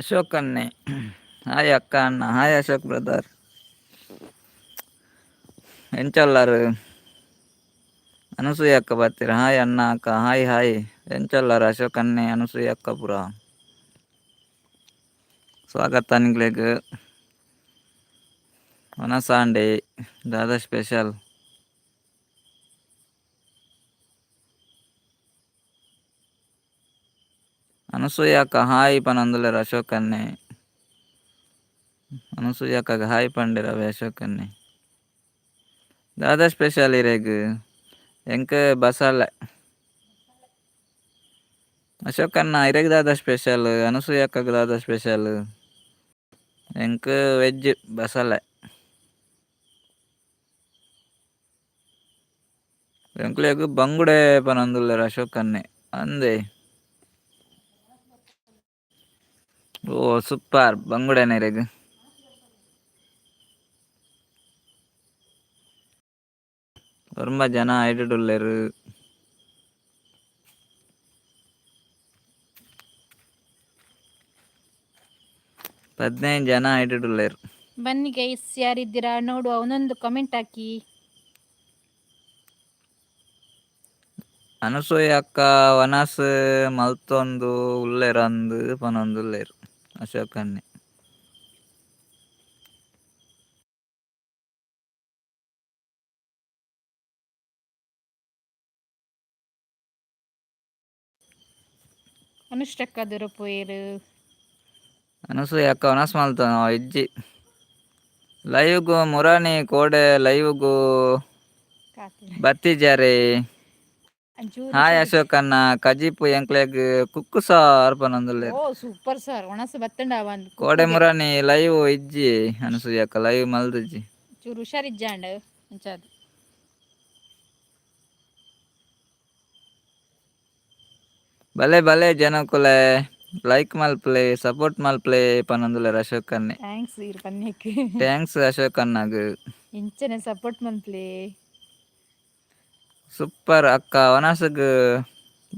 Ashok ಅನ್ನೆ hi ಅಕ್ಕ ಅಣ್ಣ, hi Ashok brother. ಎಂಚಲ್ಲಾರು? Anasuya ಅಕ್ಕ ಬರ್ತೀರ? ಹಾಯ್ ಅಣ್ಣ ಅಕ್ಕ, ಹಾಯ್ ಹಾಯ್. ಎಂಚಲ್ಲಾರು ಅಶೋಕ್ ಅನ್ನೆ, ಅನಸೂಯ ಅಕ್ಕ ಪುರ? ಸ್ವಾಗತ ನಿಗ್ಲೆಗ್. ವನಸಾಂಡೆ ದಾದಾ ಸ್ಪೆಷಲ್? ಅನಸೂಯ ಅಕ್ಕ ಹಾಯ್ ಪನೊಂದುಲ್ಲೆರ್ ಅಶೋಕ್ ಅನ್ನೆ. ಅನಸೂಯ ಅಕ್ಕಗ್ ಹಾಯ್ ಪಂಡೆರ್ ಅವೆ ಅಶೋಕ್ ಅನ್ನೆ. ದಾದಾ ಸ್ಪೆಷಲ್ ಇರೆಗ್? ಎಂಕ್ ಬಸಾಲೆ. ಅಶೋಕ್ ಅಣ್ಣ ಇರೆಗ್ ದಾದಾ ಸ್ಪೆಷಲ್? ಅನಸೂಯ ಅಕ್ಕಗ್ ದಾದಾ ಸ್ಪೆಷಲ್? ಎಂಕ್ ವೆಜ್ ಬಸಾಲೆ. ಎಂಕ್ಲೆಗ್ ಬಂಗುಡೆ ಪನೊಂದುಲ್ಲೆರ್ ಅಶೋಕ್ ಅನ್ನೆ. ಅಂದೆ ಓ ಸೂಪರ್ ಬಂಗುಡೆ ಇರೆಗ್. ಒರ್ಂಬ ಜನ ಐಟುಡುಲ್ಲೆರ್. 15 ಜನ ಐಟುಡುಲ್ಲೆರ್. ಬನ್ನಿ ಗೈಸ್, ಯಾರಿದ್ದೀರಾ ನೋಡುವ, ಒಂದೊಂದು ಕಮೆಂಟ್ ಹಾಕಿ. ಅನಸೂಯ ಅಕ್ಕ ವನಸ್ ಮಲ್ತೊಂದು ಉಲ್ಲೆರ್ ಅಂದ್ ಪನೊಂದುಲ್ಲೆರ್ ಅಶೋಕ್ ಅಣ್ಣೆ. ಅನುಷ್ಟಕ್ಕ ದೊರಪೋಯೆರ್. ಅನಸೂಯ ಅಕ್ಕ ವನಸ್ ಮಲ್ತೊಂದು ಇಜ್ಜಿ. ಲೈವ್ ಗು ಮುರಾನಿ ಕೋಡೆ ಲೈವ್ ಗು ಬತ್ತಿಜಾರೆ. ಅಂಚೂರು ಹಾಯ್ ಹುಷಾರಿಜ್ಜ. ಅಶೋಕ್ ಅಣ್ಣ, ಕಜಿಪು ಎಂಕ್ಲೆಗ್ ಕುಕ್ಕು ಸಾರ್ ಪನೊಂದುಲ್ಲೆರ್. ಓ ಸೂಪರ್ ಸರ್, ಒಣಸು ಬತ್ತಂಡ ಒಂದು ಕೋಡೆ ಕುಕ್ಕುಗೆ. ಮುರಾನಿ ಲೈವ್ ಇಜ್ಜಿ ಅನಸೂಯ ಅಕ್ಕ, ಲೈವ್ ಮಲ್ದಿಜ್ಜಿ. ಚೂರು ಹುಷಾರಿಜ್ಜಾಂಡ್ ಅಂಚಾದ್. ಬಲೆ ಬಲೆ ಜನಕುಲೆ, ಲೈಕ್ ಮಲ್ಪಲೆ, ಸಪೋರ್ಟ್ ಮಲ್ಪಲೆ ಪನೊಂದುಲ್ಲೆರ್ ಅಶೋಕ್ ಅಣ್ಣೆ. Thanks ಇರ್ ಪನ್ನೆಕ್. Thanks Ashok ಅಣ್ಣಗ್. ಇಂಚನೆ ಸಪೋರ್ಟ್ ಮನ್ಪ್ಲೆ. ಸೂಪರ್ ಅಕ್ಕ ವನಸುಗ್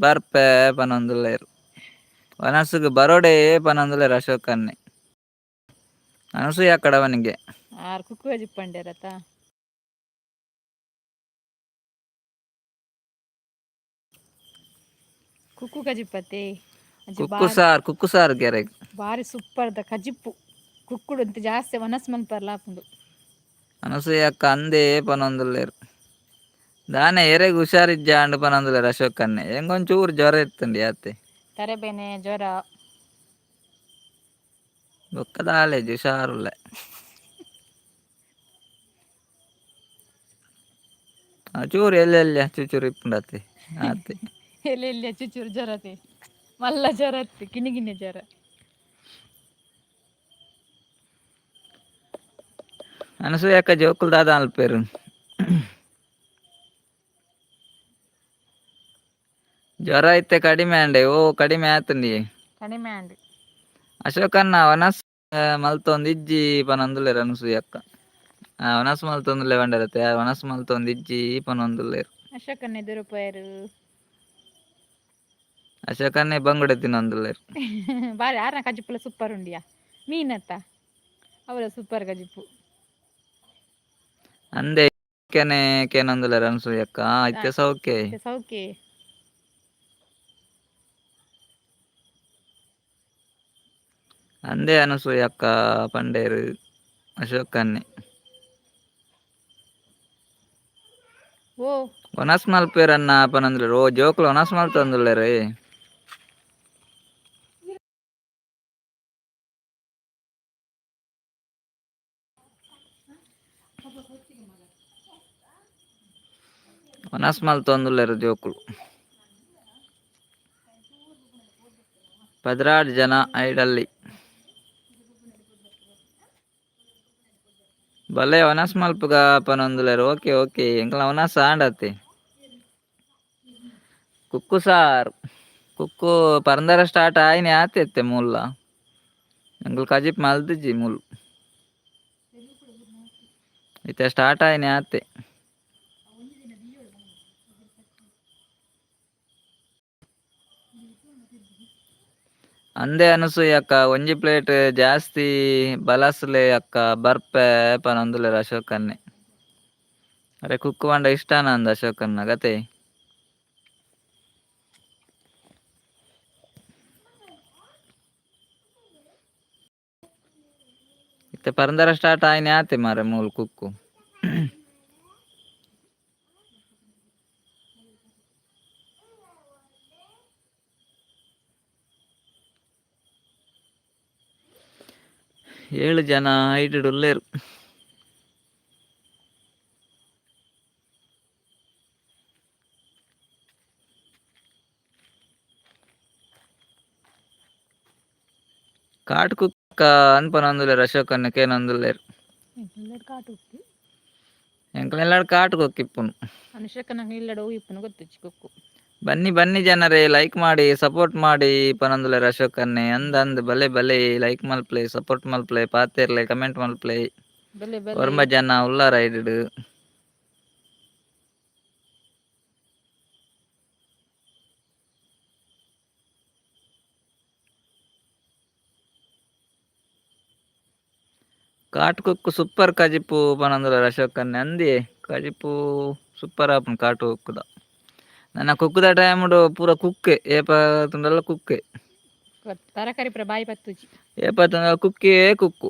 ಬರ್ಪೆ ಪನೊಂದುಲ್ಲೆರ್. ವನಸುಗ್ ಬರೋಡೆ ಪನೊಂದುಲ್ಲೆರ್ ಅಶೋಕ್ ಅಣ್ಣೆ. ಅನಸೂಯ ಅಕ್ಕಡವನಿಗೆ. ಆರ್ ಕುಕ್ಕು ಕಜಿಪಂಡೇರತ. ಕುಕ್ಕು ಕಜಿಪತೆ. ಅಂಚ ಕುಕ್ಕು ಬಾರಿ ಸಾರ್, ಕುಕ್ಕು ಸಾರ್ ಗೆರೆಗ್. ಬಾರಿ ಸೂಪರ್ದ ಕಜಿಪ್ಪು. ಕುಕ್ಕುಡು ಅಂತ ಜಾಸ್ತಿ ವನಸ್ ಮನ್ಪರ್ಲ ಆಪುಂಡು. ಅನಸೂಯ ಅಕ್ಕ ಅಂದೇ ಪನೊಂದುಲ್ಲೆರ್. ದಾನೆ ಎರೆಗ್ ಹುಷಾರಿಜ್ಜಾಂಡ್ ಪನೊಂದುಲ್ಲೆರ್ ಅಶೋಕ್ ಅಣ್ಣೆ. ಎಂಕೊಂಚೂರು ಜ್ವರ ಇತ್ತುಂಡು ಯಾತೆ. ತರೆಬೇನೆ ಜ್ವರ. ಬೊಕ್ಕ ದಾಲೇಜಿ ಹುಷಾರುಲ್ಲೆ. ಆ ಚೂರು ಎಲ್ಲೆಲ್ಲಿ ಚೂಚೂರು ಇಪ್ಪುಂಡತೆ ಆತೆ. ಎಲ್ಲೆಲ್ಲಿ ಚುಚೂರು ಜ್ವರತೆ, ಮಲ್ಲ ಜ್ವರ ಇತ್ತು, ಕಿನ್ನಿ ಕಿನ್ನಿ ಜ್ವರ. ಅನಸೂಯ ಅಕ್ಕ ಜೋಕುಲು ದಾದ ಅನ್ಪೇರು? ಜ್ವರ ಇತ್ತೆ ಕಡಿಮೆ ಅಂಡೆ? ಓ ಕಡಿಮೆ ಆತುಂಡಿ. ಕಡಿಮೆ ಆಂಡ್. ಅಶೋಕ್ ಅಣ್ಣ ವನಸ್ ಮಲ್ತೊಂದು ಇಜ್ಜಿ ಪನೊಂದುಲ್ಲೆರ್ ಅನಸೂಯ ಅಕ್ಕ. ವನಸ್ ಮಲ್ತೊಂದುಲ್ಲೆ ಪಂಡೆರತ್ತೆ, ವನಸ್ ಮಲ್ತೊಂದು ಇಜ್ಜಿ ಪನೊಂದುಲ್ಲೆರ್. ಅಶೋಕನ್ನ ಎದುರು ಪೋಯೆರ್. ಅಶೋಕ್ ಅಣ್ಣೆ ಬಂಗುಡೆ ತಿನ್ನೊಂದುಲ್ಲೆರ್. ಬಾರಿ ಆರ್ನ ಕಜಿಪುಲ ಸೂಪರ್ ಉಂಡಿಯಾ. ಮೀನತ್ತ ಅವಳ ಸೂಪರ್ ಕಜಿಪು. ಅಂದೆ ಕೆನೆ ಕೇನೊಂದುಲ್ಲೆರ್ ಅನಸೂಯ ಅಕ್ಕ. ಇತ್ತೆ ಸೌಖ್ಯ. ಸೌಖ್ಯ. ಅಂದೆ ಅನಸೂಯ ಅಕ್ಕ ಪಂಡೇರು ಅಶೋಕ್ ಅಣ್ಣೆ. ಓ ವನಸ್ ಮಲ್ಪೇರನ್ನ ಪನೊಂದುಲ್ಲೆರ್. ಓ ಜೋಕುಲು ವನಸ್ ಮಲ್ತೊಂದುಲ್ಲೆರ್. ವನಸ್ ಮಲ್ತೊಂದುಲ್ಲೆರ್ ಜೋಕುಲು. 12 ಜನ ಐಡಲ್ಲಿ. ಬಲೆ ವನಸ್ ಮಲ್ಪುಗ ಪನೊಂದುಲ್ಲೆರ್. ಓಕೆ ಓಕೆ, ಎಂಕಲ್ನ ವನಸ್ ಆಂಡತ್ತೆ. ಕುಕ್ಕು ಸಾರ್ ಕುಕ್ಕು ಪರಂದರ ಸ್ಟಾರ್ಟ್ ಆಯಿನಿ ಆತೆತ್ತೆ ಮೂಲ. ಎಂಕುಲು ಕಜಿಪ್ ಮಲ್ದಿಜ್ಜಿ ಮೂಲು. ಇತ್ತೆ ಸ್ಟಾರ್ಟ್ ಆಯಿನಿ ಆತೆ. ಅಂದೆ ಅನಸೂಯಕ್ಕ, ಒಂಜಿ ಪ್ಲೇಟ್ ಜಾಸ್ತಿ ಬಲಸ್ಲೆ ಅಕ್ಕ ಬರ್ಪೆ ಪನೊಂದುಲ್ಲೆರ್ ಅಶೋಕನ್ನೆ. ಅರೆ ಕುಕ್ಕು ಪಂಡ ಇಷ್ಟಾನ ಅಂದ್ ಅಶೋಕನ್ನ ಗತೆ. ಇತ್ತೆ ಪರಂದರ ಸ್ಟಾರ್ಟ್ ಆಯ್ನೆ ಆತೆ ಮಾರೆ ಮೂಲು ಕುಕ್ಕು. 7 ಜನ ಐಟೆಡ್ ಉಲ್ಲೆರ್. ಕಾಟ್ ಕುಕ್ಕ ಅನ್ಪನೊಂದುಲ್ಲೆರ್ ಅಶೋಕನ್ನೆ ಕೇನೊಂದುಲ್ಲೆರ್. ಇಲ್ಲಡ್ ಕಾಟ್ ಕುಕ್ಕು. ಎಂಕ್ಲೆಲ್ಲಾಡ್ ಕಾಟ್ ಕುಕ್ಕು ಇಪ್ಪುನು. ಅನುಷಕ್ಕನ ಇಲ್ಲಡ್ ಒವು ಇಪ್ಪುನು ಗೊತ್ತುಜ್ಜಿ ಕುಕ್ಕು. ಬನ್ನಿ ಬನ್ನಿ ಜನರೇ, ಲೈಕ್ ಮಾಡಿ ಸಪೋರ್ಟ್ ಮಾಡಿ ಪನೊಂದುಲ್ಲೆರ್ ಅಶೋಕನ್ನೆ. ಅಂದ್ ಅಂದ್, ಬಲೆ ಬಲೆ, ಲೈಕ್ ಮಲ್ಪಲೆ, ಸಪೋರ್ಟ್ ಮಲ್ಪಲೆ, ಪಾತೆರ್ಲೆ, ಕಮೆಂಟ್ ಮಲ್ಪಲೆ. ಬಲೆ ಬಲೆ. ಒರ್ಂಬ ಜನ ಉಲ್ಲಾರ ಐಡಿಡ್. ಕಾಟ್ ಕುಕ್ಕು ಸೂಪರ್ ಕಜಿಪು ಪನೊಂದುಲ್ಲೆರ್ ಅಶೋಕನ್ನೆ. ಅಂದಿಯೇ ಕಜಿಪು ಸೂಪರ್ ಆಪುಂಡು ಕಾಟು ಕುಕ್ಕುದ. ನನ ಕುಕ್ಕುದ ಟೈಮುಡು ಪೂರ ಕುಕ್ಕೆ ಏಪ ತೂಂಡಲ ಕುಕ್ಕೆ. ತರಕಾರಿ ಪೂರ ಬಾಯಿ ಪತ್ತುಜಿ. ಏಪ ತೂಂಡಲ ಕುಕ್ಕೇ ಕುಕ್ಕು.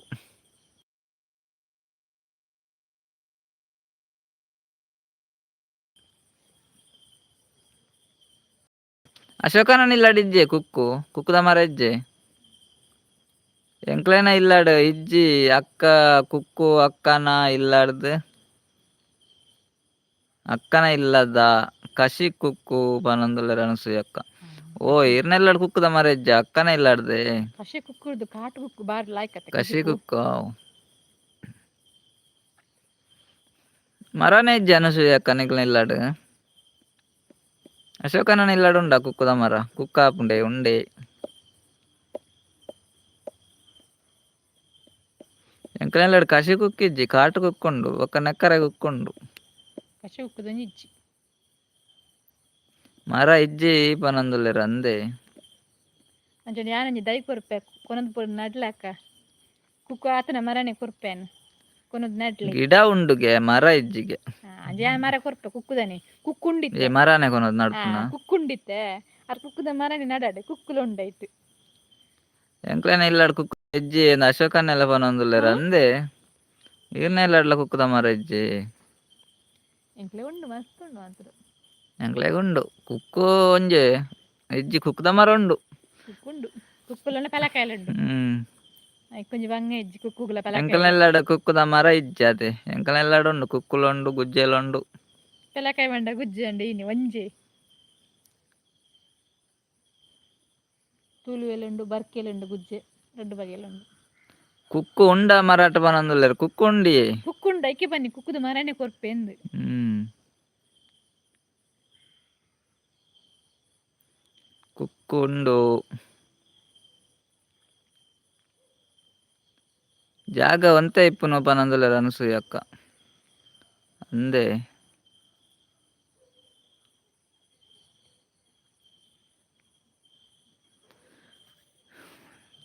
ಅಶೋಕನ ಇಲ್ಲಡ್ ಇಜ್ಜೆ ಕುಕ್ಕು, ಕುಕ್ಕುದ ಮರ ಇಜ್ಜೆ. ಎಂಕ್ಲೆನ ಇಲ್ಲಡ್ ಇಜ್ಜಿ ಅಕ್ಕ ಕುಕ್ಕು ಅಕ್ಕನ ಇಲ್ಲಡ್ದ್ ಅಕ್ಕನ ಇಲ್ಲದ ಕಸಿ ಕುಕ್ಕು ಪನೊಂದುಲ್ಲೆರ್ ಅನಸೂಯಕ್ಕ. ಓ ಈರ್ನ ಇಲ್ಲಡ್ ಕುಕ್ಕುದ ಮರ ಇಜ್ಜ, ಅಕ್ಕನ ಇಲ್ಲಡ್ದೆ. ಕಸಿ ಕುಕ್ಕುರ್ದು ಕಾಟು ಕುಕ್ಕು ಬಾರಿ ಲಾಯ್ಕ್ ಅತ್ತೆ. ಕಸಿ ಕುಕ್ಕು ಮರನೇ ಇಜ್ಜಿ ಅನಸೂಯಕ್ಕ ನಿಕ್ಲೆನ ಇಲ್ಲಡ್. ಅಶೋಕನ ಇಲ್ಲಡ್ ಉಂಡ ಕುಕ್ಕುದ ಮರ? ಕುಕ್ಕ ಆಪುಂಡೆ ಉಂಡೆ. ಎಂಕ್ಲೆನ ಇಲ್ಲಡ್ ಕಸಿ ಕುಕ್ಕು ಇಜ್ಜಿ, ಕಾಟು ಕುಕ್ಕು ಉಂಡು, ಬೊಕ್ಕ ನೆಕ್ಕರೆ ಕುಕ್ಕು ಉಂಡು. ಕಸಿ ಕುಕ್ಕುದೊಂಜಿ ಇಜ್ಜಿ. ಮರ ಇಜ್ಜಿ ಪನೊಂದುಲ್ಲೆರ್ ಅಂದೆ. ಅಂಚನೆ ಯಾನೊಂಜಿ ದೈ ಕೊರ್ಪೆ ಕೊನೊದು ಪೂರ ನಡ್ಲಕ್ಕ ಕುಕ್ಕು ಆತನ ಮರನೆ ಕೊರ್ಪೇನು ಕೊನೊದು ನಡ್ಲೆ. ಗಿಡ ಉಂಡುಗೆ, ಮರ ಇಜ್ಜಿಗೆ. ಅಂಚ ಯಾನ್ ಮರ ಕೊರ್ಪೆ ಕುಕ್ಕುದನೆ ಕುಕ್ಕುಂಡಿತ್ತೆ. ಏ ಮರನೆ ಕೊನೊದು ನಡ್ಪುನ. ಕುಕ್ಕುಂಡಿತ್ತೆ ಅರ್ ಕುಕ್ಕುದ ಮರನೆ ನಡಾಡು ಕುಕ್ಕುಲ ಉಂಡಾಯ್ತು. ಎಂಕ್ಲೆನ ಇಲ್ಲಡ್ ಕುಕ್ಕು ಇಜ್ಜಿ ಅಶೋಕನ್ನೆಲ್ಲ ಪನೊಂದುಲ್ಲೆರ್ ಅಂದೆ. ಈರ್ನ ಇಲ್ಲಡ್ಲ ಕುಕ್ಕುದ ಮರ ಇಜ್ಜಿ. ಎಂಕ್ಲೆ ಉಂಡು ಮಸ್ತ್ ಉಂಡು ಮಾತ್ರ. ಎಂಕ್ಲೆಗ್ ಉಂಡು ಕುಕ್ಕು ಒಂಜೆ ಇಜ್ಜಿ, ಕುಕ್ಕುದ ಮರ ಉಂಡು. ಕುಕ್ಕುಂಡು ಕುಕ್ಕುಲುಂಡು ಪೆಲಕಾಯಿಲುಂಡು. ಐಕೊಂಜಿ ಬಂಗ ಇಜ್ಜಿ ಕುಕ್ಕುಗುಲ ಎಂಕ್ಲೆನ ಪೆಲಕಾಯಿ. ಇಲ್ಲಡ್ ಕುಕ್ಕುದ ಮರ ಇಜ್ಜಿ ಅತೆ. ಎಂಕ್ಲೆನ ಇಲ್ಲಡ್ ಉಂಡು ಕುಕ್ಕುಲು ಉಂಡು, ಗುಜ್ಜೆಲು ಉಂಡು. ಪೆಲಕಾಯಿ ಪಂಡ ಗುಜ್ಜೆ ಅಂಡ ಇನಿ ಒಂಜೆ. ತುಳುವೆಲುಂಡು ಬರ್ಕೆಲುಂಡು ಗುಜ್ಜೆ ರಡ್ಡ್ ಬಗೆಲುಂಡು. ಕುಕ್ಕು ಉಂಡ ಮರಾಟ ಪನೊಂದುಲ್ಲೆರ್, ಕುಕ್ಕು ಉಂಡಿಯೇ. ಕುಕ್ಕುಂಡು ಐಕೆ ಬನ್ನಿ ಕುಕ್ಕುದ ಮರನೆ ಕೊರ್ಪೆಂದು. ಕುಕ್ಕು ಉಂಡು. ಜಾಗ ಒಂತೆ ಇಪ್ಪುನು ಪನೊಂದುಲ್ಲೆರ್ ಅನಸೂಯಕ್ಕ. ಅಂದೆ.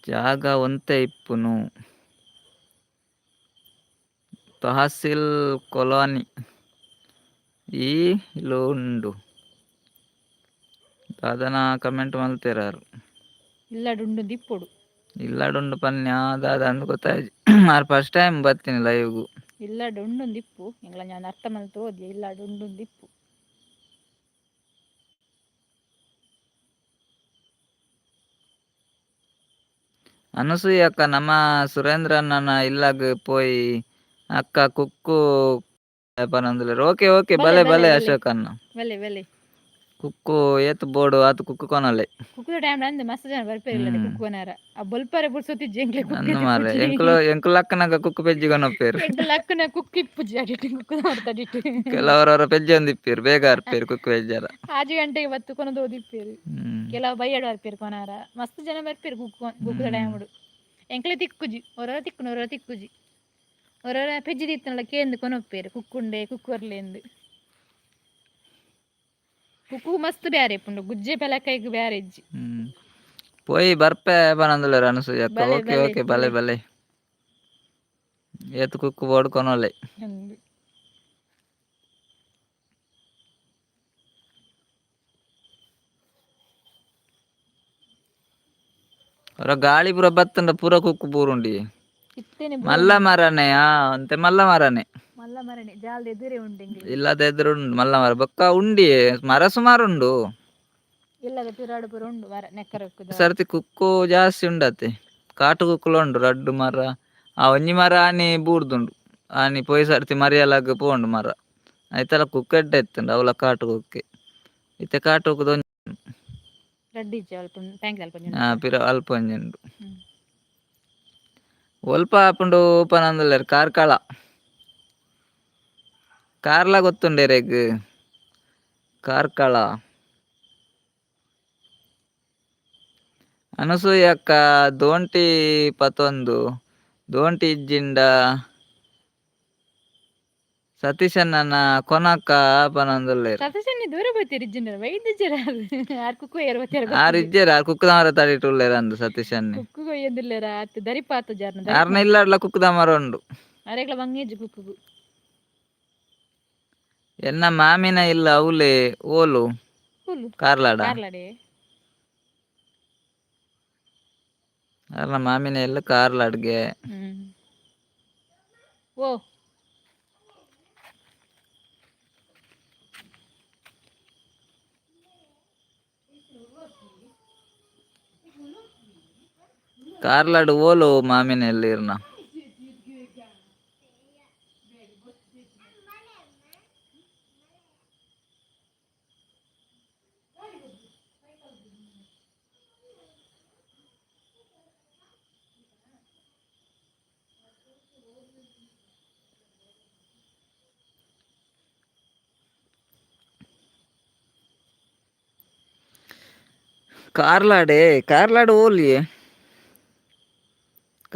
ಜಾಗ ಒಂತೆ ಇಪ್ಪುನು. ತಹಸೀಲ್ ಕಾಲೋನಿ ಈ ಉಂಡು. ದಾದನ ಕಮೆಂಟ್ ಮಲ್ತೆರಾರ್. ಇಲ್ಲಡ್ ಉಂಡು ದಿಪ್ಪೊಡು. ಇಲ್ಲಡ್ ಉಂಡು ಪನ್ಯ ದಾದ ಅಂದ್ ಗೊತ್ತಾಯ್ಜಿ. ಆರ್ ಫಸ್ಟ್ ಟೈಮ್ ಬತ್ತಿನಿ ಲೈವ್ಗು. ಇಲ್ಲಡ್ ಉಂಡು ದಿಪ್ಪು ಎಂಕ್ಲ ಯಾನ್ ಅರ್ಥ ಮಲ್ತ್ ಓದಿ ಇಲ್ಲಡ್ ಉಂಡು ದಿಪ್ಪು. ಅನಸೂಯಕ್ಕ ನಮ್ಮ ಸುರೇಂದ್ರಣ್ಣನ ಇಲ್ಲಗ್ ಪೋಯಿ ಅಕ್ಕ ಕುಕ್ಕು ಪನೊಂದುಲ್ಲೆರ್. ಓಕೆ ಓಕೆ, ಬಲೆ ಬಲೆ ಬಲೆ ಬಲೆ ಬಲೆ. ಅಶೋಕಣ್ಣ. ಬಲೆ ಬಲೆ. ಕುಕ್ಕು ಏತ್ ಬೋಡು ಆತ್ ಕುಕ್ಕು ಕೊನೊಲೆ. ಕುಕ್ಕುದ ಟೈಮ್ ಅಂದ್ ಮಸ್ತ್ ಜನ ಬರ್ಪೆರ್ ಇಲ್ಲಡ್ ಕುಕ್ಕು ಕೊನಾರ. ಆ ಬೊಲ್ಪರೆ ಪುರ್ಸೊತ್ತಿಜ್ಜಿ ಎಂಕ್ಲೆ ಕುಕ್ಕು ಅಂದ್ ಮಾರ್ರೆ, ತಿಕ್ಕುಜಿ. ಎಂಕುಲು ಎಂಕುಲು ಅಕ್ಕನಾಗ ಕುಕ್ಕು ಪೆಜ್ಜಿ ಕೊನೊಪೆರ್. ಎಂಕುಲು ಅಕ್ಕನ ಕುಕ್ಕು ಇಪ್ಪುಜಿ ಅಡಿಟ್ ಕುಕ್ಕುದ ಮರತ ಅಡಿಟ್. ಕೆಲವರವರ ಪೆಜ್ಜಿ ಒಂದಿಪ್ಪೆರ್, ಬೇಗ ಅರ್ಪೆರ್ ಕುಕ್ಕು ಪೆಜ್ಜಾರ. 6 ಗಂಟೆಗೆ ಬತ್ತು ಕೊನೊದು ಓದಿಪ್ಪೆರ್. ಕೆಲವು ಬಯ್ಯಡ್ ಬರ್ಪೆರ್ ಕೊನಾರ. ಮಸ್ತ್ ಜನ ಬರ್ಪೆರ್ ಕುಕ್ಕು ಕುಕ್ಕುದ ಟೈಮುಡು. ಎಂಕ್ಲೆ ತಿಕ್ಕುಜಿ, ಒರೊರ ತಿಕ್ಕುನು ಒರೊರ ತಿಕ್ಕುಜಿ. ಒರೊರ ಪೆಜ್ಜಿ ದಿತ್ತನಲ ಕೇಂದ್ ಕೊನೊಪ್ಪೆರ್ ಕುಕ್ಕುಂಡೆ ಕುಕ್ಕು ಕೊರ್ಲೆಂದು. ಕುಕ್ಕು ಮಸ್ತ್ ಬ್ಯಾರೆ ಇಪ್ಪುಂಡು, ಗುಜ್ಜೆ ಪೆಲಕಾಯಿಗ್ ಬ್ಯಾರೆ ಇಜ್ಜಿ. ಪೋಯಿ ಬರ್ಪೆ ಪನೊಂದುಲ್ಲೆರ್ ಅನಸೂಯಕ್ಕ. ಬಲೆ ಓಕೆ ಬಲೆ ಓಕೆ ಬಲೆ ಬಲೆ. ಬಲೆ. ಏತ್ ಕುಕ್ಕು ಬೋಡು ಕೊನೊಲೆ. ಅಂದ್. ಒರ ಗಾಳಿ ಪೂರ ಬತ್ತುಂಡ ಪೂರ ಕುಕ್ಕು ಬೂರುಂಡಿ. ಇತ್ತೇನೆ ಮಲ್ಲ ಬೂರುಂಡು. ಮರನೆ ಆ ಅಂತೆ ಮಲ್ಲ ಮರನೆ. ಮಲ್ಲ ಮರನೆ ಜಾಲ್ದ ಎದುರೇ ಉಂಡು ಎಂಕ್ಲೆ. ಇಲ್ಲದ ಎದುರು ಉಂಡು ಮಲ್ಲ ಮರ ಬೊಕ್ಕ ಉಂಡಿ ಮರ ಸುಮಾರು ಉಂಡು. ಇಲ್ಲದ ಪಿರಾಡು ಪೂರ ಉಂಡು ಮರ ನೆಕ್ಕರೆ ಉಕ್ಕುದ. ಸರ್ತಿ ಕುಕ್ಕು ಜಾಸ್ತಿ ಉಂಡತೆ ಕಾಟು ಕುಕ್ಕುಲ ಉಂಡು ರಡ್ಡು ಮರ ಆ ಒಂಜಿ ಮರ ಆನಿ ಬೂರ್ದುಂಡು ಆನಿ ಪೋಯಿ ಸರ್ತಿ ಮರಿಯಲಾಗ್ ಪೋಂಡು ಮರ ಐತಲ ಕುಕ್ಕು ಎಡ್ಡೆ ಇತ್ತುಂಡು ಅವಲ ಕಾಟು ಕುಕ್ಕೆ ಇತ್ತೆ ಕಾಟು ಕುಕ್ಕುದ ಒಂಜಿ. ರಡ್ಡು ಇಜ್ಜಿ ಅಲ್ಪ ಟ್ಯಾಂಕ್ ಅಲ್ಪ ಒಂಜಿ ಆ ಉಂಡತ್ತ. ಪಿರ ಅಲ್ಪ ಒಂಜಿ ಉಂಡು. ಹ್ಮ್. ಒಲ್ಪ ಆಪುಂಡು ಪನೊಂದುಲ್ಲೆರ್ ಕಾರ್ಕಳ. ಕಾರ್ಲ ಗೊತ್ತುಂಡು ಇರೆಗ್ ಕಾರ್ಕಳ. ಅನಸೂಯಕ್ಕ ದೋಂಟಿ ಪತೊಂದು ದೋಂಟಿ ಇಜ್ಜಿಂಡ ಸತೀಶಣ್ಣನ ಕೊನಕ ಪನೊಂದುಲ್ಲೆರ್. ಸತೀಶಣ್ಣೆ ದೂರ ಪೋತೆರ್ ಇಜ್ಜಿಂಡ ಬೈದಿಜ್ಜೆರ್ ಆರ್. ಆರ್ ಕುಕ್ಕು ಏರ್ ಪೋತೆರ್ ಆರ್ ಗೊತ್ತಿಜ್ಜಿ. ಇಜ್ಜೆರ್ ಆರ್ ಕುಕ್ಕುದ ಮರ ತಡಿಟ್ ಉಲ್ಲೆರ್ ಅಂದ್ ಸತೀಶಣ್ಣೆ. ಕುಕ್ಕು ಕೊಯ್ಯೊಂದುಲ್ಲೆರ್ ಆತ್ ದರಿಪಾತುಜಾರ್ನ ಆರ್ನ ದರಿಪ. ಇಲ್ಲಡ್ಲ ಕುಕ್ಕುದ ಮರ ಉಂಡು. ಅರೆಗ್ಲ ಬಂಗೇಜಿ ಕುಕ್ಕುಗು. ಎನ್ನ ಮಾಮಿನ ಇಲ್ಲ ಅವ್ಲೆ ಓಲು ಕುಲ್ಲು. ಕಾರ್ಲಾಡ. ಕಾರ್ಲಡೆ. ಆರ್ನ ಮಾಮಿನ ಇಲ್ಲ ಕಾರ್ಲಾಡ್ಗೆ. ಹ್ಮ್. ಓ. ಕಾರ್ಲಾಡ್ ಓಲು ಮಾಮಿನ ಇಲ್ಲ ಇರ್ನ. ಕಾರ್ಲಾಡೆ ಕಾರ್ಲಾಡ್ ಓಲಿಯೇ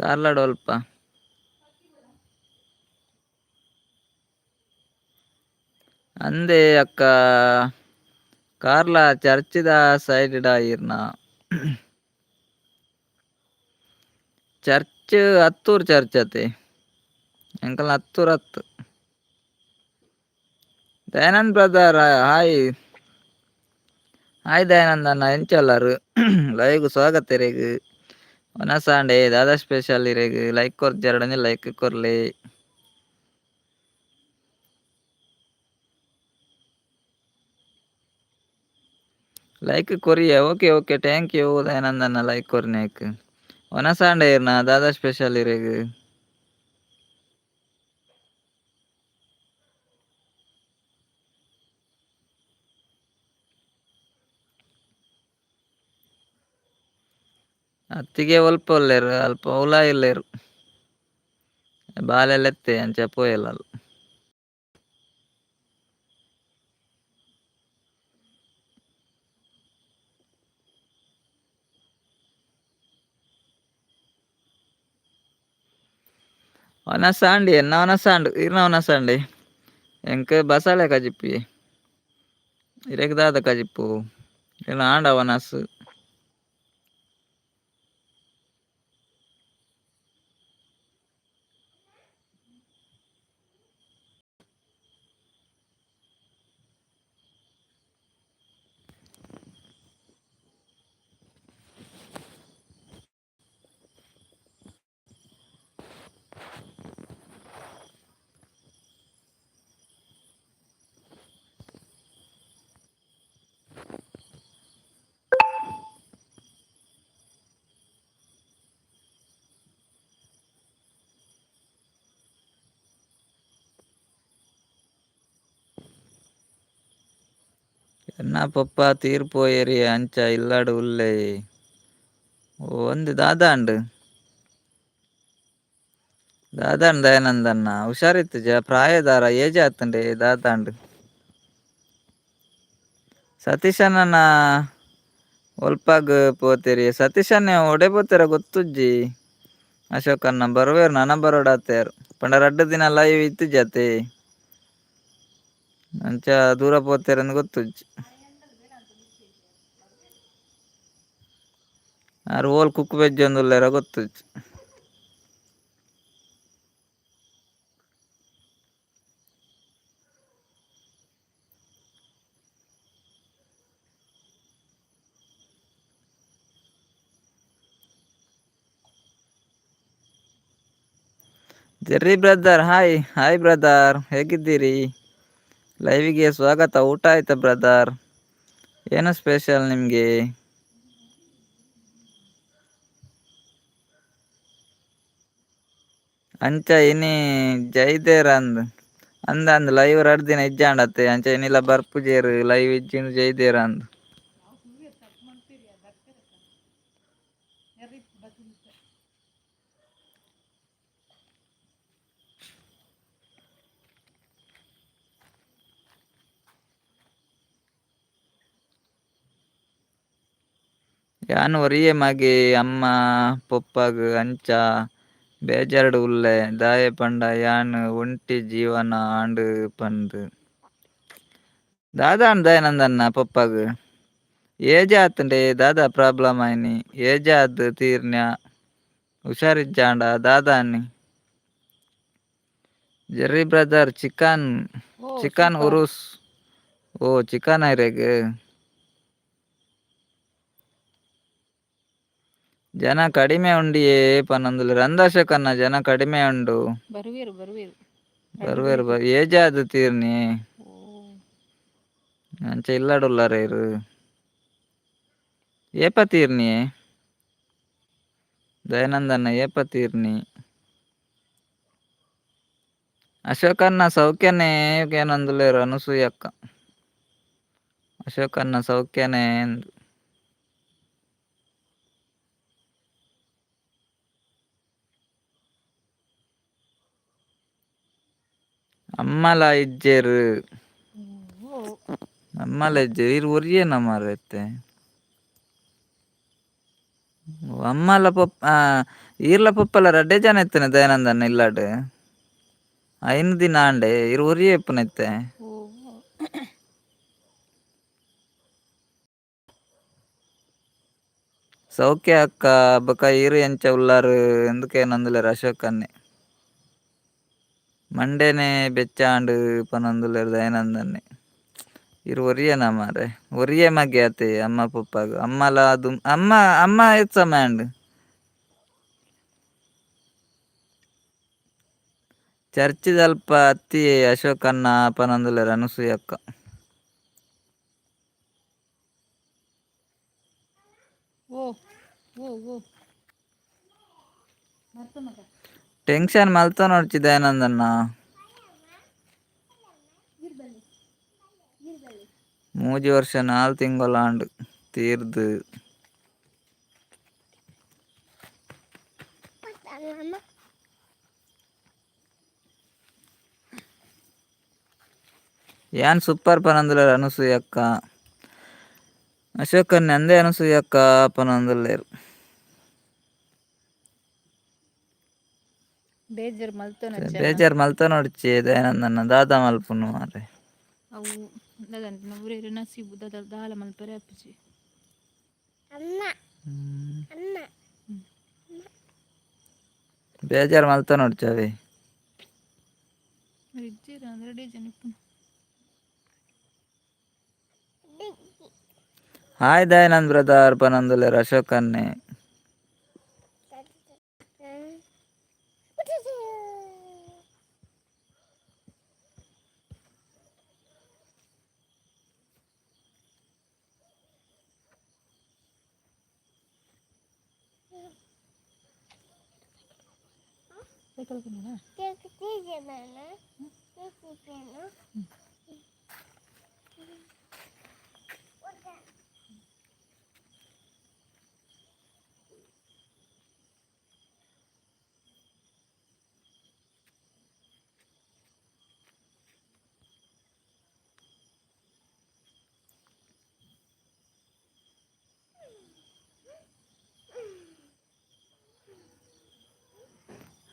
ಕಾರ್ಲಾಡ್ ಒಲ್ಪ. ಅಂದೆ ಅಕ್ಕ ಕಾರ್ಲ ಚರ್ಚಿದ ಸೈಡ್ ಇರ್ನ. ಚರ್ಚ್ ಹತ್ತೂರು ಚರ್ಚ್ ಅತೆ ಎಂಕಲ್ನ ಹತ್ತೂರು ಹತ್ತು. Dayanand brother hi. Hi Dayanand ಅಣ್ಣ ಎಂಚಲ್ಲಾರು ಲೈವ್ ಸ್ವಾಗತ ಇರೆಗ್. ವನಸಾಂಡೆ ದಾದಾ ಸ್ಪೆಷಲ್ ಇರೆಗ್ ಲೈಕ್ ಕೊರ್ಜರಡನೆ ಲೈಕ್ ಕೊರ್ಲೆ. ಲೈಕ್ ಕೊರಿಯ okay okay thank you Dayanand ಅಣ್ಣ ಲೈಕ್ ಕೊರ್ನೇಕ್. ವನಸಾಂಡೆ ಇರ್ನ ದಾದಾ ಸ್ಪೆಷಲ್ ಇರೆಗ್. ಅತ್ತಿಗೆ ಒಲ್ಪ ಉಲ್ಲೆರ್ ಅಲ್ಪ ಉಲ ಇಲ್ಲೆರ್. ಬಾಲೆಲೆತ್ತೆ ಅಂಚ ಪೋಯೆಲಲ್. ವನಸಾಂಡಿ ಎನ್ನ ವನಸಾಂಡ್ ಇರ್ನ ವನಸಾಂಡೆ ಎಂಕ್ ಬಸಾಲೆ ಕಜಿಪ್ಪಿ ಇರೆಗ್ ದಾದ ಕಜಿಪ್ಪು ಇರ್ನ ಆಂಡ ವನಸ್. ಎನ್ನ ಪೊಪ್ಪ ತೀರ್ ಪೋಯೆರ್ ಅಂಚ ಇಲ್ಲಡ್ ಉಲ್ಲೆ. ಓ ಒಂದು ದಾದಾಂಡ್. ದಾದಾಂಡ್ ದಯಾನಂದಣ್ಣ ಹುಷಾರಿತ್ತುಜ ಪ್ರಾಯದಾರ ಏಜ್ ಆತುಂಡೆ ದಾದಾಂಡ್. ಸತೀಶಣ್ಣನ ಒಲ್ಪಾಗ್ ಪೋತೆರ್ ಸತೀಶಣ್ಣೆ ಒಡೆ ಪೋತೆರ ಗೊತ್ತುಜ್ಜಿ. ಅಶೋಕಣ್ಣ ಬರುವೆರ್ ನನ ಬರೋಡಾತೆರ್ ಪಂಡ ರಡ್ಡ್ ದಿನ ಲೈವ್ ಇತ್ತುಜತೆ. ಅಂಚ ದೂರ ಪೋತೆರಂದ್ ಗೊತ್ತುಜ್ಜಿ. ಆರ್ ಓಲ್ ಕುಕ್ಕು ಪೆಜ್ಜೊಂದುಲ್ಲೆರ ಗೊತ್ತುಜ್ಜಿ. Jerry brother, hi hi brother, ಹೇಗಿದ್ದೀರಿ? ಲೈವಿಗೆ ಸ್ವಾಗತ. ಊಟ ಆಯ್ತಾ ಬ್ರದರ್? ಏನು ಸ್ಪೆಷಲ್ ನಿಮಗೆ? ಅಂಚ ಇನಿ ಜೈದೇರ್ ಅಂದ್ ಅಂದ್ ಅಂದ್ ಲೈವ್ ರಡ್ಡ್ ದಿನ ಇಜ್ಜಾಂಡತ್ತೆ. ಅಂಚ ಇನಿಲ ಬರ್ಪುಜೆರ್ ಲೈವ್ ಇಜ್ಜಿಂದ್ ಜೈದೇರ್ ಅಂದ್. ಯಾನ್ ಒರಿಯೆ ಮಗೆ ಅಮ್ಮ ಪೊಪ್ಪಗ್ ಅಂಚ ಬೇಜಾರ್ಡ್ ಉಲ್ಲೆ ದಾಯೆ ಪಂಡ ಯಾನ್ ಒಂಟಿ ಜೀವನ ಆಂಡ್ ಪಂದ್. ದಾದಾಂಡ್ ದಯಾನಂದನ್ನ ಪೊಪ್ಪಗ್? ಏಜ್ ಆತುಂಡೆ ದಾದಾ ಪ್ರಾಬ್ಲಮ್ ಆಯ್ನಿ? ಏಜ್ ಆದ್ ತೀರ್ನ್ಯ ಹುಷಾರಿಜ್ಜಾಂಡ ದಾದಾನಿ? Jerry brother chicken ಓ ಚಿಕನ್ ಸೂಪರ್. ಉರುಸ್. ಓ ಚಿಕನ್ ಐರೆಗ್. ಜನ ಕಡಿಮೆ ಉಂಡಿಯೇ ಪನೊಂದುಲ್ಲೆರ್. ಅಂದ್ ಅಶೋಕಣ್ಣ ಜನ ಕಡಿಮೆ ಉಂಡು. ಬರುವೆರು ಬರುವೆರು ರಡ್ಡ್ ಬರುವೆರ್ ದಿನಟ್. ಏಜ್ ಆದ್ ತೀರ್ನಿ. ಓ. ಅಂಚ ಇಲ್ಲಡುಲ್ಲರ ಇರ್. ಏಪ ತೀರ್ನಿ? ದಯಾನಂದಣ್ಣ ಏಪ ತೀರ್ನಿ? ಅಶೋಕಣ್ಣ ಸೌಖ್ಯನೇ ಕೇನೊಂದುಲ್ಲೆರ್ ಅನಸೂಯಕ್ಕ. ಅಶೋಕಣ್ಣ ಸೌಖ್ಯನೇ ಅಂದ್. ಅಮ್ಮಲ ಇಜ್ಜೆರ್. ಓ. ಅಮ್ಮಲ ಇಜ್ಜೆರ್ ಇರ್ ಒರಿಯೆನ ಮಾರ್ರೆ ಇತ್ತೆ. ಅಮ್ಮಲ ಪೊಪ್ಪ ಈರ್ಲ ಪೊಪ್ಪಲ ರಡ್ಡೆ ಜನ ಇತ್ತನೆ ದಯಾನಂದಣ್ಣ ಇಲ್ಲಡ್. ಐನ್ ದಿನ ಆಂಡೆ ಇರ್ ಒರಿಯೆ ಇಪ್ಪುನ ಇತ್ತೆ. ಓ. ಸೌಖ್ಯ ಅಕ್ಕ ಬೊಕ ಈರ್ ಎಂಚ ಉಲ್ಲರ್ ಇಂದ್ ಕೇನೊಂದುಲ್ಲೆರ್ ಅಶೋಕನ್ನೆ. ಮಂಡೆನೆ ಬೆಚ್ಚ ಆಂಡ್ ಪನೊಂದುಲ್ಲೆರ್ ದಯಾನಂದನ್ನೆ. ಇರ್ ಒರಿಯೆನ ಮಾರ್ರೆ ಒರಿಯೆ ಮಗೆ ಅತೆ ಅಮ್ಮ ಪೊಪ್ಪಗ್ ಅಮ್ಮಲ ಅಮ್ಮ ಅಮ್ಮ ಏತ್ ಸಮಯ ಆಂಡ್? ಚರ್ಚ್ ದಲ್ಪ ಅತ್ತಿಯೇ ಅಶೋಕಣ್ಣ ಪನೊಂದುಲ್ಲೆರ್ ಅನಸೂಯಕ್ಕ. ಓ ಓ ಓ ಮರ್ತ ಮಗ. ಟೆನ್ಷನ್ ಮಲ್ತೊನೊಡ್ಚಿ ದಯಾನಂದಣ್ಣ. 3 ವರ್ಷ 4 ತಿಂಗೊಲಾಂಡ್ ತೀರ್ದ್. ಯಾನ್ ಸೂಪರ್ ಪನೊಂದುಲ್ಲೆರ್ ಅನಸೂಯಕ್ಕ. ಅಶೋಕನ್ನೆ ಅಂದೇ ಅನಸೂಯಕ್ಕ ಪನೊಂದುಲ್ಲೆರ್. ಬೇಜಾರ್ ಮಲ್ತೊನೊಚ್ಚಿ ಅಣ್ಣ. ಬೇಜಾರ್ ಮಲ್ತೊನೊಡ್ಚಿ ದಯಾನಂದಣ್ಣ ದಾದ ಮಲ್ಪುನು ಮಾರ್ರೆ. ಅವು ದಾದಂತ ಊರೇರು ನಸೀಬು ದಾದ ದಾಲ ಮಲ್ಪರೆ ಆಪುಜಿ. ಬೇಜಾರ್ ಮಲ್ತೊನೊಡ್ಚಿ ಅವೇ. ಇಜ್ಜೆರ್ ಅಂದ್ರೆ ರಡ್ಡೆ ಜನ ಇಪ್ಪುನು. ಹಾಯ್ ದಯಾನಂದ್ ಬ್ರದರ್ ಪನೊಂದುಲ್ಲೆರ್ ಅಶೋಕನ್ನೆ. ಸೈಕಲ್ ಕೊನೊನಾ?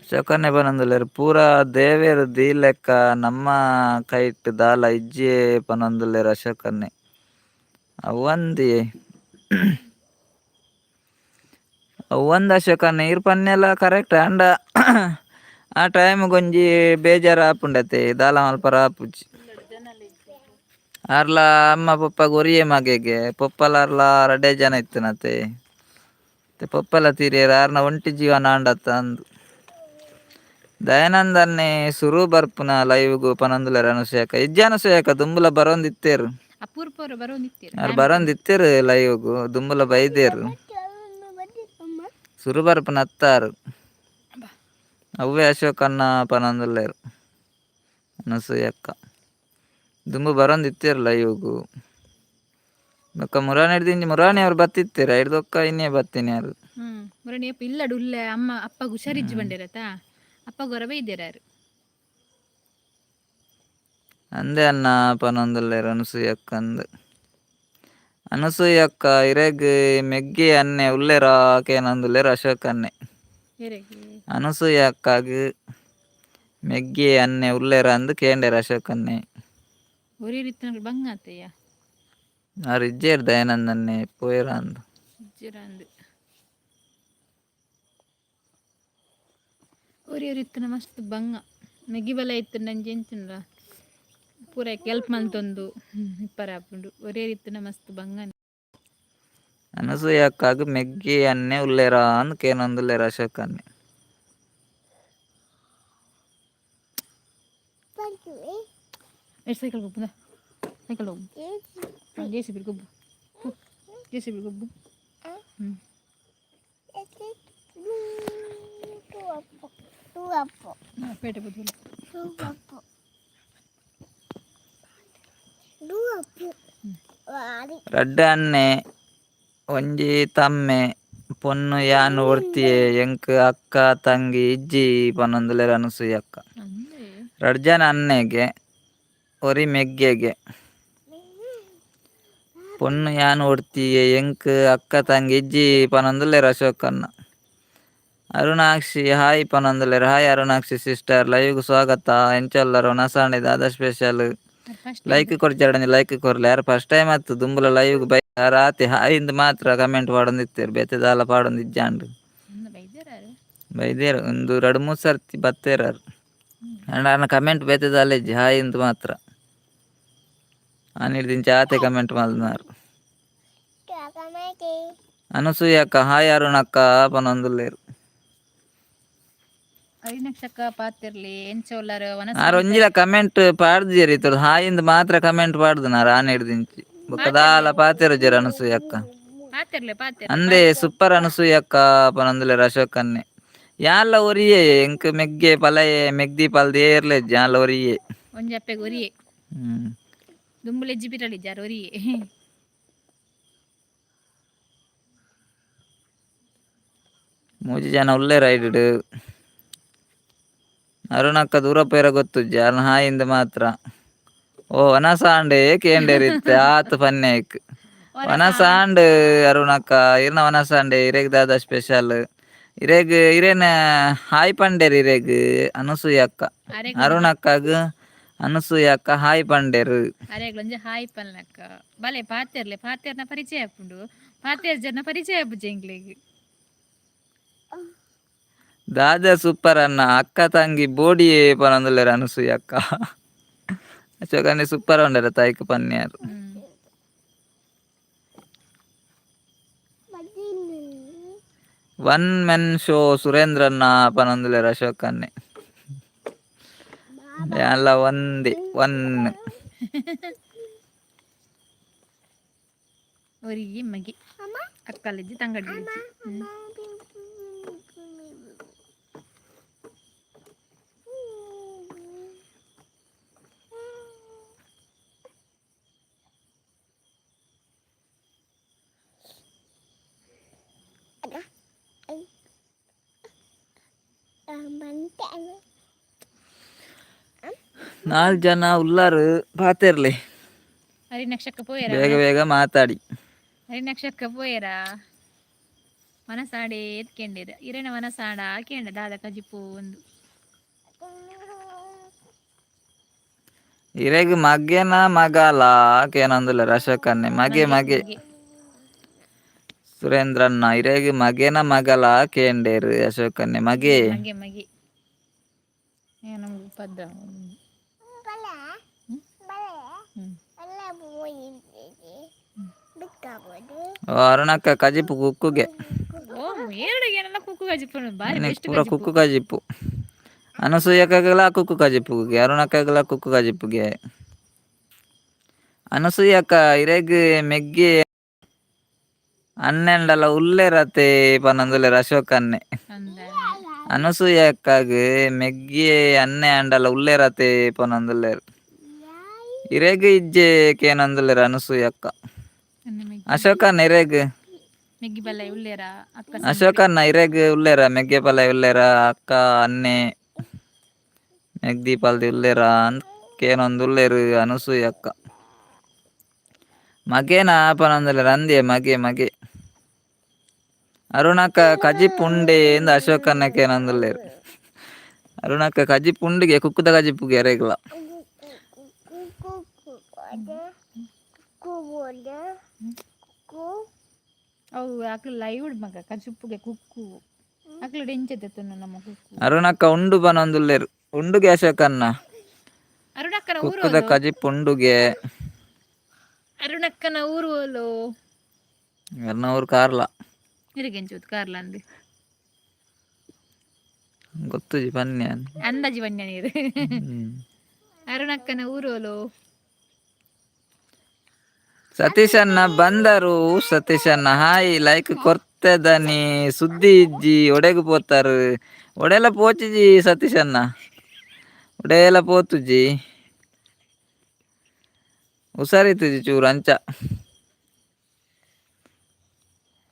ಅಶೋಕನ್ನೆ ಪನೊಂದುಲ್ಲೆರ್ ಪೂರಾ ದೇವೆರ್ ದೀಲೆಕ್ಕ ನಮ್ಮ ಕೈಟ್ ದಾಲ ಇಜ್ಜಿಯೇ ಪನೊಂದುಲ್ಲೆರ್ ಅಶೋಕನ್ನೆ. ಅವ್ವಂದಿಯೇ. ಒಂದು ಅಶೋಕನ್ನ ಈರ್ ಪನ್ನೆಲ ಕರೆಕ್ಟ್ ಅಂಡ ಆ ಟೈಮ್ ಗೊಂಜಿ ಬೇಜಾರು ಆಪುಂಡತೆ ದಾಲ ಮಲ್ಪರ ಆಪುಜಿ. ಅರ್ಲ ಅಮ್ಮ ಪೊಪ್ಪ ಒರಿಯೆ ಮಗೆಗೆ ಪೊಪ್ಪಲ ಅರ್ಲ ರಡ್ಡೆ ಜನ ಇತ್ತನತೆ. ಪೊಪ್ಪಲ ತೀರಿಯರ್ ಆರ್ನ ಒಂಟಿ ಜೀವನ ಆಂಡತ್ತ ಅಂದು. ದಯಾನಂದನ್ನೇ ಸುರು ಬರ್ಪುನ ಲೈವ್ಗು ಪನೊಂದುಲ್ಲೆರ್ ಅನುಸೂಯಕ್ಕ. ಇಜ್ಜಿ ಅನುಸೂಯಕ್ಕ, ದುಂಬುಲ ಬರೊಂದಿತ್ತೆರ್. ಅಪೂರ್ಪರು ಬರೋಂದಿತ್ತೀರ. ಆರ್ ಬರೊಂದಿತ್ತೆರ್ ಲೈವ್ಗು, ದುಂಬುಲ ಬೈದೇರ್. ಸುರು ಬರ್ಪುನ ಅತ್ತಾರು. ಅವ್ವೇ ಅಶೋಕಣ್ಣ ಪನೊಂದುಲ್ಲೆರ್ ಅನಸೂಯಕ್ಕ. ದುಂಬು ಬರೊಂದಿತ್ತೆರ್ ಲೈವ್ಗು. ಬೊಕ್ಕ ಮುರಾನಿ ದಿಂಜಿ ಮುರಾನಿ ಅವ್ರು ಬತ್ತಿತ್ತೆರ್. ಐಡ್ದೊಕ್ಕ ಇನ್ನೇ ಬತ್ತಿನಿ ಯಾರು. ಮುರಣಿ ಅಪ್ಪ ಇಲ್ಲಡು ಉಲ್ಲೆ, ಅಮ್ಮ ಅಪ್ಪಗ್ ಹುಷಾರಿಜ್ಜಿ ಬಂಡೇರತ, ಅಪ್ಪ ಗೊರ ಬೈದೇರಾರು. ಅಂದೆ ಅನ್ನ ಪನೊಂದುಲ್ಲೆರ್ ಅನಸೂಯಕ್ಕ ಅಂದ್. ಅನಸೂಯಕ್ಕ ಇರೆಗ್ ಮೆಗ್ಗಿ ಅನ್ನೆ ಉಲ್ಲೆರಾ ಕೇನೊಂದುಲ್ಲೆರ್ ಅಶೋಕ್ ಅನ್ನೆ. ಎರೆಗ್? ಅನಸೂಯಕ್ಕಗ್ ಮೆಗ್ಗಿ ಅನ್ನೆ ಉಲ್ಲೆರಾ ಅಂದ್ ಕೇಂಡೆರ್ ಅಶೋಕ್ ಅನ್ನೆ. ಒರಿ ಇತ್ತಿನ ಬಂಗ ಆತಯ್ಯ. ಆರ್ ಇಜ್ಜೆರ್ ದಯಾನಂದನ್ನೆ, ಪೋಯೆರ ಅಂದ್. ಇಜ್ಜಿರಂದ್. ಒರಿ ಒರಿ ಇತ್ತಿನ ಮಸ್ತ್ ಬಂಗ. ಮೆಗ್ಗಿ ಬಲ ಇತ್ತು ನಂಜಿ ಎಂಚಿನ ಪೂರ ಹೆಲ್ಪ್ ಮಲ್ತೊಂದು ಇಪ್ಪರ ಆಪುಂಡು. ಒರೇ ಇತ್ತಿನ ಮಸ್ತ್ ಬಂಗ. ಅನಸೂಯಕ್ಕಗ್ ಮೆಗ್ಗಿ ಅನ್ನೆ ಉಲ್ಲೆರಾ ಅಂದ್ ಕೇನೊಂದುಲ್ಲೆರ್ ಅಶೋಕ್ ಅನ್ನೆ. ಸೈಕಲ್ ಗೊಬ್ಬು, ಸೈಕಲ್ ಗೊಬ್ಬು, J C B ಗೊಬ್ಬು, J C B ಗೊಬ್ಬು. ಹ್ಮ್. ಪೇಟೆ ಬುದ್ಧಿ. ರಡ್ಡ್ ಅನ್ನೆ ಒಂಜಿ ತಮ್ಮೆ. ಪೊನ್ನು ಯಾನ್ ಒರ್ತಿಯೆ, ಎಂಕ್ ಅಕ್ಕ ತಂಗಿ ಇಜ್ಜಿ ಪನೊಂದುಲ್ಲೆರ್ ಅನಸೂಯಕ್ಕ. ಅಂದೆ. ರಡ್ಡ್ ಜನ ಅನ್ನೆಗೆ, ಒರಿ ಮೆಗ್ಗೆಗೆ. ಪೊನ್ನು ಯಾನ್ ಒರ್ತಿಯೆ, ಎಂಕ್ ಅಕ್ಕ ತಂಗಿ ಇಜ್ಜಿ ಪನೊಂದುಲ್ಲೆರ್ ಅಶೋಕಣ್ಣ. ಅರುಣಾಕ್ಷಿ ಹಾಯ್ ಪನೊಂದುಲ್ಲೆರ್. ಹಾಯ್ ಅರುಣಾಕ್ಷಿ ಸಿಸ್ಟರ್, ಲೈವ್ಗ್ ಸ್ವಾಗತ. ಎಂಚ ಉಲ್ಲರ್? ವನಸಾಂಡೆ ದಾದ special? First like ಕೊರ್ಜಾರಡ, like ಕೊರ್ಲೆ. ಯಾರು ಫಸ್ಟ್ ಟೈಮ್ ಆತು, ದುಂಬುಲ ಲೈವ್ ಬೈ ರಾತಿ ಹಾಯ್ ಇಂದ್ ಮಾತ್ರ ಕಮೆಂಟ್ ಪಾಡೊಂದಿತ್ತೆರ್, ಬೇತೆ ದಾಲ ಪಾಡೊಂದಿಜ್ಜಾಂಡ್. ಬೈದೇರಾರು. ಬೈದೇರ್. ಒಂದು ರಡ್ಡ್ ಮೂರು ಸರ್ತಿ ಬತ್ತೇರಾರ್. ಅಂಡ ಅರ್ನ ಕಮೆಂಟ್ ಬೇತೆ ದಾಲ ಇಜ್ಜಿ, ಹಾಯ್ ಇಂದ್ ಮಾತ್ರ. ಆನಿಡ್ದಿಂಚ ಆತೆ ಕಮೆಂಟ್ ಮಲ್ದನಾರ್. ಅನಸೂಯಕ್ಕ ಹಾಯ್, ಅರುಣಕ್ಕ ಪನೊಂದುಲ್ಲೆರ್. ಅರಿನಕ್ಷಕ್ಕ ಪಾತಿರ್ಲಿ, ಎಂಚ ಉಲ್ಲಾರ? ಆರ್ ಒಂಜಿಲ ಕಮೆಂಟ್ ಪಾಡ್ದಿಜೆರ್ ಇತ್ತೊಡು. ಹಾಯ್ ಇಂದ್ ಮಾತ್ರ ಕಮೆಂಟ್ ಪಾಡ್ದನಾರ್ ಆನಿಡ್ದಿಂಚಿ. ಬೊಕ್ಕ ದಾಲ ಪಾತೆರುಜೆರ್ ಅನಸೂಯಕ್ಕ. ಪಾತಿರ್ಲೆ ಪಾತಿರ್. ಅಂದೆ, ಸೂಪರ್ ಅನಸೂಯಕ್ಕ ಪನೊಂದುಲ್ಲೆರ್ ಅಶೋಕ್ ಅನ್ನೆ. ಯಾನ್ಲ ಒರಿಯೆ, ಎಂಕ್ ಮೆಗ್ಗೆ ಪಲಯೆ ಮೆಗ್ದಿ ಪಲ್ದಿ ಏರ್ಲ ಇಜ್ಜಿ, ಯಾನ್ಲ ಒರಿಯೆ. ಒಂಜಿ ಅಪ್ಪೆಗ್ ಒರಿಯೆ. ದುಂಬುಲೆಜ್ಜಿ ಪಿರಳಿಜ್ಜಾರ್, ಒರಿಯೆ. ಮೂಜಿ ಜನ ಉಲ್ಲೆರ್ ಐಡ್. ಅರುಣಕ್ಕ ದೂರ ಪೇರ ಗೊತ್ತುಜ್ಜಿ, ಅರ್ನ ಹಾಯ್ ಇಂದ್ ಮಾತ್ರ. ಓ ವನಸಾಂಡೆ ಕೇಂಡೇರ್ ಇತ್ತೆ ಆತ್ ಪನ್ನೇಕ್. ವನಸಾಂಡ್ ಅರುಣಕ್ಕ, ಇರ್ನ ವನಸಾಂಡೆ. ಇರೆಗ್ ದಾದ ಸ್ಪೆಷಲ್? ಇರೆಗ್ ಇರೇನ ಹಾಯ್ ಪಂಡೇರ್ ಇರೆಗ್ ಅನಸೂಯಕ್ಕ. ಅರೆಗ್ ಅರುಣಕ್ಕಗ್ ಅನಸೂಯಕ್ಕ ಹಾಯ್ ಪಂಡೇರ್. ಅರೆಗ್ಲೊಂಜಿ ಹಾಯ್ ಪನ್ಲಕ್ಕ. ಬಲೆ ಪಾತೆರ್ಲೆ, ಪಾತೆರ್ನ ಪರಿಚಯ ಆಪುಂಡು. ಪಾತೆರ್ ಜನ ಪರಿಚಯ ಆಪುಜಿ ಎಂಕ್ಲೆಗ್. ದಾದ ಸೂಪರ್ ಅನ್ನ, ಅಕ್ಕ ತಂಗಿ ಬೋಡಿಯೇ ಪನೊಂದುಲ್ಲೆರ್ ಅನಸೂಯಕ್ಕ. ಅಶೋಕನ್ನೆ ಸೂಪರ್ ಉಂಡರ ತಾಯ್ಕ್ ಪನ್ಯಾರ್. One men show ಸುರೇಂದ್ರನ್ನ ಪನೊಂದುಲ್ಲೆರ್ ಅಶೋಕನ್ನೆ. ಯಾನ್ಲ ಒಂದೇ ಒನ್. ಒರಿ ಮಗೆ, ಅಕ್ಕಲಿಜ್ಜಿ ತಂಗಡಿಲಿಜ್ಜಿ. ನಾಲ್ ಜನ ಉಲ್ಲಾರು, ಪಾತೆರ್ಲೆ. ಹರಿನಕ್ಷಕ್ಕ ಪೋಯರ? ಬೇಗ ಬೇಗ ಮಾತಾಡಿ. ಹರಿನಕ್ಷಕ್ಕ ಪೋಯರ? ಮನಸಾಡೆ ಎತ್ಕೆಂಡಿರ ಇರೆನ ವನಸಾಡ ಕೇಂಡ ದಾದ ಕಜಿಪು ಒಂದು. ಇರೆಗ್ ಮಗ್ಗೆನ ಮಗಲ ಕೇನೊಂದುಲ್ಲೆರ್ ಅಶೋಕನ್ನೆ. ಮಗೆ ಮಗೆ. ಸುರೇಂದ್ರಣ್ಣ ಇರೆಗ್ ಮಗೆನ ಮಗಲ ಕೇಂಡೇರು ಅಶೋಕನ್ನೆ ಮಗೆ. ಮಗೆ ಮಗೆ ನಮ್ಗೆ ಪದ. ಹ್ಮ್. ಓ ಅರುಣಕ್ಕ, ಕಜಿಪು ಕುಕ್ಕುಗೆ. ಓ, ಎರಡು ಏನೆಲ್ಲ ಕುಕ್ಕು ಕಜಿಪು ಬಾರಿ ಬೆಸ್ಟ್. ಪೂರ ಕುಕ್ಕು ಕಜಿಪು. ಅನಸೂಯಕ್ಕಗಲ ಕುಕ್ಕು ಕಜಿಪುಗೆ, ಅರುಣಕ್ಕಗಲ ಕುಕ್ಕು ಕಜಿಪುಗೆ. ಅನಸೂಯಕ್ಕ ಇರೆಗ್ ಮೆಗ್ಗೆ ಅನ್ನೆಂಡಲ ಉಲ್ಲೆರತೆ ಪನೊಂದುಲ್ಲೆರ್ ಅಶೋಕನ್ನೆ. ಅಂದ. ಅನಸೂಯಕ್ಕಗ್ ಮೆಗ್ಯೆ ಅಣ್ಣೆ ಆಂಡಲ ಉಲ್ಲೆರತೆ ಪನೊಂದುಲ್ಲೆರ್. ಇರೆಗ್ ಇಜ್ಜೆ ಕೇನೊಂದುಲ್ಲೆರ್ ಅನಸೂಯಕ್ಕ. ಅಶೋಕಣ್ಣ ಇರೆಗ್ ಮೆಗ್ಗಿ ಬಲ್ಲ ಉಲ್ಲೇರಾ ಅಕ್ಕ? ಅಶೋಕಣ್ಣ ಇರೆಗ್ ಉಲ್ಲೆರ ಮೆಗ್ಗೆ ಪಲ ಉಲ್ಲೆರ, ಅಕ್ಕ ಅಣ್ಣೆ ಮೆಗ್ದಿ ಪಲ್ದಿ ಉಲ್ಲೆರ ಅಂದ್ ಕೇನೊಂದುಲ್ಲೆರ್ ಅನಸೂಯಕ್ಕ. ಮಗೇನ ಪನೊಂದುಲ್ಲೆರ್. ಅಂದ್ಯೆ, ಮಗೆ ಮಗೆ. ಅರುಣಕ್ಕ ಕಜಿಪು ಉಂಡೆ ಇಂದ್ ಅಶೋಕಣ್ಣ ಕೇನೊಂದುಲ್ಲೆರ್. ಅರುಣಕ್ಕ ಕಜಿಪು ಉಂಡುಗೆ, ಕುಕ್ಕುದ ಕಜಿಪುಗೆ ಅರೆಗ್ಲ. ಅವು ಅಕ್ಲು ಲೈವ್ ಮಗ ಕಜಿಪುಗೆ ಕುಕ್ಕು ಅಕ್ಲು ಡೆಂಚೆ ನಮ್ಮ ಕುಕ್ಕು. ಅರುಣಕ್ಕ ಉಂಡು ಪನೊಂದುಲ್ಲೆರ್. ಉಂಡುಗೆ ಅಶೋಕಣ್ಣ. ಅರುಣಕ್ಕನ ಊರು? ಕುಕ್ಕುದ ಕಜಿಪು ಉಂಡುಗೆ. ಅರುಣಕ್ಕನ ಊರು ಓಲು? ಎರ್ನ ಊರು ಕಾರ್ಲ. ಇರೆಗೆಂಚೂತ್ ಕಾರ್ಲ ಅಂದ್? ಗೊತ್ತುಜಿ ಪನ್ಯ. ಅಂದಾಜಿ ಬನ್ಯ ನೀರು. ಅರುಣಕ್ಕನ ಊರು ಓಲು? ಸತೀಶಣ್ಣ ಬಂದರು. ಸತೀಶಣ್ಣ ಹಾಯ್, ಲೈಕ್ ಕೊರ್ತೆದನಿ, ಸುದ್ದಿ ಇಜ್ಜಿ, ಒಡೆಗ್ ಪೋತಾರು? ಒಡೆಲ ಪೋಚಿಜಿ ಸತೀಶಣ್ಣ, ಒಡೆಲ ಪೋತುಜಿ. ಹುಷಾರಿತ್ತುಜಿ ಚೂರು ಅಂಚ.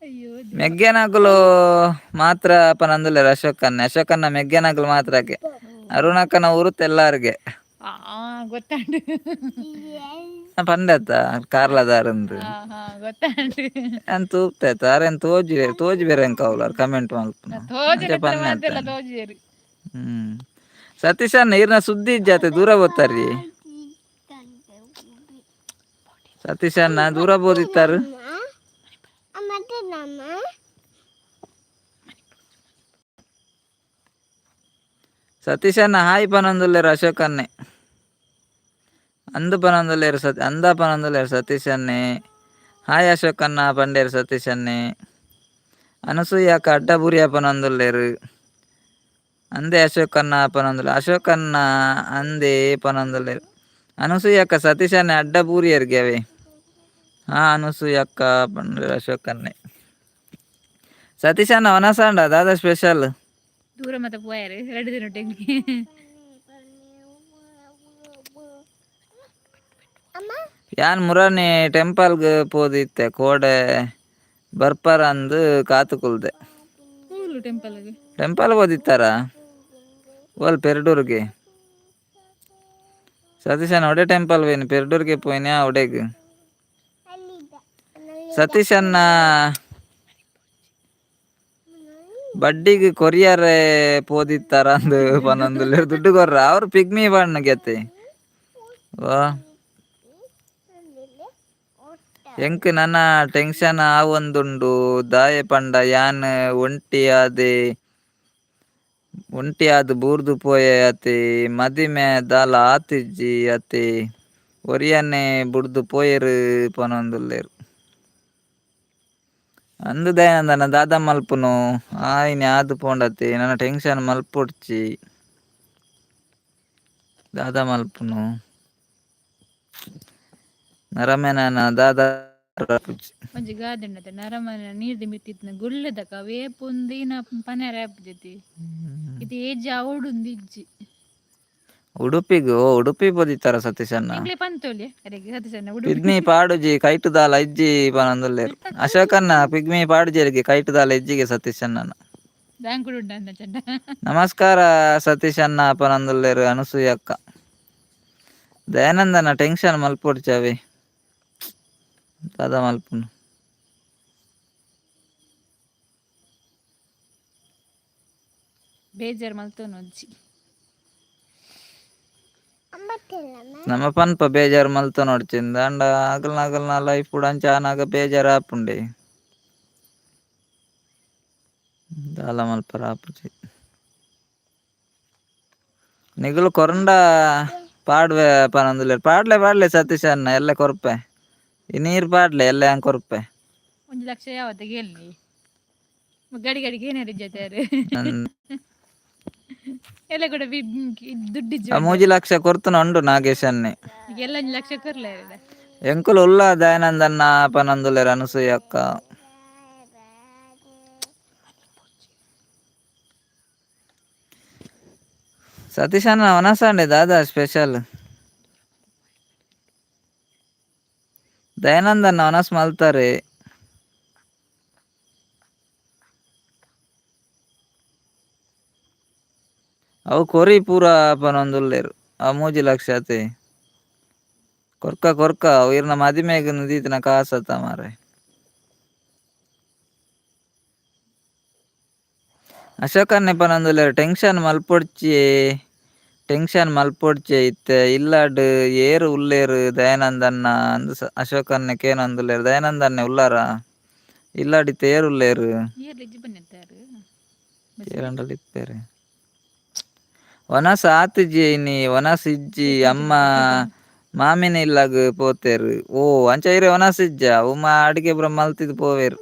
ಅಯ್ಯೋ. ಮೆಗ್ಗೆನಕುಲು ಮಾತ್ರ ಪನೊಂದುಲ್ಲೆರ್ ಅಶೋಕಣ್ಣ. ಅಶೋಕಣ್ಣ ಮೆಗ್ಗೆನಕುಲು ಮಾತ್ರಕ್ಕೆ, ಅರುಣಕ್ಕನ ಊರು ತೆಲ್ಲಾರ್ಗೆ. ಆ ಗೊತ್ತಾಂಡು. ಪಂಡತ್ತ ಕಾರ್ಲದಾರಂದು. ಹಾ ಹಾ, ಗೊತ್ತಾಂಡು. ಯಾನ್ ತೂಪ್ತೆ ಅರೆನ್ ತೋಜಿ ತೋಜಿ ಬೇರೆ ಎಂಕ ಕಮೆಂಟ್ ಮಲ್ಪುನ. ತೋಜನೆ ಮಾತೆಲ್ಲ ತೋಜಿಯರು. ಸತೀಶಣ್ಣ, ಈರ್ನ ಸುದ್ದಿ ಇಜ್ಜಾತೆ, ದೂರ ಬೋತಾರಿ. ಸತೀಶಣ್ಣ ದೂರ ಬೋದಿತ್ತಾರು. ಸತೀಶಣ್ಣ ಹಾಯ್ ಪನೊಂದುಲ್ಲೆರ್ ಅಶೋಕನ್ನೆ. ಅಂದು ಪನೊಂದುಲ್ಲೆರ್ ಸತ್ ಅಂದ ಪನೊಂದುಲ್ಲೆರ್ ಸತೀಶನ್ನೆ. ಹಾಯ್ ಅಶೋಕಣ್ಣ ಪಂಡೇರ್ ಸತೀಶನ್ನೆ. ಅನಸೂಯಕ್ಕ ಅಡ್ಡ ಬೂರಿಯ ಪನೊಂದುಲ್ಲೆರ್. ಅಂದೆ ಅಶೋಕಣ್ಣ ಪನೊಂದುಲ್ಲೆರ್. ಅಶೋಕಣ್ಣ ಅಂದೆ ಪನೊಂದುಲ್ಲೆರ್. ಅನಸೂಯಕ್ಕ ಸತೀಶನ್ನೆ ಅಡ್ಡ ಬೂರಿಯರ್ಗೆ ಅವೇ. ಹಾ ಅನಸೂಯಕ್ಕ ಪಂಡೇರ್ ಅಶೋಕನ್ನೆ. ಸತೀಶಣ್ಣ ವನಸಾಂಡ ದಾದಾ ಸ್ಪೆಷಲ್? ದೂರ ಮತ್ತೆ ಪೋಯಾರು 2 ದಿನ ಟೆಂಗಿ. ಯಾನ್ ಮುರಾನಿ ಟೆಂಪಲ್ಗ್ ಪೋದಿತ್ತೆ, ಕೋಡೆ ಬರ್ಪರ ಅಂದ್ ಕಾತು ಕುಲ್ದೆ. ಊರು ಟೆಂಪಲ್ಗೆ? ಟೆಂಪಲ್ ಪೋದಿತ್ತಾರ ಓಲ್ ಪೆರ್ಡೂರ್ಗೆ. ಸತೀಶಣ್ಣ ಒಡೆ ಟೆಂಪಲ್ ಪೋಯಿನಿ? ಪೆರ್ಡೂರ್ಗೆ ಪೋಯಿನ ಒಡೆಗ್ ಸತೀಶಣ್ಣ? ಬಡ್ಡಿಗ್ ಕೊರಿಯರೆ ಪೋದಿತ್ತಾರ ಅಂದ್ ಪನೊಂದುಲ್ಲೆರ್. ದುಡ್ಡು ಕೊರ್ರ ಅವ್ರು ಪಿಗ್ಮಿ ಬಣ್ಣ ಗೆತ್ತೆ. ವಾ ಎಂಕ್ ನನ ಟೆನ್ಷನ್ ಆವೊಂದುಂಡು, ದಾಯೆ ಪಂಡ ಯಾನ್ ಒಂಟಿಯಾದೆ ಒಂಟಿಯಾದ್ ಬೂರ್ದು ಪೋಯೆ ಅತೆ, ಮದಿಮೆ ದಾಲ ಆತಿಜಿ ಅತೆ, ಒರಿಯನೇ ಬುಡ್ದು ಪೋಯೆರ್ ಪನೊಂದುಲ್ಲೆರ್. ಅಂದ್ ದಯಾನಂದನ, ದಾದ ಮಲ್ಪುನು, ಆಯಿನಿ ಆದ್ ಪೋಂಡತೆ. ನನ ಟೆನ್ಷನ್ ಮಲ್ಪೊಡ್ಚಿ. ದಾದ ಮಲ್ಪುನು ನರಮೇನನ ದಾದ. ಒಂಜಿ ಗಾದೆ ಉಂಡತೆ, ನರಮನೆ ನೀರ್ದ ಮಿತ್ತಿತ್ತಿನ ಗುಳ್ಳೆದಕ ವೇಪುಂದಿನ ಪನೆರೆ ಆಪುಜತಿ ಇದು ಏಜ್ ಆವೊಡುಂದು ಇಜ್ಜಿ. ಉಡುಪಿಗ್, ಓ ಉಡುಪಿ ಪೋದಿತ್ತಾರ ಸತೀಶಣ್ಣ? ಎಂಕ್ಲೆ ಪಂತೊಲಿ ಅರೆಗೆ ಸತೀಶಣ್ಣ ಉಡುಪಿ. ಪಿಗ್ಮಿ ಪಾಡುಜಿ, ಕೈಟ್ ದಾಲ ಇಜ್ಜಿ ಪನೊಂದುಲ್ಲೆರ್. ಅಶೋಕಣ್ಣ ಪಿಗ್ಮಿ ಪಾಡುಜೆರ್ಗೆ, ಕೈಟ್ ದಾಲ ಇಜ್ಜಿಗೆ ಸತೀಶಣ್ಣನ. ಬ್ಯಾಂಕ್ ಉಂಡ ಅಂದ ಚಂಡ. ನಮಸ್ಕಾರ ಸತೀಶಣ್ಣ ಪನೊಂದುಲ್ಲೆರ್ ಅನಸೂಯಕ್ಕ. ದಯಾನಂದನ ಟೆನ್ಷನ್ ಮಲ್ಪೊಡ್ಚಿ ಅವೇ. ದಾದ ಮಲ್ಪುನು. ಬೇಜಾರ್ ಮಲ್ತೊನೊಜ್ಜಿ. ನಮ್ಮ ಪನ್ಪ ಬೇಜಾರ್ ಮಲ್ತೊನೊಡ್ಚಿಂದ್ ಆಂಡ ಅಗಲ್ನ ಅಗಲ್ನ ಲೈಫ್ ಅಂಚ ಆನಗ ಬೇಜಾರ್ ಆಪುಂಡೆ. ದಾಲ ಮಲ್ಪರ ಆಪುಜಿ. ನಿಗುಲು ಕೊರಂಡ ಪಾಡ್ವೆ ಪನೊಂದುಲ್ಲೆರ್. ಪಾಡ್ಲೆ ಪಾಡ್ಲೆ ಸತೀಶ್ ಅಣ್ಣ, ಎಲ್ಲ ಕೊರ್ಪೆ. ಈ ನೀರ್ ಪಾಡ್ಲೆ, ಎಲ್ಲ ಯಾನ್ ಕೊರ್ಪೆ. 1 ಲಕ್ಷ ಯಾವತ್ತ ಕೇಳಿ ಗಡಿ ಗಡಿಗೆ ಏನಾರು ಜೊತೆ. ಎಲ್ಲ ಕೂಡ ದುಡ್ಡಿಜ್ಜಿ. ಆ 3 ಲಕ್ಷ ಕೊರ್ತುನ ಉಂಡು ನಾಗೇಶ್ ಅನ್ನೆ. ಎಲ್ಲ 1 ಲಕ್ಷ ಕೊರ್ಲೆ. ಎಂಕುಲು ಉಲ್ಲ ದಯಾನಂದನ್ನ ಪನೊಂದುಲ್ಲೆರ್ ಅನಸೂಯ ಅಕ್ಕ. ಸತೀಶ್ ಅಣ್ಣ, ವನಸಾಂಡೆ ದಾದಾ ಸ್ಪೆಷಲ್? ದಯಾನಂದನ್ನ ವನಸ್ ಮಲ್ತಾರೆ. ಅವು ಕೊರಿ ಪೂರ ಪನೊಂದುಲ್ಲೆರ್. ಆ 3 ಲಕ್ಷ ಅತೆ ಕೊರ್ಕ ಕೊರ್ಕ, ಅವು ಇರ್ನ ಮದಿಮೆಗ್ ದೀತಿನ ಕಾಸತ್ತ ಮಾರ್ರೆ. ಅಶೋಕನ್ನೆ ಪನೊಂದುಲ್ಲೆರ್, ಟೆನ್ಷನ್ ಮಲ್ಪೊಡ್ಚಿ, ಟೆನ್ಷನ್ ಮಲ್ಪೊಡ್ಚಿ, ಇತ್ತೆ ಇಲ್ಲಡ್ ಏರ್ ಉಲ್ಲೆರ್ ದಯಾನಂದನ್ನ ಅಂದ್ ಅಶೋಕನ್ನೆ ಕೇನೊಂದುಲ್ಲೆರ್. ದಯಾನಂದನ್ನೆ ಉಲ್ಲಾರ ಇಲ್ಲಡ್? ಇತ್ತೆ ಏರ್ ಉಲ್ಲೆರ್? ಏರ್ ಇಜ್ಜಿ ಬನ್ನಿತ್ತಾರೆ. ಏರಂಡಲ ಇಪ್ಪೆರೆ. ವನಸ್ ಆತಿಜಿ ಇನಿ, ವನಸ್ ಇಜ್ಜಿ. ಅಮ್ಮ ಮಾಮಿನ ಇಲ್ಲಗ್ ಪೋತೆರ್. ಓ, ಅಂಚ ಇರೆ ವನಸ್ ಇಜ್ಜ? ಉಮ್ಮ ಅಡಿಗೆ ಪೂರ ಮಲ್ತಿದ್ ಪೋವೆರ್.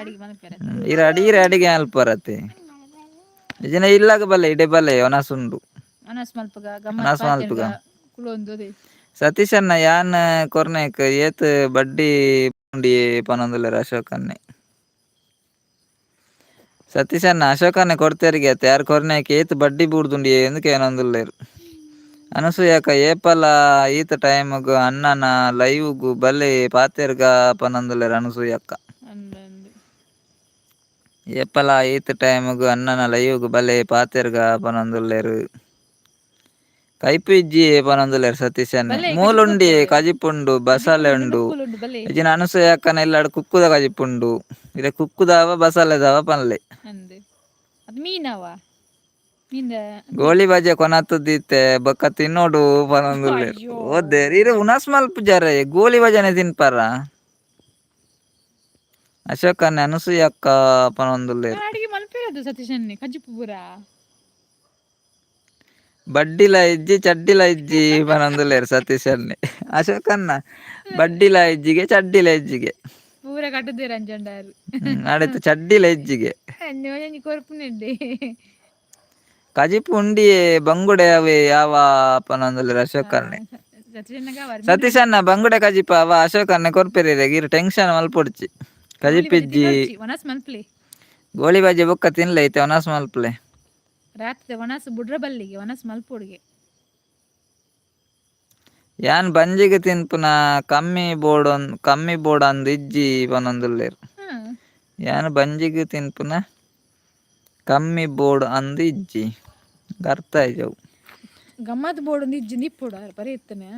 ಅಡಿಗೆ ಮಲ್ಪೆರೆ. ಇರ ಅಡಿ ಇರೆ ಅಡಿಗೆ ಮಲ್ಪರತೆ ಇಜಿನ ಇಲ್ಲಗ್ ಬಲೆ, ಇಡೆ ಬಲೆ, ವನಸ್ ಉಂಡು. ವನಸ್ ಮಲ್ಪುಗ. ವನಸ್ ಮಲ್ಪುಗ. ಕುಲೊಂದು. ಸತೀಶಣ್ಣ, ಯಾನ್ ಕೊರ್ನೆಕ್ ಏತ್ ಬಡ್ಡಿ ಉಂಡಿ ಪನೊಂದುಲ್ಲೆರ್ ಅಶೋಕನ್ನೆ. ಸತೀಶಣ್ಣ, ಅಶೋಕನ್ನೆ ಕೊರ್ತೆರ್ಗೆ ಅತ್ತೆ, ಯಾರ್ ಕೊರ್ನೆಕ್ ಏತ್ ಬಡ್ಡಿ ಬೂರ್ದುಂಡಿ ಎಂದು ಕೇನೊಂದುಲ್ಲೆರ್. ಅನಸೂಯಕ್ಕ, ಏಪಲ ಈತ ಟೈಮ್ಗ್ ಅಣ್ಣನ ಲೈವ್ಗ್ ಬಲೆ ಪಾತೆರ್ಗ ಪನೊಂದುಲ್ಲೆರ್ ಅನಸೂಯಕ್ಕ. ಅಂದ್ ಅಂದ್. ಏಪಲ ಈತ್ ಟೈಮ್ಗ್ ಅಣ್ಣನ ಲೈವ್ಗ್ ಬಲೆ ಪಾತೆರ್ಗ ಪನೊಂದುಲ್ಲೆರ್. ಕೈಪು ಇಜ್ಜಿ ಪನೊಂದುಲ್ಲೆರ್ ಸತೀಶನ್ನೆ. ಬಲೆ. ಮೂಲುಂಡಿ. ಕಜಿಪು. ಕಜಿಪುಂಡು, ಬಸಲೆ ಉಂಡು. ನುಪ್ಪುಲುಂಡು, ಬಲೆ. ಇಜಿನ ಅನಸೂಯಕ್ಕನ ಇಲ್ಲಡ್ ಕುಕ್ಕುದ ಕಜಿಪುಂಡು. ಇರೆ ಕುಕ್ಕುದಾವ ಬಸಲೆದಾವ ಪನ್ಲೆ. ಅಂದ್, ಅದು ಮೀನವ ಮೀನ್. ಗೋಳಿ ಬಜೆ ಕೊನತ್ತದಿತ್ತೆ, ಬೊಕ್ಕ ತಿನ್ನೋಡು ಪನೊಂದುಲ್ಲೆರ್. ಅಯ್ಯೋ. ಓದ್ದೇರ್ ಇರೆ ಉಣಸ್ ಮಲ್ಪುಜಾರೆ, ಗೋಳಿ ಬಜನೆ ತಿನ್ಪಾರ? ಅಶೋಕನ್ನೆ ಅನಸೂಯಕ್ಕ ಪನೊಂದುಲ್ಲೆರ್. ಅಡಿಗೆ ಮಲ್ಪೆರದು ಸತೀಶನ್ನೆ ಕಜಿಪು ಪೂರ. ಬಡ್ಡಿಲ ಇಜ್ಜಿ, ಚಡ್ಡಿಲ ಇಜ್ಜಿ ಪನೊಂದುಲ್ಲೆರ್ ಸತೀಶನ್ನೆ. ಅಶೋಕನ್ನ, ಬಡ್ಡಿಲ ಇಜ್ಜಿಗೆ, ಚಡ್ಡಿಲ ಇಜ್ಜಿಗೆ. ಪೂರ ಕಟ್ಟುದೇರ್ ಅಂಚಂಡಾರು. ಆಡೆತ್ತ ಚಡ್ಡಿಲ ಇಜ್ಜಿಗೆ. ಒಂಜಿ ಕೊರ್ಪುನೆಡ್ಡೆ. ಕಜಿಪು ಉಂಡಿಯೇ, ಬಂಗುಡೆ ಅವೆ ಯಾವ ಪನೊಂದುಲ್ಲೆರ್ ಅಶೋಕನ್ನೆ. ಸತೀಶನ್ನಗ. ಸತೀಶಣ್ಣ, ಬಂಗುಡೆ ಕಜಿಪ ಅವ ಅಶೋಕನ್ನೆ ಕೊರ್ಪೆರ್ ಇರೆಗ್, ಇರ್ ಟೆನ್ಷನ್ ಮಲ್ಪೊಡ್ಚಿ. ಕಜಿಪಿಜ್ಜಿ. ವನಸ್ ಮಲ್ಪ್ಲೆ. ಗೋಳಿ ಬಜೆ ಬೊಕ್ಕ ತಿನ್ಲೆ, ಇತ್ತೆ ವನಸ್ ಮಲ್ಪಲೆ. ರಾತ್ರಿ ವನಸ್ ಬುಡ್ರ ಬಲ್ಲಿಗೆ, ವನಸ್ ಮಲ್ಪೊಡುಗೆ. ಯಾನ್ ಬಂಜಿಗ್ ತಿನ್ಪುನ ಕಮ್ಮಿ ಬೋಡ್ ಕಮ್ಮಿ ಬೋಡ್ ಅಂದ್ ಇಜ್ಜಿ ಪನೊಂದುಲ್ಲೆರ್. ಯಾನ್ ಬಂಜಿಗ್ ತಿನ್ಪುನ ಕಮ್ಮಿ ಬೋಡ್ ಅಂದ್ ಇಜ್ಜಿ, ಅರ್ಥ ಆಯ್ಜವು. ಗಮ್ಮತ್ ಬೋಡು ಇಜ್ಜಿ ನಿಪ್ಪೊಡು ಆರ್ ಬರಿ ಇತ್ತನೆ.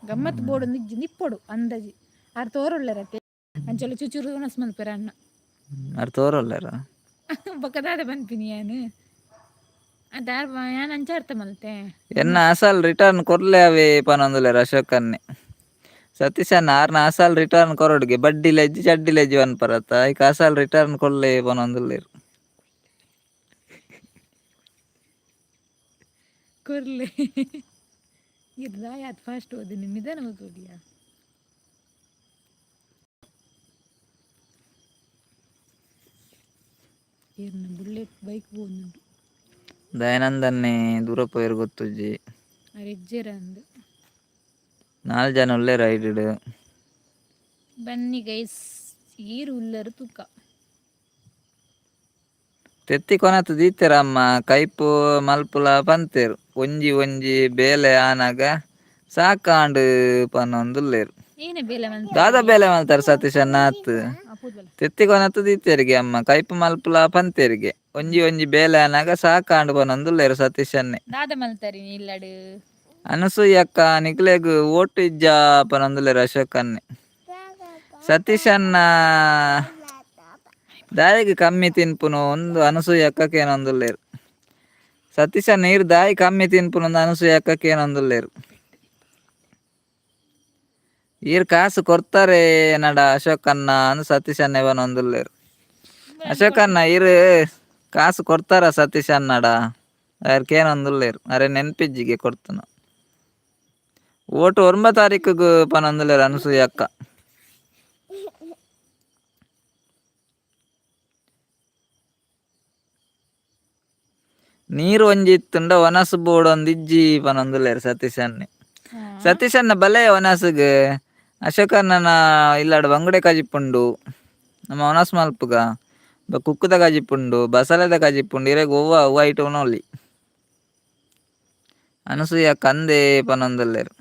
ಗಮ್ಮತ್ ಬೋಡು ಇಜ್ಜಿ ನಿಪ್ಪೊಡು ಅಂದಾಜಿ ಆರ್ ತೋರುಳ್ಳೆರತ್ತೆ. ಅಂಚಲ ಚುಚುರು ವನಸ್ ಮಲ್ಪೆರ ಅಣ್ಣ. ಅರ್ ತೋರೊಲ್ಲೆರ. ಬೊಕ್ಕ ದಾದ ಪನ್ಪಿನಿ ಯಾನ್? ಅದಾರ್ ಯಾನ್ ಅಂಚ ಅರ್ಥ ಮಲ್ತೆ. ಎನ್ನ ಅಸಲ್ ರಿಟರ್ನ್ ಕೊರ್ಲೆ ಅವೇ ಪನೊಂದುಲ್ಲೆರ್ ಅಶೋಕನ್ನೆ. ಸತೀಶಣ್ಣ, ಆರ್ನ ಅಸಲ್ ರಿಟರ್ನ್ ಕೊರೊಡುಗೆ, ಬಡ್ಡಿ ಲೆಜ್ಜಿ ಚಡ್ಡಿ ಲೆಜ್ಜಿ ಪನ್ಪರತ್ತ, ಐಕ್ ಅಸಲ್ ರಿಟರ್ನ್ ಕೊರ್ಲೆ ಪನೊಂದುಲ್ಲೆರ್. ಕೊರ್ಲೆ. ಇದು ಯಾತ್ ಫಾಸ್ಟ್ ಓದಿನಿ, ನಿಧಾನ ಓದೋದಿಯಾ? ಏರ್ನ ಬುಲೆಟ್ ಬೈಕ್ ಪೋವೊಂದುಂಡು. ದಯಾನಂದನ್ನೇ ದೂರ ಪೋಯೆರ್ ಗೊತ್ತುಜ್ಜಿ. ಅರ್ ಇಜ್ಜೆರ್ ಅಂದ್. ನಾಲ್ ಜನ ಉಲ್ಲೆರ್ ಐಡಿಡ್. ಬನ್ನಿ ಗೈಸ್, ಏರು ಉಲ್ಲರು ತೂಕ. ತೆತ್ತಿ ಕೊನತ್ ದೀತೆರಮ್ಮ, ಕೈಪು ಮಲ್ಪುಲ ಪಂತೆರ್. ಒಂಜಿ ಒಂಜಿ ಬೇಲೆ ಆನಗ ಸಾಕಾಂಡ್ ಪನೊಂದುಲ್ಲೆರ್. ಏನ ಬೇಲೆ? ದಾದ ಬೇಲೆ ಮಲ್ತಾರ ಸತೀಶ್ ಅಣ್ಣ ಆತ್? ಪೂದ್ವಲ್ಲ. ತೆತ್ತಿ ಕೊನತ್ ದೀತೆರಿಗೆ ಅಮ್ಮ, ಕೈಪು ಮಲ್ಪುಲ ಪಂತೆರಿಗೆ, ಒಂಜಿ ಒಂಜಿ ಬೇಲೆ ಆನಗ ಸಾಕಾಂಡ್ ಪನೊಂದುಲ್ಲೆರ್ ಸತೀಶ್ ಅಣ್ಣೆ. ದಾದ ಮಲ್ತಾರಿ ಇಲ್ಲಡ್? ಅನಸೂಯಕ್ಕ, ನಿಕ್ಲೆಗ್ ಓಟು ಇಜ್ಜ ಪನೊಂದುಲ್ಲೆರ್ ಅಶೋಕ್ ಅಣ್ಣೆ. ಸತೀಶ್ ಅಣ್ಣ, ದಾಯಿಗ್ ಕಮ್ಮಿ ತಿನ್ಪುನು ಒಂದು ಅನಸೂಯಕ್ಕ ಕೇನೊಂದುಲ್ಲೆರ್. ಸತೀಶ್ ಅಣ್ಣ, ಈರ್ ದಾಯಿ ಕಮ್ಮಿ ತಿನ್ಪುನು ಒಂದು ಅನಸೂಯಕ್ಕ ಕೇನೊಂದುಲ್ಲೆರ್. ಈರ್ ಕಾಸು ಕೊರ್ತಾರೆ ನಡ ಅಶೋಕ್ ಅಣ್ಣ ಅಂದ್ ಸತೀಶ್ ಅಣ್ಣೆ ಪನೊಂದುಲ್ಲೆರ್. ಅಶೋಕಣ್ಣ ಇರು ಕಾಸು ಕೊಡ್ತಾರ ಸತೀಶ್ ಅಣ್ಣಡ ಕೇನೊಂದುಲ್ಲೇರು ಅರೆ ನೆನ್ಪಿಜ್ಜಿಗೆ ಕೊಡ್ತನ. ಓಟು 9 ತಾರೀಕುಗು ಪನೊಂದುಲ್ಲೆರ್ ಅನಸೂಯ ಅಕ್ಕ. ನೀರು ಒಂಜಿ ಇತ್ತುಂಡ ವನಸ್ ಬೋಡೊಂದು ಇಜ್ಜಿ ಪನೊಂದುಲ್ಲೆರ್ ಸತೀಶ್ ಅಣ್ಣೆ. ಸತೀಶ್ ಅಣ್ಣ ಬಲೆ ವನಸ್ಗ್ ಅಶೋಕಣ್ಣನ ಇಲ್ಲಡ್ ಬಂಗುಡೆ ಕಜಿಪುಂಡು ನಮ್ಮ ವನಸ್ ಮಲ್ಪುಗ ಕುಕ್ಕುದ ಕಜಿಪುಂಡು ಬಸಲೆದ ಕಜಿಪುಂಡು ಇರೆಗ್ ಒವ್ವ ಅವ್ವ ಐಟ್ ಉನೊಲಿ. ಅನಸೂಯ ಕಂದೆ ಪನೊಂದುಲ್ಲೆರ್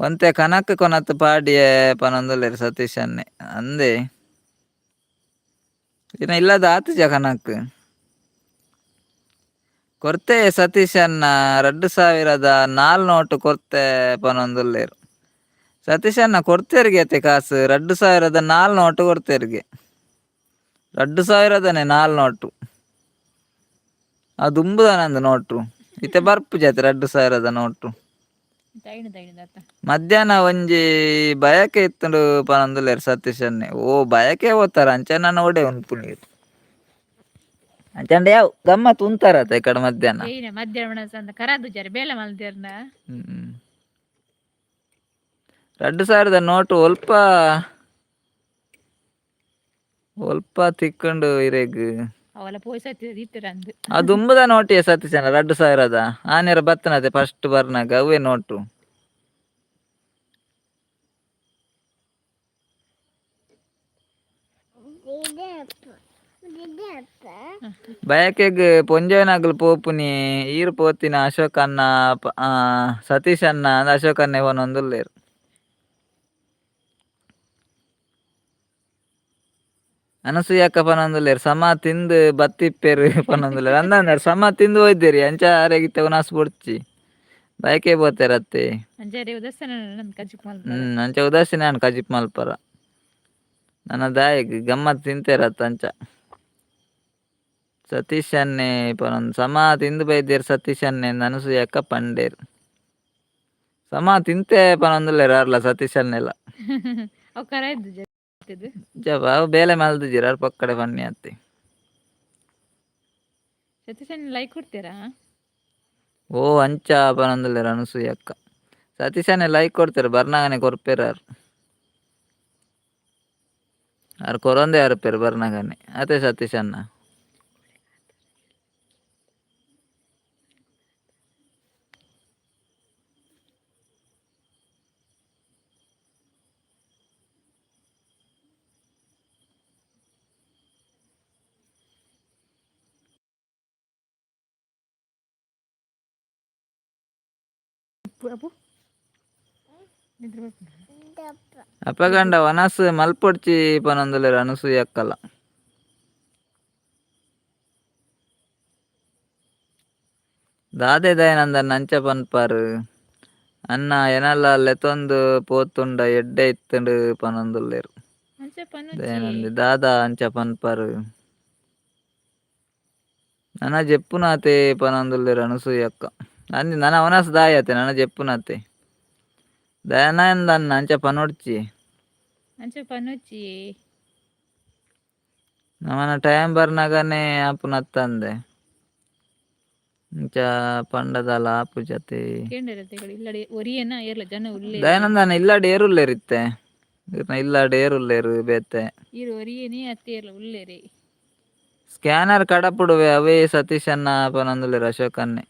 ಒಂತೆ ಕನಕ್ ಕೊನತ್ ಪಾಡಿಯೆ ಪನೊಂದುಲ್ಲೆರ್ ಸತೀಶ್ ಅಣ್ಣೆ ಅಂದೆ ಇನ ಇಲ್ಲದ ಆತುಜ ಕನಕ್. ಕೊರ್ತೆ ಸತೀಶ್ ಅಣ್ಣ 2004 ನೋಟು ಕೊರ್ತೆ ಪನೊಂದುಲ್ಲೆರ್. ಸತೀಶ್ ಅಣ್ಣ ಕೊರ್ತೆರ್ಗೆ ಅತೆ ಕಾಸು 2004 ನೋಟು ಕೊರ್ತೆರ್ಗೆ 2000ದನೆ 4 ನೋಟು ಆ ದುಂಬುದಾನಂದು ನೋಟು ಇತ್ತೆ ಬರ್ಪುಜಿ 2000ದ ನೋಟು. ಮಧ್ಯಾಹ್ನ ಒಂಜಿ ಬಯಕೆ ಇತ್ತುಂಡು ಪನೊಂದುಲ್ಲೆರ್ ಸತೀಶ್ ಅಣ್ಣೆ. ಓ ಬಯಕೆ ಪೋತಾರ ಅಂಚ ನನ ಒಡೆ ಉನ್ಪು ನೀರು ಅಂಚಂಡ ಯಾವ್ ಗಮ್ಮತ್ ಉಂತಾರತ ಈ ಕಡೆ ಮಧ್ಯಾಹ್ನ. ಮಧ್ಯಾಹ್ನ ಕರಾದುಜಾರೆ ಬೇಲೆ ಮಲ್ದೇರ್ನ. 2000ದ ನೋಟು ಒಲ್ಪ ಒಲ್ಪ ತಿಕ್ಕುಂಡು ಇರೆಗ್. ಅವಲ ಪೋಯ್ಸತಿ ಇತ್ತಿರಂದು. ಆ ದುಂಬುದ ನೋಟಿಯೇ ಸತೀಶಣ್ಣ 2000ದ ಆನೇರ ಬತ್ತನತೆ ಫಸ್ಟ್ ಬರ್ನಾಗ ಅವೇ ನೋಟು. ಬಯಕೆಗ್ ಪೊಂಜೋನಗುಲು ಪೋಪುನಿ ಈರ್ ಪೋತಿನ ಅಶೋಕ್ ಅಣ್ಣ ಸತೀಶ್ ಅಣ್ಣ ಅಶೋಕ್ ಅಣ್ಣೆ ಪನೊಂದುಲ್ಲೆರ್. ಅನಸೂಯಕ್ಕ ಪನೊಂದುಲ್ಲೆರ್ ಸಮ ತಿಂದು ಬತ್ತಿಪ್ಪೆರ್ ಪನೊಂದುಲ್ಲೆರ್ ಅಂದಂದರ್ ಸಮ ತಿಂದು ಹೋಯ್ದೇರಿ ಅಂಚ ಆರೆಗಿತ್ತೆ ಉನಾಸ್ ಬೊಡ್ಚಿ ಬಯಕೆ ಪೋತೆರತ್ತೆ. ಅಂಚ ಉದಾಸೀನ ಆಂಡ್ ಕಜಿಪ್ ಮಲ್ಪರ ನನ ದಾಯೆಗ್ ಗಮ್ಮತ್ ತಿಂತೇರತ್ತ ಅಂಚ. ಸತೀಶ್ ಅಣ್ಣೆ ಪನೊಂದು ಸಮ ತಿಂದು ಬೈದೇರ್ ಸತೀಶ್ ಅಣ್ಣೆ ಅನಸೂಯಕ್ಕ ಪಂಡೇರ್. ಸಮ ತಿಂತೆ ಪನೊಂದುಲ್ಲೆರ್ ಆರ್ಲ ಸತೀಶ್ ಅಣ್ಣೆಲ. ಅವು ಕರ ಇದ್ದುಜ ಅವು ಬೇಲೆ ಮಲ್ದಿಜೆರ್ ಆರ್ ಪಕ್ಕಡೆ ಪನ್ನಿ ಅತ್ತೆ. ಸತೀಶ್ ಅಣ್ಣ ಲೈಕ್ ಕೊಡ್ತೀರಾ? ಓ ಅಂಚ ಪನೊಂದುಲ್ಲೆರ್ ಅನಸೂಯಕ್ಕ. ಸತೀಶ್ ಅಣ್ಣೆ ಲೈಕ್ ಕೊಡ್ತೇರ್ ಬರ್ನಾಗನೆ ಕೊರ್ಪೆರ್ ಆರ್. ಆರ್ ಕೊರೊಂದೇ ಅರ್ಪೆರ್ ಬರ್ನಾಗನೆ ಅತೆ ಸತೀಶ್ ಅಣ್ಣ. ಅಪ್ಪು ಅಪಗಂಡ ವನಸ್ ಮಲ್ಪೊಡ್ಚಿ ಪನೊಂದುಲ್ಲೆರ್ ಅನಸೂಯಕ್ಕಲ. ದಾದೆ ದಯಾನಂದಣ್ಣ ಅಂಚ ಪನ್ಪರ್ ಅಣ್ಣ ಎನಲ ಲೆತೊಂದು ಪೋತುಂಡ ಎಡ್ಡೆ ಇತ್ತುಂಡು ಪನೊಂದುಲ್ಲೆರ್. ದಯಾನಂದ್ ದಾದ ಅಂಚ ಪನ್ಪರ್ ನನ ಜೆಪ್ಪುನಾತೆ ಪನೊಂದುಲ್ಲೆರ್ ಅನಸೂಯಕ್ಕ. ಅಂದ್ ನನ ವನಸ್ ದಾಯೆ ನನ ಜೆಪ್ಪುನಾತೆ ದಯಾನಂದ ಅಣ್ಣ ಅಂಚ ಪನೊಡ್ಚಿ. ಅಂಚ ಪನೊಡ್ಚಿ. ನಮನ ಟೈಮ್ ಬರ್ನಗನೆ ಆಪುನತ್ತಂದೆ ಇಂಚ ಪಂಡದಲ ಆಪುಜತೆ. ದಯಾನಂದ ಅಣ್ಣ ಇಲ್ಲಡ್ ಏರುಲ್ಲೆರ್ ಇತ್ತೆ ಇರ್ನ ಇಲ್ಲಡ್ ಏರುಲ್ಲೆರ್ ಬೇತೆ. ಸ್ಕ್ಯಾನರ್ ಕಡಪುಡುವೆ ಅವೇ ಸತೀಶ್ ಅಣ್ಣ ಪನೊಂದುಲ್ಲೆರ್ ಅಶೋಕ್ ಅಣ್ಣೆ.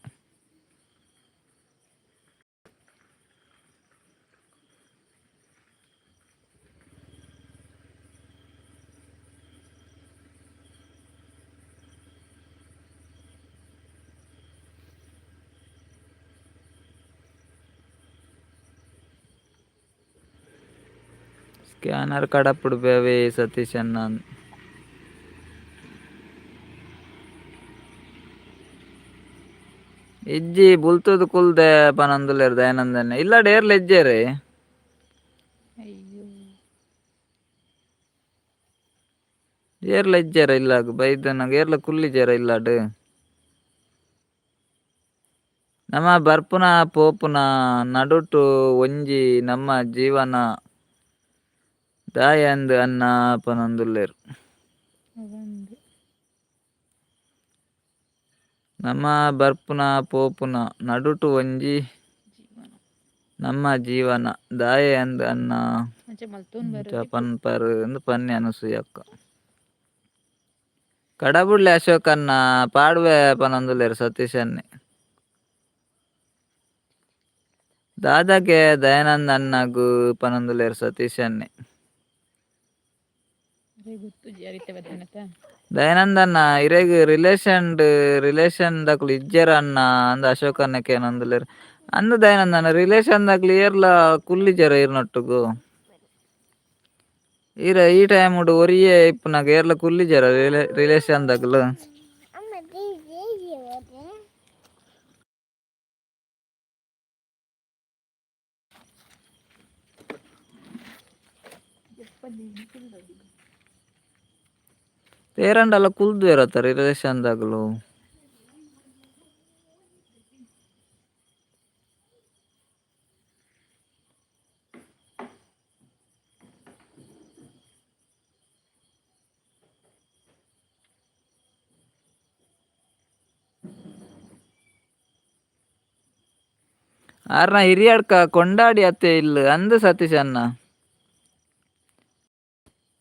ಸ್ಕ್ಯಾನರ್ ಕಡಪುಡುವೆ ಅವೇ ಸತೀಶ್ ಅಣ್ಣ. ಇಜ್ಜಿ ಬುಲ್ತುದು ಕುಲ್ದೆ ಪನೊಂದುಲ್ಲೆರ್ ದಯಾನಂದಣ್ಣೆ ಇಲ್ಲಡ್ ಏರ್ಲ ಇಜ್ಜೆರ್. ಅಯ್ಯೋ. ಏರ್ಲ ಇಜ್ಜೆರ ಇಲ್ಲಗ್ ಬೈದನಗ ಏರ್ಲ ಕುಲ್ಲಿಜೆರ ಇಲ್ಲಡ್. ನಮ ಬರ್ಪುನ ಪೋಪುನ ನಡುಟು ಒಂಜಿ ನಮ್ಮ ಜೀವನ ದಾಯೆಂದ್ ಅಣ್ಣ ಪನೊಂದುಲ್ಲೆರ್. ಒಂದು. ನಮ ಬರ್ಪುನ ಪೋಪುನ ನಡುಟು ಒಂಜಿ ಜೀವನ. ನಮ್ಮ ಜೀವನ ದಾಯೆ ಅಂದ್ ಅಣ್ಣ. ಅಂಚ ಮಲ್ತೊಂದು ಅಂಚ ಬರೊಂದಿಪ್ಪು. ಪನ್ಪರ್ ಇಂದ್ ಪನ್ನೆ ಅನಸೂಯಕ್ಕ. ಕಡಬುಡ್ಲೆ ಅಶೋಕನ್ನ ಪಾಡುವೆ ಪನೊಂದುಲ್ಲೆರ್ ಸತೀಶ್ ಅಣ್ಣೆ. ದಾದಗೆ ದಯಾನಂದ ಅಣ್ಣಗ್ ಪನೊಂದುಲ್ಲೆರ್ ಸತೀಶ್ ಅಣ್ಣೆ. ಅರೆಗ್ ಗೊತ್ತುಜಿ ಅರಿತ ಬತ್ತಿನತ. ದಯಾನಂದ ಅಣ್ಣ ಇರೆಗ್ ರಿಲೇಷನ್ ರಿಲೇಷನ್ ದಕುಲು ಇಜ್ಜೆರ್ ಅಣ್ಣ ಅಂದ್ ಅಶೋಕ್ ಅಣ್ಣೆ ಕೇನೊಂದುಲ್ಲೆರ್. ಅಂದ್ ದಯಾನಂದ ಅಣ್ಣ ರಿಲೇಷನ್ ದಕುಲು ಏರ್ಲ ಕುಲ್ಲಿಜೆರ ಇರ್ನೊಟ್ಟುಗು. ಈರ ಈ ಟೈಮ್ ಒರಿಯೇ ಇಪ್ಪುನಗ ಏರ್ಲ ಕುಲ್ಲಿಜೆರ ರಿಲೇಷನ್ ದಕುಲು. ತೇರಂಡಲ ಕುಲ್ದುವೆರತ್ತ ರಿಲೇಷನ್ ದಕುಲು. ಆರ್ನ ಹಿರಿಯಡ್ಕ ಕೊಂಡಾಡಿ ಅತ್ತೆ ಇಲ್ಲ್ ಅಂದ್ ಸತೀಶ್ ಅಣ್ಣ.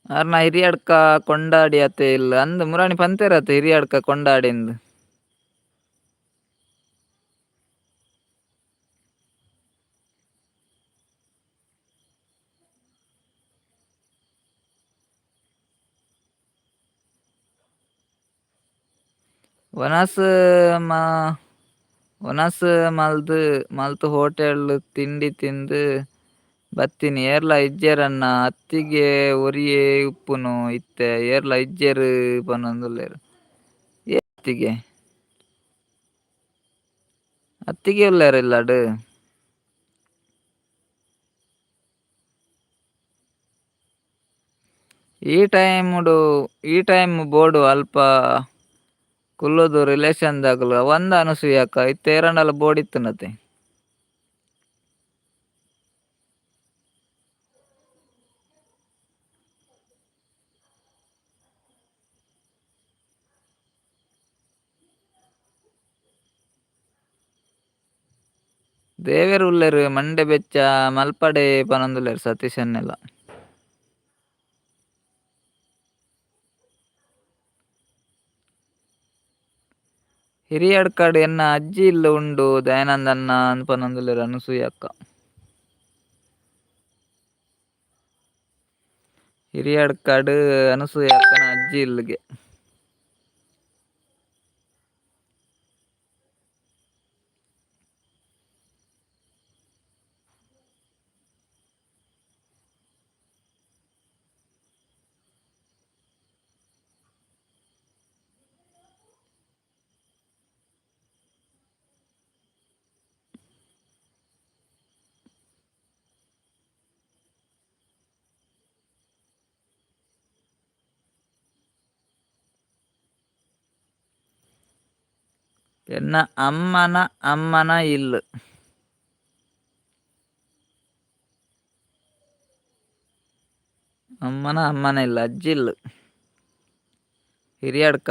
ಆರ್ನ ಹಿರಿಯಡ್ಕ ಕೊಂಡಾಡಿ ಅತ್ತೆ ಇಲ್ಲ್ ಅಂದ್ ಮುರಾನಿ ಪಂತೇರತ್ತೆ ಹಿರಿಯಡ್ಕ ಕೊಂಡಾಡಿಂದ್. ವನಸ್ ಮಾ ವನಸ್ ಮಲ್ದ್ ಮಲ್ತ್ ಹೋಟೆಲ್ ತಿಂಡಿ ತಿಂದ್ ಬತ್ತಿನಿ ಏರ್ಲ ಇಜ್ಜೆರಣ್ಣ ಅತ್ತಿಗೆ ಒರಿಯೆ ಉಪ್ಪುನು ಇತ್ತೆ ಏರ್ಲ ಇಜ್ಜೆರ್ ಪನೊಂದುಲ್ಲೆರ್. ಏರ್ ಅತ್ತಿಗೆ? ಅತ್ತಿಗೆ ಉಲ್ಲೆರ್ ಇಲ್ಲಡ್. ಈ ಟೈಮ್ ಈ ಟೈಮ್ ಬೋಡು ಅಲ್ಪ ಕುಲ್ಲುದು ರಿಲೇಷನ್ ದಕುಲು ಅವಂದ್ ಅನಸೂಯಕ್ಕ ಇತ್ತೆ ಏರಂಡಲ ಬೋಡಿತ್ತುಂಡತೆ. ದೇವೆರ್ ಉಲ್ಲೆರ್ ಮಂಡೆ ಬೆಚ್ಚ ಮಲ್ಪಡೆ ಪನೊಂದುಲ್ಲೆರ್ ಸತೀಶ್ ಅಣ್ಣೆಲ. ಹಿರಿಯಡ್ಕಡ್ ಎನ್ನ ಅಜ್ಜಿ ಇಲ್ಲ್ ಉಂಡು ದಯಾನಂದ ಅಣ್ಣ ಅಂದ್ ಪನೊಂದುಲ್ಲೆರ್ ಅನಸೂಯಕ್ಕ. ಹಿರಿಯಡ್ಕಡ್ ಅನಸೂಯಕ್ಕನ ಅಜ್ಜಿ ಇಲ್ಲುಗೆ. ಎನ್ನ ಅಮ್ಮನ ಅಮ್ಮನ ಇಲ್ಲ್. ಅಮ್ಮನ ಅಮ್ಮನ ಇಲ್ಲ್ ಅಜ್ಜಿ ಇಲ್ಲ್. ಹಿರಿಯಡ್ಕ.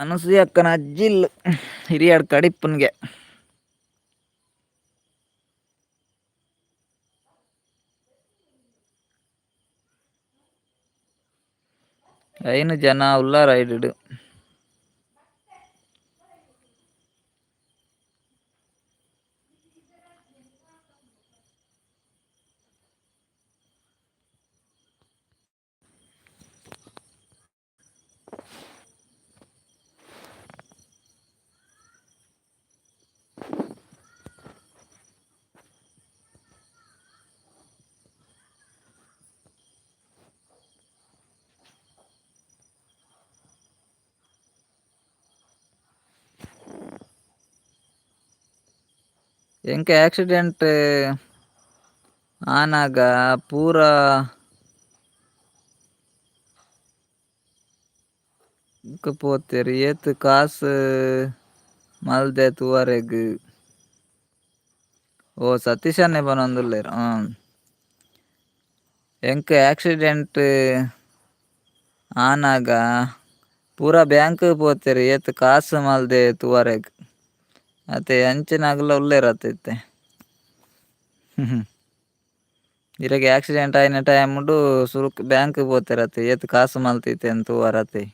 ಅನಸೂಯಕ್ಕನ ಅಜ್ಜಿ ಇಲ್ಲ್ ಹಿರಿಯಡ್ಕಡ್ ಇಪ್ಪುನ್ಗೆ. ಐನ್ ಜನ ಉಲ್ಲಾರ್ ಐಡಿಡ್. ಎಂಕ್ ಆಕ್ಸಿಡೆಂಟ್ ಆನಾಗ ಪೂರ ಕ್ ಪೋತೆರ್ ಏತ್ ಕಾಸ್ ಮಲ್ದೆ ತೂವರೆಗ್. ಓ ಸತೀಶನ್ನೇ ಪನೊಂದುಲ್ಲೆರ್ ಎಂಕ್ ಆಕ್ಸಿಡೆಂಟ್ ಆನಾಗ ಪೂರಾ ಬ್ಯಾಂಕ್ ಪೋತೆರ್ ಏತ್ ಕಾಸ್ ಮಲ್ದೆ ತೂವರೆಗ್ ಅತೆ ಅಂಚಿನಾಗುಲ ಉಲ್ಲೆರ್ ಅತೆ ಇತ್ತೆ. ಇರೆಗ್ ಆಕ್ಸಿಡೆಂಟ್ ಆಯಿನ ಟೈಮುಡು ಸುರುಕ್ ಬ್ಯಾಂಕ್ ಪೋತೆರ್ ಅತೆ ಏತ್ ಕಾಸ್ ಮಲ್ತಿತ್ತೆ ಅಂದ್ ತೂವರತೆ.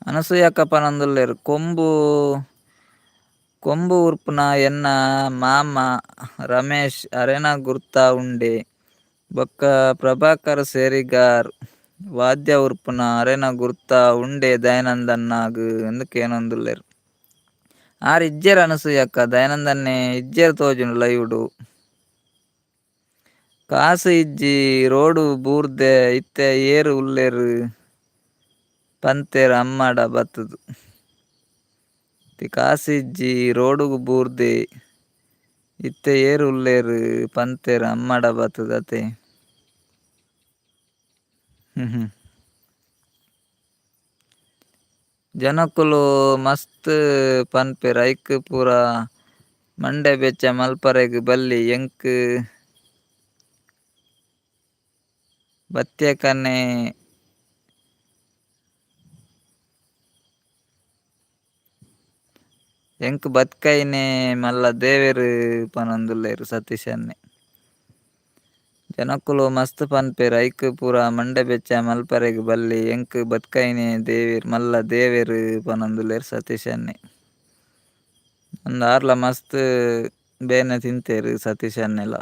ಅನಸೂಯಕ್ಕ ಪನೊಂದುಲ್ಲೆರ್ ಕೊಂಬು ಕೊಂಬು ಉರ್ಪುನ ಎನ್ನ ಮಾಮ ರಮೇಶ್ ಅರೆನ ಗುರ್ತ ಉಂಡೆ ಬೊಕ್ಕ ಪ್ರಭಾಕರ್ ಸೇರಿಗಾರ್ ವಾದ್ಯ ಉರ್ಪುನ ಅರೆನ ಗುರ್ತ ಉಂಡೆ ದಯಾನಂದಣ್ಣಗ್ ಇಂದ್ ಕೇನೊಂದುಲ್ಲೆರ್. ಆರ್ ಇಜ್ಜೆರ್ ಅನಸೂಯಕ್ಕ ದಯಾನಂದನ್ನೇ ಇಜ್ಜೆರ್ ತೋಜುಂಡು ಲೈವ್ ಡು. ಕಾಸ್ ಇಜ್ಜಿ ರೋಡ್ ಬೂರ್ದೆ ಇತ್ತೆ ಏರ್ ಉಲ್ಲೆರ್ ಪಂತೆರ್ ಅಮ್ಮಡ ಬತ್ತುದು. ಕಾಸ್ ಇಜ್ಜಿ ರೋಡುಗು ಬೂರ್ದೆ ಇತ್ತೆ ಏರ್ ಉಲ್ಲೆರ್ ಪಂತೆರ್ ಅಮ್ಮಡ ಬತ್ತುದು ಅತೆ. ಜನಕುಲು ಮಸ್ತ್ ಪನ್ಪೆರ್ ಐಕ್ ಪೂರ ಮಂಡೆ ಬೆಚ್ಚ ಮಲ್ಪರೆಗ್ ಬಲ್ಲಿ ಎಂಕ್ ಬತ್ತ್ಲೆಕನೆ ಎಂಕ್ ಬತ್ಕೈನೆ ಮಲ್ಲ ದೇವೆರ್ ಪನೊಂದುಲ್ಲೆರ್ ಸತೀಶನ್ನೇ. ಜನಕುಲು ಮಸ್ತ್ ಪನ್ಪೆರ್ ಐಕ್ ಪೂರ ಮಂಡೆ ಬೆಚ್ಚ ಮಲ್ಪರೆಗ್ ಬಲ್ಲಿ ಎಂಕ್ ಬತ್ಕೈನೆ ದೇವೆರ್ ಮಲ್ಲ ದೇವೆರ್ ಪನೊಂದುಲ್ಲೆರ್ ಸತೀಶನ್ನೇ. ಅಂದ್ ಆರ್ಲ ಮಸ್ತ್ ಬೇನೆ ತಿಂತೆರ್ ಸತೀಶನ್ನೆಲ.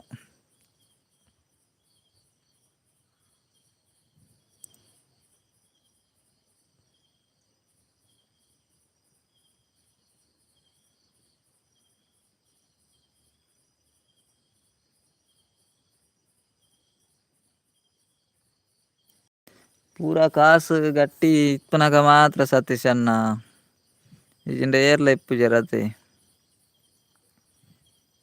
ಪೂರ ಕಾಸ್ ಗಟ್ಟಿ ಇಪ್ಪುನಗ ಮಾತ್ರ ಸತೀಶಣ್ಣ ಇಜ್ಜಿಂಡ ಏರ್ಲ ಇಪ್ಪುಜೆರ್ ಅತೆ.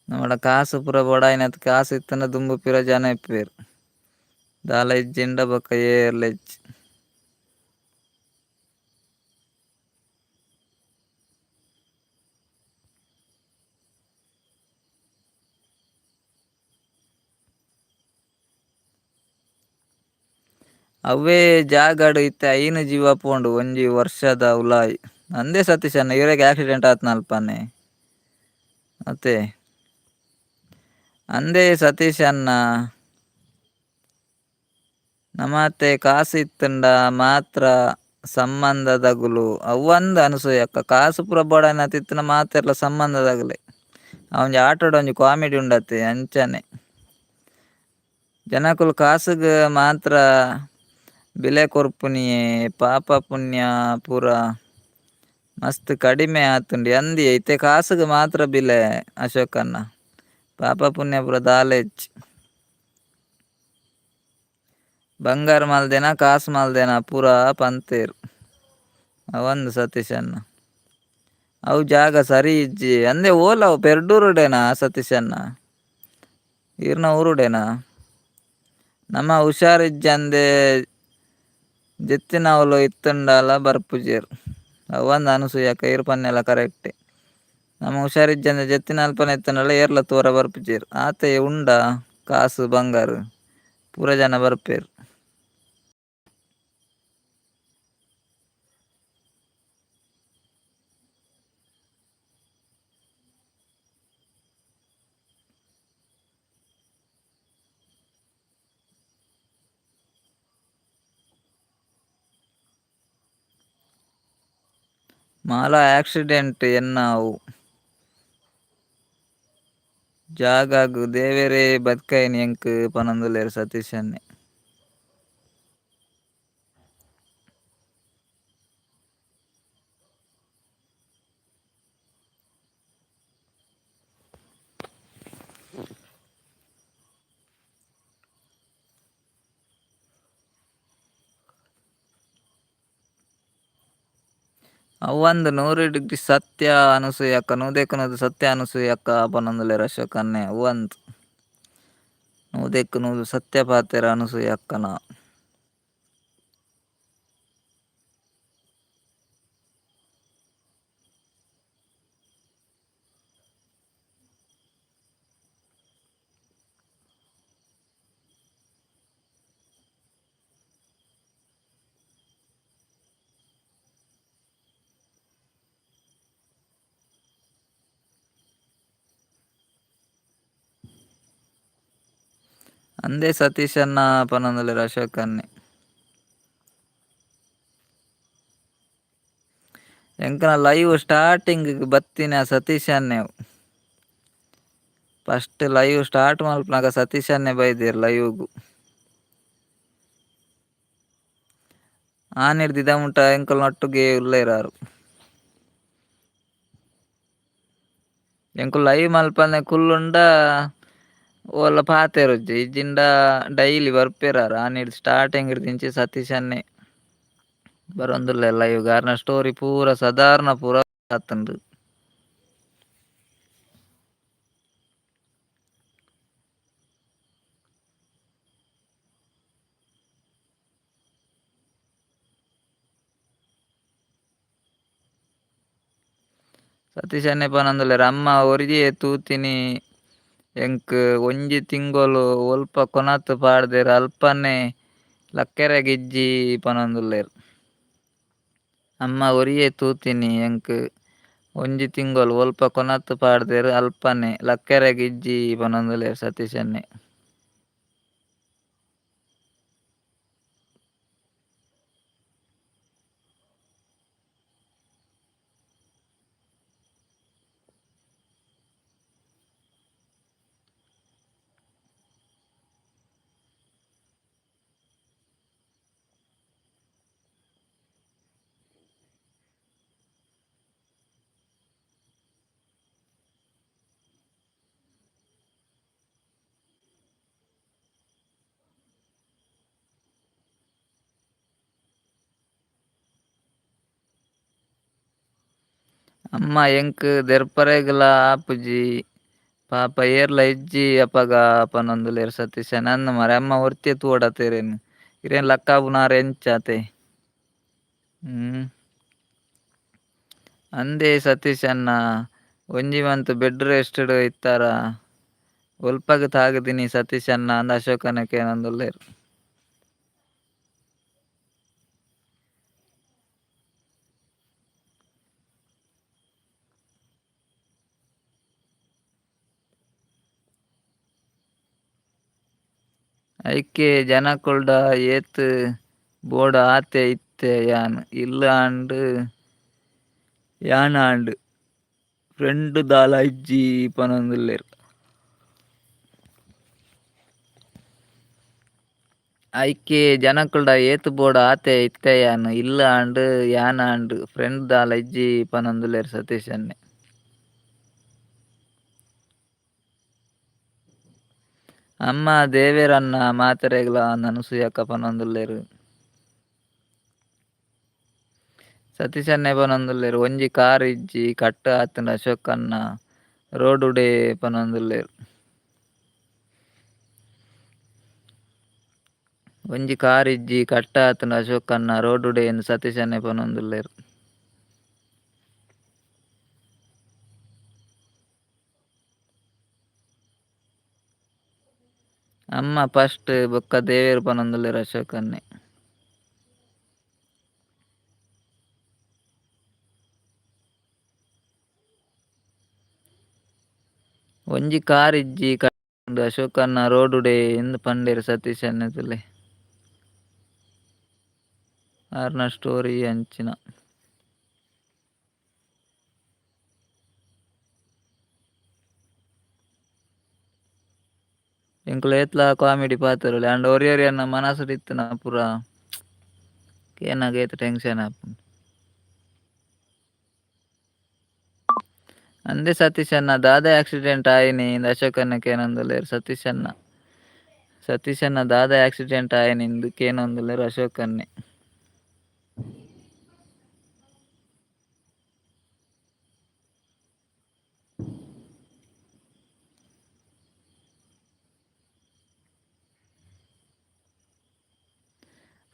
ನಮಡ ಕಾಸ್ ಪೂರ ಬೋಡಾಯಿನತ್ ಕಾಸ್ ಇತ್ತ್ಂಡ ದುಂಬು ಪಿರ ಜನ ಇಪ್ಪುವೆರ್ ದಾಲ ಇಜ್ಜಿಂಡ ಬೊಕ್ಕ ಏರ್ಲ ಇಜ್ಜಿ. ಅವ್ವೇ ಜಾಗಡ್ ಇತ್ತೆ ಐನ್ ಜೀವ ಪೋಂಡು ಒಂಜಿ ವರ್ಷದ ಉಲಾಯಿ. ಅಂದೇ ಸತೀಶಣ್ಣ ಇರೆಗ್ ಆಕ್ಸಿಡೆಂಟ್ ಆತ್ನಲ್ಪನೆ ಅತೆ. ಅಂದೇ ಸತೀಶಣ್ಣ ನಮತೆ ಕಾಸ್ ಇತ್ತ್ಂಡ ಮಾತ್ರ ಸಂಬಂಧದಗುಲು ಅವ್ವಂದ್ ಅನಸೂಯಕ್ಕ ಕಾಸ್ ಪೂರ ಬೋಡಾಯಿನಾತ್ ಇತ್ತ್ಂಡ ಮಾತೆರ್ಲ ಸಂಬಂಧದಗುಲೇ. ಆ ಒಂಜಿ ಆಟಡ್ ಒಂಜಿ ಕಾಮಿಡಿ ಉಂಡತೆ ಅಂಚನೆ. ಜನಕುಲು ಕಾಸುಗ್ ಮಾತ್ರ ಬಿಲೆ ಕೊರ್ಪುನಿಯೇ ಪಾಪ ಪುಣ್ಯ ಪೂರ ಮಸ್ತ್ ಕಡಿಮೆ ಆತುಂಡು ಅಂದಿಯೇ ಇತ್ತೆ ಕಾಸುಗ್ ಮಾತ್ರ ಬಿಲೆ ಅಶೋಕಣ್ಣ ಪಾಪ ಪುಣ್ಯ ಪೂರ ದಾಲ ಇಜ್ಜಿ. ಬಂಗಾರ್ ಮಲ್ದೆನಾ ಕಾಸ್ ಮಲ್ದೆನಾ ಪೂರ ಪಂತೆರ್ ಅವಂದ್ ಸತೀಶಣ್ಣ. ಅವು ಜಾಗ ಸರಿ ಇಜ್ಜಿ ಅಂದೆ ಓಲ ಅವು ಪೆರ್ಡೂರುಡೇನಾ ಸತೀಶಣ್ಣ ಈರ್ನ ಊರುಡೇನಾ. ನಮ ಹುಷಾರಿಜ್ಜಂದೆ ಜೆತ್ತಿನವ್ಲು ಇತ್ತುಂಡಲ ಬರ್ಪುಜೆರ್ ಅವಂದ್ ಅನಸೂಯಕ್ಕ ಈರ್ ಪನ್ನೆಲ ಕರೆಕ್ಟೇ. ನಮ ಹುಷಾರಿಜ್ಜಂದೆ ಜೆತ್ತಿನಲ್ಪನೆ ಇತ್ತುಂಡಲ ಏರ್ಲ ತೂವರೆ ಬರ್ಪುಜೆರ್ ಆತೆ ಉಂಡಾ ಕಾಸ್ ಬಂಗಾರ್ ಪೂರ ಜನ ಬರ್ಪೆರ್. ಮಾಲ ಆಕ್ಸಿಡೆಂಟ್ ಎನ್ನ ಅವು ಜಾಗಾಗ್ ದೇವೆರೇ ಬದ್ಕಯಿನಿ ಎಂಕ್ ಪನೊಂದುಲ್ಲೆರ್ ಸತೀಶನ್ನೇ. ಅವ್ವಂದು 100 ಡಿಗ್ರಿ ಸತ್ಯ ಅನಸೂಯಕ್ಕ, ನೂದೆಕ್ ನೂದು ಸತ್ಯ ಅನಸೂಯಕ್ಕ ಪನೊಂದುಲ್ಲೆರ್ ಅಶೋಕಣ್ಣೆ. ಅವ್ವಂದು 100ಕ್ 100 ಸತ್ಯ ಪಾತೆರ ಅನಸೂಯಕ್ಕನ. ಅಂದೇ ಸತೀಶಣ್ಣ ಪನೊಂದುಲ್ಲೆರ್ ಅಶೋಕಣ್ಣೆ. ಎಂಕನ ಲೈವ್ ಸ್ಟಾರ್ಟಿಂಗ್ ಬತ್ತಿನ ಸತೀಶಣ್ಣೆ. ಫಸ್ಟ್ ಲೈವ್ ಸ್ಟಾರ್ಟ್ ಮಲ್ಪುನಗ ಸತೀಶಣ್ಣೆ ಬೈದೆರ್ ಲೈವ್ಗ್. ಆನಿರ್ದ್ ಇದ ಮುಟ ಎಂಕಲ್ನೊಟ್ಟುಗೆ ಉಲ್ಲೆರ್ ಆರ್. ಎಂಕುಲು ಲೈವ್ ಮಲ್ಪಂದೆ ಕುಲ್ಲುಂಡ ಓಲ ಪಾತೆರುಜ್ಜಿ ಇಜ್ಜಿಂಡ ಡೈಲಿ ಬರ್ಪೆರ್ ಆರ್. ಆನಿರ್ದ್ ಸ್ಟಾರ್ಟಿಂಗ್ ರ್ದಿಂಚಿ ಸತೀಶಣ್ಣೆ ಬರೊಂದುಲ್ಲೆರ್ ಲೈವ್ಗ್. ಆರ್ನ ಸ್ಟೋರಿ ಪೂರ ಸಾಧಾರಣ ಪೂರ ಆತುಂಡು. ಸತೀಶಣ್ಣೆ ಪನೊಂದುಲ್ಲೆರ್ ಅಮ್ಮ ಒರಿಯೆ ತೂತಿನಿ ಎಂಕ್ ಒಂಜಿ ತಿಂಗೊಲು ಒಲ್ಪ ಕೊನತ್ ಪಾಡ್ದೆರ್ ಅಲ್ಪನೆ ಲಕ್ಕೆರೆಗಿಜ್ಜಿ ಪನೊಂದುಲ್ಲೆರ್. ಅಮ್ಮ ಒರಿಯೆ ತೂತಿನಿ ಎಂಕ್ ಒಂಜಿ ತಿಂಗೊಲು ಒಲ್ಪ ಕೊನತ್ ಪಾಡ್ದೆರ್ ಅಲ್ಪನೆ ಲಕ್ಕೆರೆಗಿಜ್ಜಿ ಪನೊಂದುಲ್ಲೆರ್ ಸತೀಶಣ್ಣೆ. ಅಮ್ಮ ಎಂಕ್ ದೆರ್ಪರೆಗ್ಲಾ ಆಪುಜಿ ಪಾಪ ಏರ್ಲ ಇಜ್ಜಿ ಅಪಗ ಪನೊಂದುಲ್ಲೆರ್ ಸತೀಶಣ್ಣೆ. ಅಂದ್ ಮಾರ್ರೆ ಅಮ್ಮ ಒರ್ತಿಯೆ ತೂವೊಡತೆ ಇರೆನ್. ಇರೆನ್ ಲಕ್ಕಾಪುನಾರ್ ಎಂಚ ಅತೆ. ಅಂದೇ ಸತೀಶಣ್ಣ ಒಂಜಿ ಮಂತ್ ಬೆಡ್ ರೆಸ್ಟ್ ಡ್ ಇತ್ತಾರ ಒಲ್ಪಗ್ ತಾಗುದಿನಿ ಸತೀಶಣ್ಣ ಅಂದ್ ಅಶೋಕಣ್ಣೆ ಕೇನೊಂದುಲ್ಲೆರ್. ಐಕೆ ಜನಕುಲ್ಡ ಏತ್ ಬೋಡ ಆತೆ ಇತ್ತೆ ಯಾನ್ ಇಲ್ಲ್ ಆಂಡ್ ಯಾನ್ ಆಂಡ್ ಫ್ರೆಂಡ್ ದಾಲ ಇಜ್ಜಿ ಪನೊಂದುಲ್ಲೆರ್. ಐಕೆ ಜನಕುಲ್ಡ ಏತ್ ಬೋಡ ಆತೆ ಇತ್ತೆ ಯಾನ್ ಇಲ್ಲ್ ಆಂಡ್ ಯಾನ್ ಆಂಡ್ ಫ್ರೆಂಡ್ ದಾಲ ಇಜ್ಜಿ ಪನೊಂದುಲ್ಲೆರ್ ಸತೀಶಣ್ಣೆ. ಅಮ್ಮ ದೇವೆರನ್ನ ಮಾತೆರೆಗ್ಲಾ ಅಂದ್ ಅನಸೂಯಕ್ಕ ಪನೊಂದುಲ್ಲೆರ್. ಸತೀಶಣ್ಣೆ ಪನೊಂದುಲ್ಲೆರ್ ಒಂಜಿ ಕಾರ್ ಇಜ್ಜಿ ಕಟ್ಟ್ ಆತುಂಡ್ ಅಶೋಕಣ್ಣ ರೋಡುಡೇ ಪನೊಂದುಲ್ಲೆರ್. ಒಂಜಿ ಕಾರ್ ಇಜ್ಜಿ ಕಟ್ಟ್ ಆತುಂಡ್ ಅಶೋಕಣ್ಣ ರೋಡುಡೇ ಇಂದ್ ಸತೀಶಣ್ಣೆ ಪನೊಂದುಲ್ಲೆರ್. ಅಮ್ಮ ಫಸ್ಟ್ ಬೊಕ್ಕ ದೇವೆರ್ ಪನೊಂದುಲ್ಲೆರ್ ಅಶೋಕಣ್ಣೆ. ಒಂಜಿ ಕಾರ್ ಇಜ್ಜಿ ಕಟ್ಟ್ ಆತುಂಡ್ ಅಶೋಕಣ್ಣ ರೋಡುಡೇ ಇಂದ್ ಪಂಡೆರ್ ಸತೀಶಣ್ಣೆ ತೂಲೆ. ಆರ್ನ ಸ್ಟೋರಿ ಅಂಚಿನ. ಎಂಕುಲು ಏತ್ಲಾ ಕಾಮಿಡಿ ಪಾತೆರೊಲಿ ಆಂಡ ಒರಿ ಒರಿಯನ ಮನಸ್ಡ್ ಇತ್ತಿನ ಪೂರ ಕೇನಗ ಏತ್ ಟೆನ್ಷನ್ ಆಪುಂಡು. ಅಂದೆ ಸತೀಶಣ್ಣ ದಾದ ಆಕ್ಸಿಡೆಂಟ್ ಆಯಿನಿ ಇಂದ್ ಅಶೋಕಣ್ಣೆ ಕೇನೊಂದುಲ್ಲೆರ್ ಸತೀಶಣ್ಣ. ಸತೀಶಣ್ಣ ದಾದ ಆಕ್ಸಿಡೆಂಟ್ ಆಯಿನಿ ಇಂದ್ ಕೇನೊಂದುಲ್ಲೆರ್ ಅಶೋಕಣ್ಣೆ.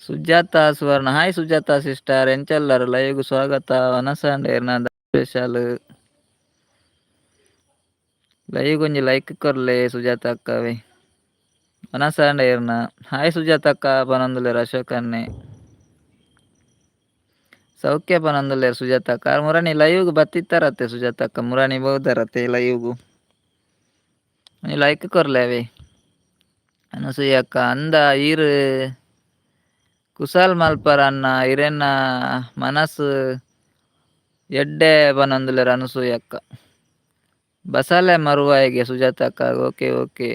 Sujatha Suvarna, hi Sujatha sister, ಎಂಚಲ್ಲರ್? ಲೈವ್ಗ್ ಸ್ವಾಗತ. ವನಸಾಂಡ್ ಸ್ಪೆಷಲ್. ಲೈವ್ ಒಂಜಿ ಲೈಕ್ ಕೊರ್ಲೆ ಸುಜಾತ ಅಕ್ಕವೇ. ವನಸಾಂಡ ಇರ್ನ. ಹಾಯ್ ಸುಜಾತ ಅಕ್ಕ ಪನೊಂದುಲ್ಲೆರ್ ಅಶೋಕ್ ಅಣ್ಣೆ. ಸೌಖ್ಯ ಪನೊಂದುಲ್ಲೆರ್ ಸುಜಾತ ಅಕ್ಕ. ಮುರಾನಿ ಲೈವ್ಗ್ ಬತ್ತಿತ್ತಾರತ್ತೆ ಸುಜಾತ ಅಕ್ಕ? ಮುರಾನಿ ಬೋದರತ್ತೆ ಲೈವ್ಗು? ಒಂಜಿ ಲೈಕ್ ಕೊರ್ಲೆ ಅವೇ. ಅನಸೂಯ ಅಕ್ಕ, ಅಂದ ಈರ್ ಕುಸಾಲ್ ಮಲ್ಪರ ಅಣ್ಣ, ಇರೆನ ಮನಸ್ಸು ಎಡ್ಡೆ ಪನೊಂದುಲ್ಲೆರ್ ಅನಸೂಯ ಅಕ್ಕ. ಬಸಾಲೆ ಮರುವಾಯಿಗೆ ಸುಜಾತ ಅಕ್ಕ. Okay okay.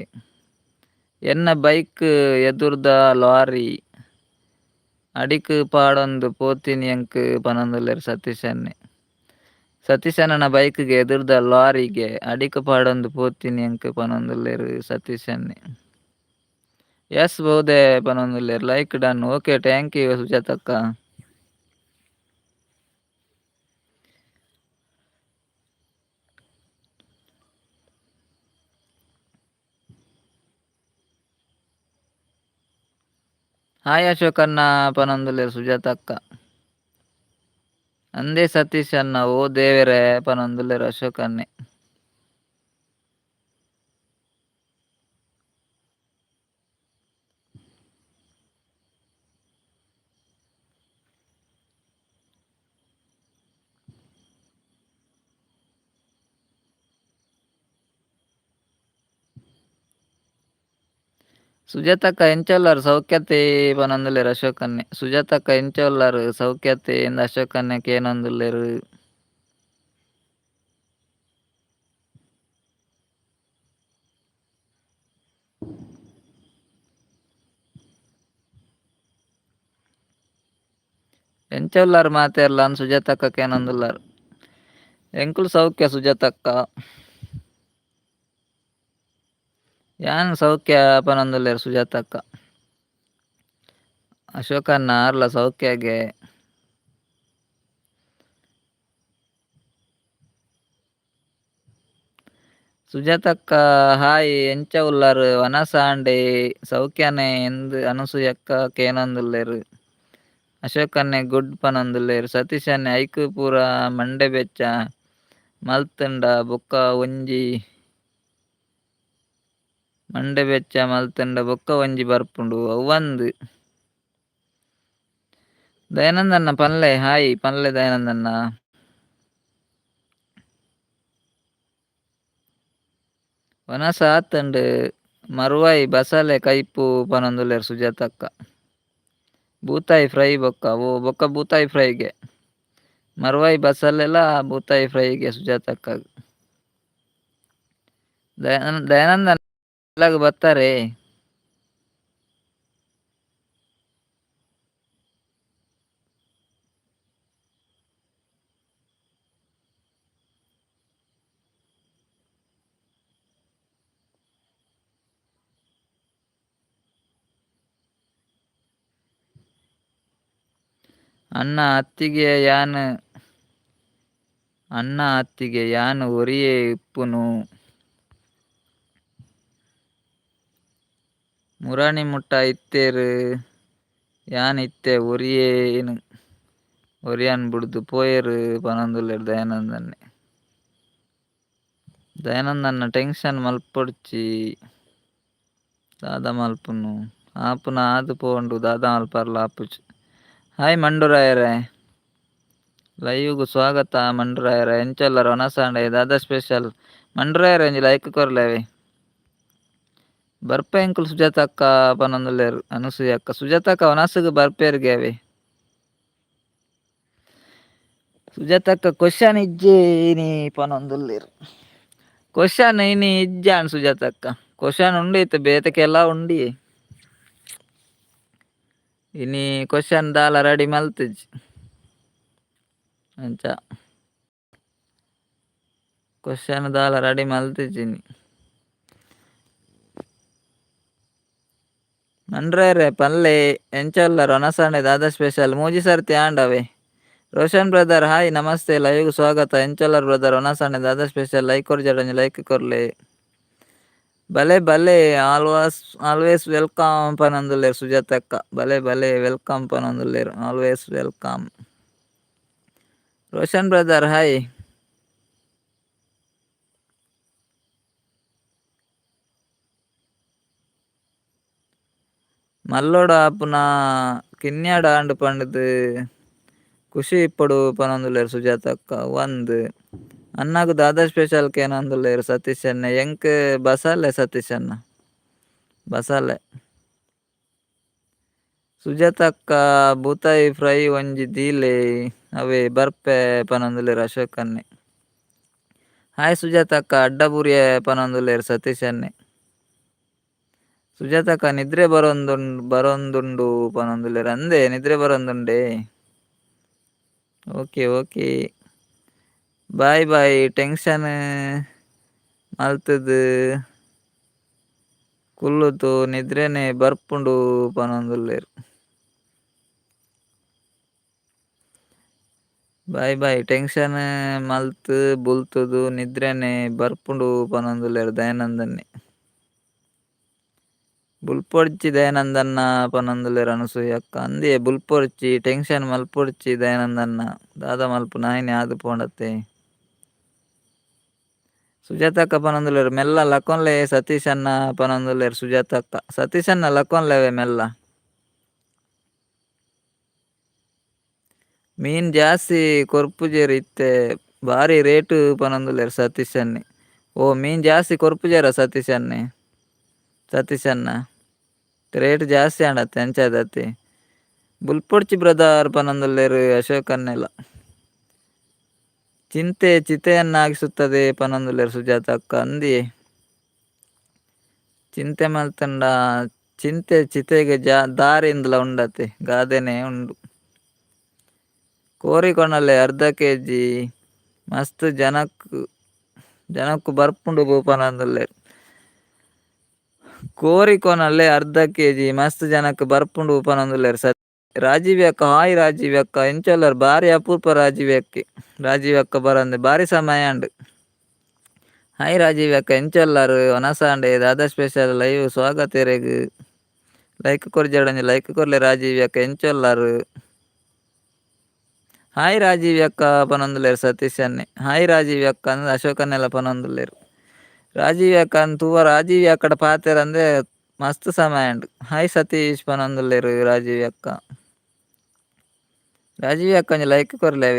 ಎನ್ನ ಬೈಕ್ ಎದುರ್ದ ಲಾರಿ ಅಡಿಕ್ ಪಾಡೊಂದು ಪೋತಿನಿ ಎಂಕ್ ಪನೊಂದುಲ್ಲೆರ್ ಸತೀಶ್ ಅಣ್ಣೆ. ಸತೀಶ್ ಅಣ್ಣನ ಬೈಕ್ಗೆ ಎದುರ್ದ ಲಾರಿಗೆ ಅಡಿಕ್ ಪಾಡೊಂದು ಪೋತಿನಿ ಎಂಕ್ ಪನೊಂದುಲ್ಲೆರ್ ಸತೀಶ್ ಅಣ್ಣೆ. ಎಸ್ ಬಹುದೇ ಪನೊಂದುಲ್ಲೆರ್. Like done. Okay, thank you ಸುಜಾತಕ್ಕ. Hi Ashok ಅಣ್ಣ ಪನೊಂದುಲ್ಲೆರ್ ಸುಜಾತಕ್ಕ. ಅಂದೇ ಸತೀಶ್ ಅಣ್ಣ, ಓ ದೇವೆರೆ ಪನೊಂದುಲ್ಲೆರ್ ಅಶೋಕ್ ಅಣ್ಣೆ. ಸುಜಾತಕ್ಕ ಎಂಚೊಲ್ಲರ್? ಸೌಖ್ಯತೆ ಪನೊಂದುಲ್ಲೆರ್ ಅಶೋಕ್ ಅಣ್ಣೆ. ಸುಜಾತಕ್ಕ ಎಂಚೊಲ್ಲರ್, ಸೌಖ್ಯತೆ ಇಂದ್ ಅಶೋಕ್ ಅಣ್ಣೆ ಕೇನೊಂದುಲ್ಲೆರ್. ಎಂಚೊಲ್ಲರ್ ಮಾತೆರ್ಲ ಅಂದ್ ಸುಜಾತಕ್ಕ ಕೇನೊಂದುಲ್ಲೆರ್. ಎಂಕುಲು ಸೌಖ್ಯ ಸುಜಾತಕ್ಕ. ಯಾನ್ ಸೌಖ್ಯ ಪನೊಂದುಲ್ಲೆರ್ ಸುಜಾತಕ್ಕ. ಅಶೋಕಣ್ಣ ಆರ್ಲ ಸೌಖ್ಯಗೆ. ಸುಜಾತಕ್ಕ ಹಾಯ್, ಎಂಚ ಉಲ್ಲರ್? ವನಸಾಂಡೆ ಸೌಖ್ಯನೆ ಎಂದ್ ಅನಸೂಯಕ್ಕ ಕೇನೊಂದುಲ್ಲೆರ್. ಅಶೋಕಣ್ಣೆ ಗುಡ್ ಪನೊಂದುಲ್ಲೆರ್. ಸತೀಶ್ ಅಣ್ಣೆ ಐಕ್ ಪೂರ ಮಂಡೆ ಬೆಚ್ಚ ಮಲ್ತುಂಡ ಬೊಕ್ಕ ಒಂಜಿ ಮಂಡೆ ಬೆಚ್ಚ ಮಲ್ತುಂಡ ಬೊಕ್ಕ ಒಂಜಿ ಬರ್ಪುಂಡು ಅವ್ವಂದ್. ದಯಾನಂದಣ್ಣ ಪನ್ಲೆ, ಹಾಯ್ ಪನ್ಲೆ ದಯಾನಂದಣ್ಣ. ವನಸ ಆತುಂಡು. ಮರುವಾಯಿ ಬಸಲೆ ಕೈಪು ಪನೊಂದುಲ್ಲೆರ್ ಸುಜಾತಕ್ಕ. ಬೂತಾಯಿ ಫ್ರೈ ಬೊಕ್ಕ ಓ ಬೊಕ್ಕ ಬೂತಾಯಿ ಫ್ರೈಗೆ ಮರುವಾಯಿ ಬಸಲೆಲ ಬೂತಾಯಿ ಫ್ರೈಗೆ ಸುಜಾತಕ್ಕ. ದಯಾನಂದ ಬರ್ತಾರೆ. ಅಣ್ಣ ಅತ್ತಿಗೆ ಯಾನ್ ಅಣ್ಣ ಅತ್ತಿಗೆ ಯಾನ್ ಒರಿಯೇ ಇಪ್ಪುನು. ಮುರಾನಿ ಮುಟ್ಟ ಇತ್ತೆರ್ ಯಾನ್ ಇತ್ತೆ ಒರಿಯೇನ್ ಒರಿಯನ್ ಬುಡ್ದು ಪೋಯೆರ್ ಪನೊಂದುಲ್ಲೆರ್ ದಯಾನಂದಣ್ಣೆ. ದಯಾನಂದಣ್ಣ ಟೆನ್ಷನ್ ಮಲ್ಪೊಡ್ಚಿ. ದಾದ ಮಲ್ಪುನು ಆಪುನ ಆದ್ ಪೋಂಡು, ದಾದ ಮಲ್ಪರ್ಲ ಆಪುಜಿ. ಹಾಯ್ ಮಂಡುರಾಯರೇ, ಲೈವ್ಗ್ ಸ್ವಾಗತ ಮಂಡುರಾಯರೇ. ಎಂಚೊಲ್ಲರ್? ವನಸಾಂಡೆ ದಾದ ಸ್ಪೆಷಲ್? ಮಂಡುರಾಯರೇ ಒಂಜಿ ಲೈಕ್ ಕೊರ್ಲೆವೆ. ಬರ್ಪೆ ಎಂಕುಲು ಸುಜಾತಕ್ಕ ಪನೊಂದುಲ್ಲೆರ್ ಅನಸೂಯ ಅಕ್ಕ. ಸುಜಾತಕ್ಕ ವನಸುಗು ಬರ್ಪೆರ್ಗೆ ಅವೆ. ಸುಜಾತಕ್ಕ ಕ್ವಶನ್ ಇಜ್ಜಿ ಇನಿ ಪನೊಂದುಲ್ಲೆರ್. ಕ್ವಶನ್ ಇನಿ ಇಜ್ಜಾಂಡ್ ಸುಜಾತಕ್ಕ. ಕ್ವಶನ್ ಉಂಡು ಇತ್ತೆ ಬೇತೆ ಕೆಲ ಉಂಡಿ. ಇನಿ ಕ್ವಶನ್ ದಾಲ ರೆಡಿ ಮಲ್ತಿಜಿ ಅಂಚ ಕ್ವಶನ್ ದಾಲ ರೆಡಿ ಮಲ್ತಿಜಿ ಇನಿ. ಮಂಡ್ರಾಯೆರೆ ಪನ್ಲೆ ಎಂಚೊಲ್ಲರ್? ವನಸಾಂಡೆ ದಾದ ಸ್ಪೆಷಲ್? ಮೂಜಿ ಸರ್ತಿ ಆಂಡವೆ. ರೋಷನ್ ಬ್ರದರ್ ಹಾಯ್ ನಮಸ್ತೆ, ಲೈವ್ಗ್ ಸ್ವಾಗತ. ಎಂಚೊಲ್ಲರ್ ಬ್ರದರ್? ವನಸಾಂಡೆ ದಾದ ಸ್ಪೆಷಲ್? ಲೈಕ್ ಕೊರ್ಜಡ ಒಂಜಿ ಲೈಕ್ ಕೊರ್ಲೆ. ಬಲೆ ಬಲೆ ಆಲ್ವಾಸ್ ಆಲ್ವೇಸ್ welcome ಪನೊಂದುಲ್ಲೆರ್ ಸುಜಾತಕ್ಕ. ಬಲೆ ಬಲೆ welcome ಪನೊಂದುಲ್ಲೆರ್ always welcome. Roshan brother hi. ಮಲ್ಲೋಡ ಆಪುನ ಕಿನ್ಯಾಡ ಆಂಡ್ ಪಂಡುದು ಖುಷಿ ಇಪ್ಪೊಡು ಪನೊಂದುಲ್ಲೆರ್ ಸುಜಾತಕ್ಕ. ಒಂದ್ ಅಣ್ಣಗ್ ದಾದಾ ಸ್ಪೆಷಲ್ ಕೇನೊಂದುಲ್ಲೆರ್ ಸತೀಶ್ ಅಣ್ಣೆ. ಎಂಕ್ ಬಸಾಲೆ ಸತೀಶ್ ಅಣ್ಣ ಬಸಾಲೆ. ಸುಜಾತಕ್ಕ ಬೂತಾಯಿ ಫ್ರೈ ಒಂಜಿ ದೀಲೆ ಅವೇ ಬರ್ಪೆ ಪನೊಂದುಲ್ಲೆರ್ ಅಶೋಕ್ ಅಣ್ಣೆ. ಹಾಯ್ ಸುಜಾತಕ್ಕ ಅಡ್ಡಬೂರಿಯೆ ಪನೊಂದುಲ್ಲೆರ್ ಸತೀಶ್ ಅಣ್ಣೆ. ಸುಜಾತಕ್ಕ ನಿದ್ರೆ ಬರೊಂದುಂಡು ಬರೊಂದುಂಡು ಪನೊಂದುಲ್ಲೆರ್. ಅಂದೆ ನಿದ್ರೆ ಬರೊಂದುಂಡೆ. Okay okay bye bye tension ಮಲ್ತುದು ಕುಲ್ಲುದು ನಿದ್ರೆನೆ ಬರ್ಪುಂಡು ಪನೊಂದುಲ್ಲೆರ್. ಬಾಯ್ ಬಾಯ್ ಟೆನ್ಷನ್ ಮಲ್ತ್ ಬುಲ್ತುದು ನಿದ್ರೆನೆ ಬರ್ಪುಂಡು ಪನೊಂದುಲ್ಲೆರ್ ದಯಾನಂದನ್ನೆ. ಬುಲ್ಪೊಡ್ಚಿ ದಯಾನಂದನ್ನ ಪನೊಂದುಲ್ಲೆರ್ ಅನಸೂಯಕ್ಕ. ಅಂದೆ ಬುಲ್ಪೊಡ್ಚಿ ಟೆನ್ಷನ್ ಮಲ್ಪೊಡ್ಚಿ ದಯಾನಂದನ್ನ. ದಾದ ಮಲ್ಪುನ ಆಯ್ನೆ ಆದ್ ಪೋಂಡತ್ತೆ. ಸುಜಾತಕ್ಕ ಪನೊಂದುಲ್ಲೆರ್ ಮೆಲ್ಲ ಲಕ್ಕೊಂಲೆ ಸತೀಶ್ ಅಣ್ಣ ಪನೊಂದುಲ್ಲೆರ್ ಸುಜಾತಕ್ಕ. ಸತೀಶ್ ಅಣ್ಣ ಲಕ್ಕೊಂಲೆವೆ ಮೆಲ್ಲ. ಮೀನ್ ಜಾಸ್ತಿ ಕೊರ್ಪುಜೆರ್ ಇತ್ತೆ ಬಾರಿ ರೇಟ್ ಪನೊಂದುಲ್ಲೆರ್ ಸತೀಶ್ ಅಣ್ಣೆ. ಓ ಮೀನ್ ಜಾಸ್ತಿ ಕೊರ್ಪುಜೆರ ಸತೀಶ್ ಅಣ್ಣೆ. ಸತೀಶ್ ಅಣ್ಣ ರೇಟ್ ಜಾಸ್ತಿ ಆಂಡತ್ತೆ ಅಂಚಾದತ್ತೆ. ಬುಲ್ಪೊಡ್ಚಿ ಬ್ರದರ್ ಪನೊಂದುಲ್ಲೆರ್ ಅಶೋಕ್ ಅಣ್ಣೆಲ. ಚಿಂತೆ ಚಿತೆಯನ್ನಾಗಿಸುತ್ತದೆ ಪನೊಂದುಲ್ಲೆರ್ ಸುಜಾತಕ್ಕ. ಅಂದಿಯೇ ಚಿಂತೆ ಮಲ್ತಂಡ ಚಿಂತೆ ಚಿತೆಗೆ ದಾರಿಂದ್ಲ ಉಂಡತೆ ಗಾದೆನೆ ಉಂಡು. ಕೋರಿ ಕೊನಲೆ ಅರ್ಧ ಕೆಜಿ ಮಸ್ತ್ ಜನಕ್ ಜನಕ್ಕು ಬರ್ಪುಂಡು ಪನೊಂದುಲ್ಲೆರ್. ಕೋರಿ ಕೊನಲೆ ಅರ್ಧ ಕೆಜಿ ಮಸ್ತ್ ಜನಕ್ ಬರ್ಪುಂಡು ಪನೊಂದುಲ್ಲೆರ್. ರಾಜೀವ್ ಅಕ್ಕ ಹಾಯ್ ರಾಜೀವ್ ಅಕ್ಕ ಎಂಚ ಉಲ್ಲರ್ ಬಾರಿ ಅಪರೂಪ ರಾಜೀವ್ ಅಕ್ಕೆ. ರಾಜೀವ್ ಅಕ್ಕ ಬರಂದೆ ಬಾರಿ ಸಮಯ ಆಂಡ್. ಹಾಯ್ ರಾಜೀವ್ ಅಕ್ಕ ಎಂಚ ಉಲ್ಲರ್ ವನಸಾಂಡೆ ದಾದಾ ಸ್ಪೆಷಲ್ ಲೈವ್ ಸ್ವಾಗತ ಇರೆಗ್. ಲೈಕ್ ಕೊರ್ಜಾಡಂಜಿ ಲೈಕ್ ಕೊರ್ಲೆ ರಾಜೀವ್ ಅಕ್ಕ ಎಂಚ ಉಲ್ಲರ್. ಹಾಯ್ ರಾಜೀವ್ ಅಕ್ಕ ಪನೊಂದುಲ್ಲೆರ್ ಸತೀಶ್ ಅಣ್ಣೆ. ಹಾಯ್ ರಾಜೀವ್ ಅಕ್ಕ ಅಂದ್ ಅಶೋಕ್ ಅಣ್ಣೆಲ ಪನೊಂದುಲ್ಲೆರ್. ರಾಜೀವ್ ಅಕ್ಕ ತೂವ ರಾಜೀವ್ ಅಕ್ಕಡ ಪಾತೆರ ಅಂದ್ರೆ ಮಸ್ತ್ ಸಮಯ ಆಂಡ್. ಹಾಯ್ ಸತೀಶ್ ಪನೊಂದುಲ್ಲೆರ್ ರಾಜೀವ್ ಅಕ್ಕ. ರಾಜೀವ್ ಅಕ್ಕ ಒಂಜಿ ಲೈಕ್ ಕೊರ್ಲೆ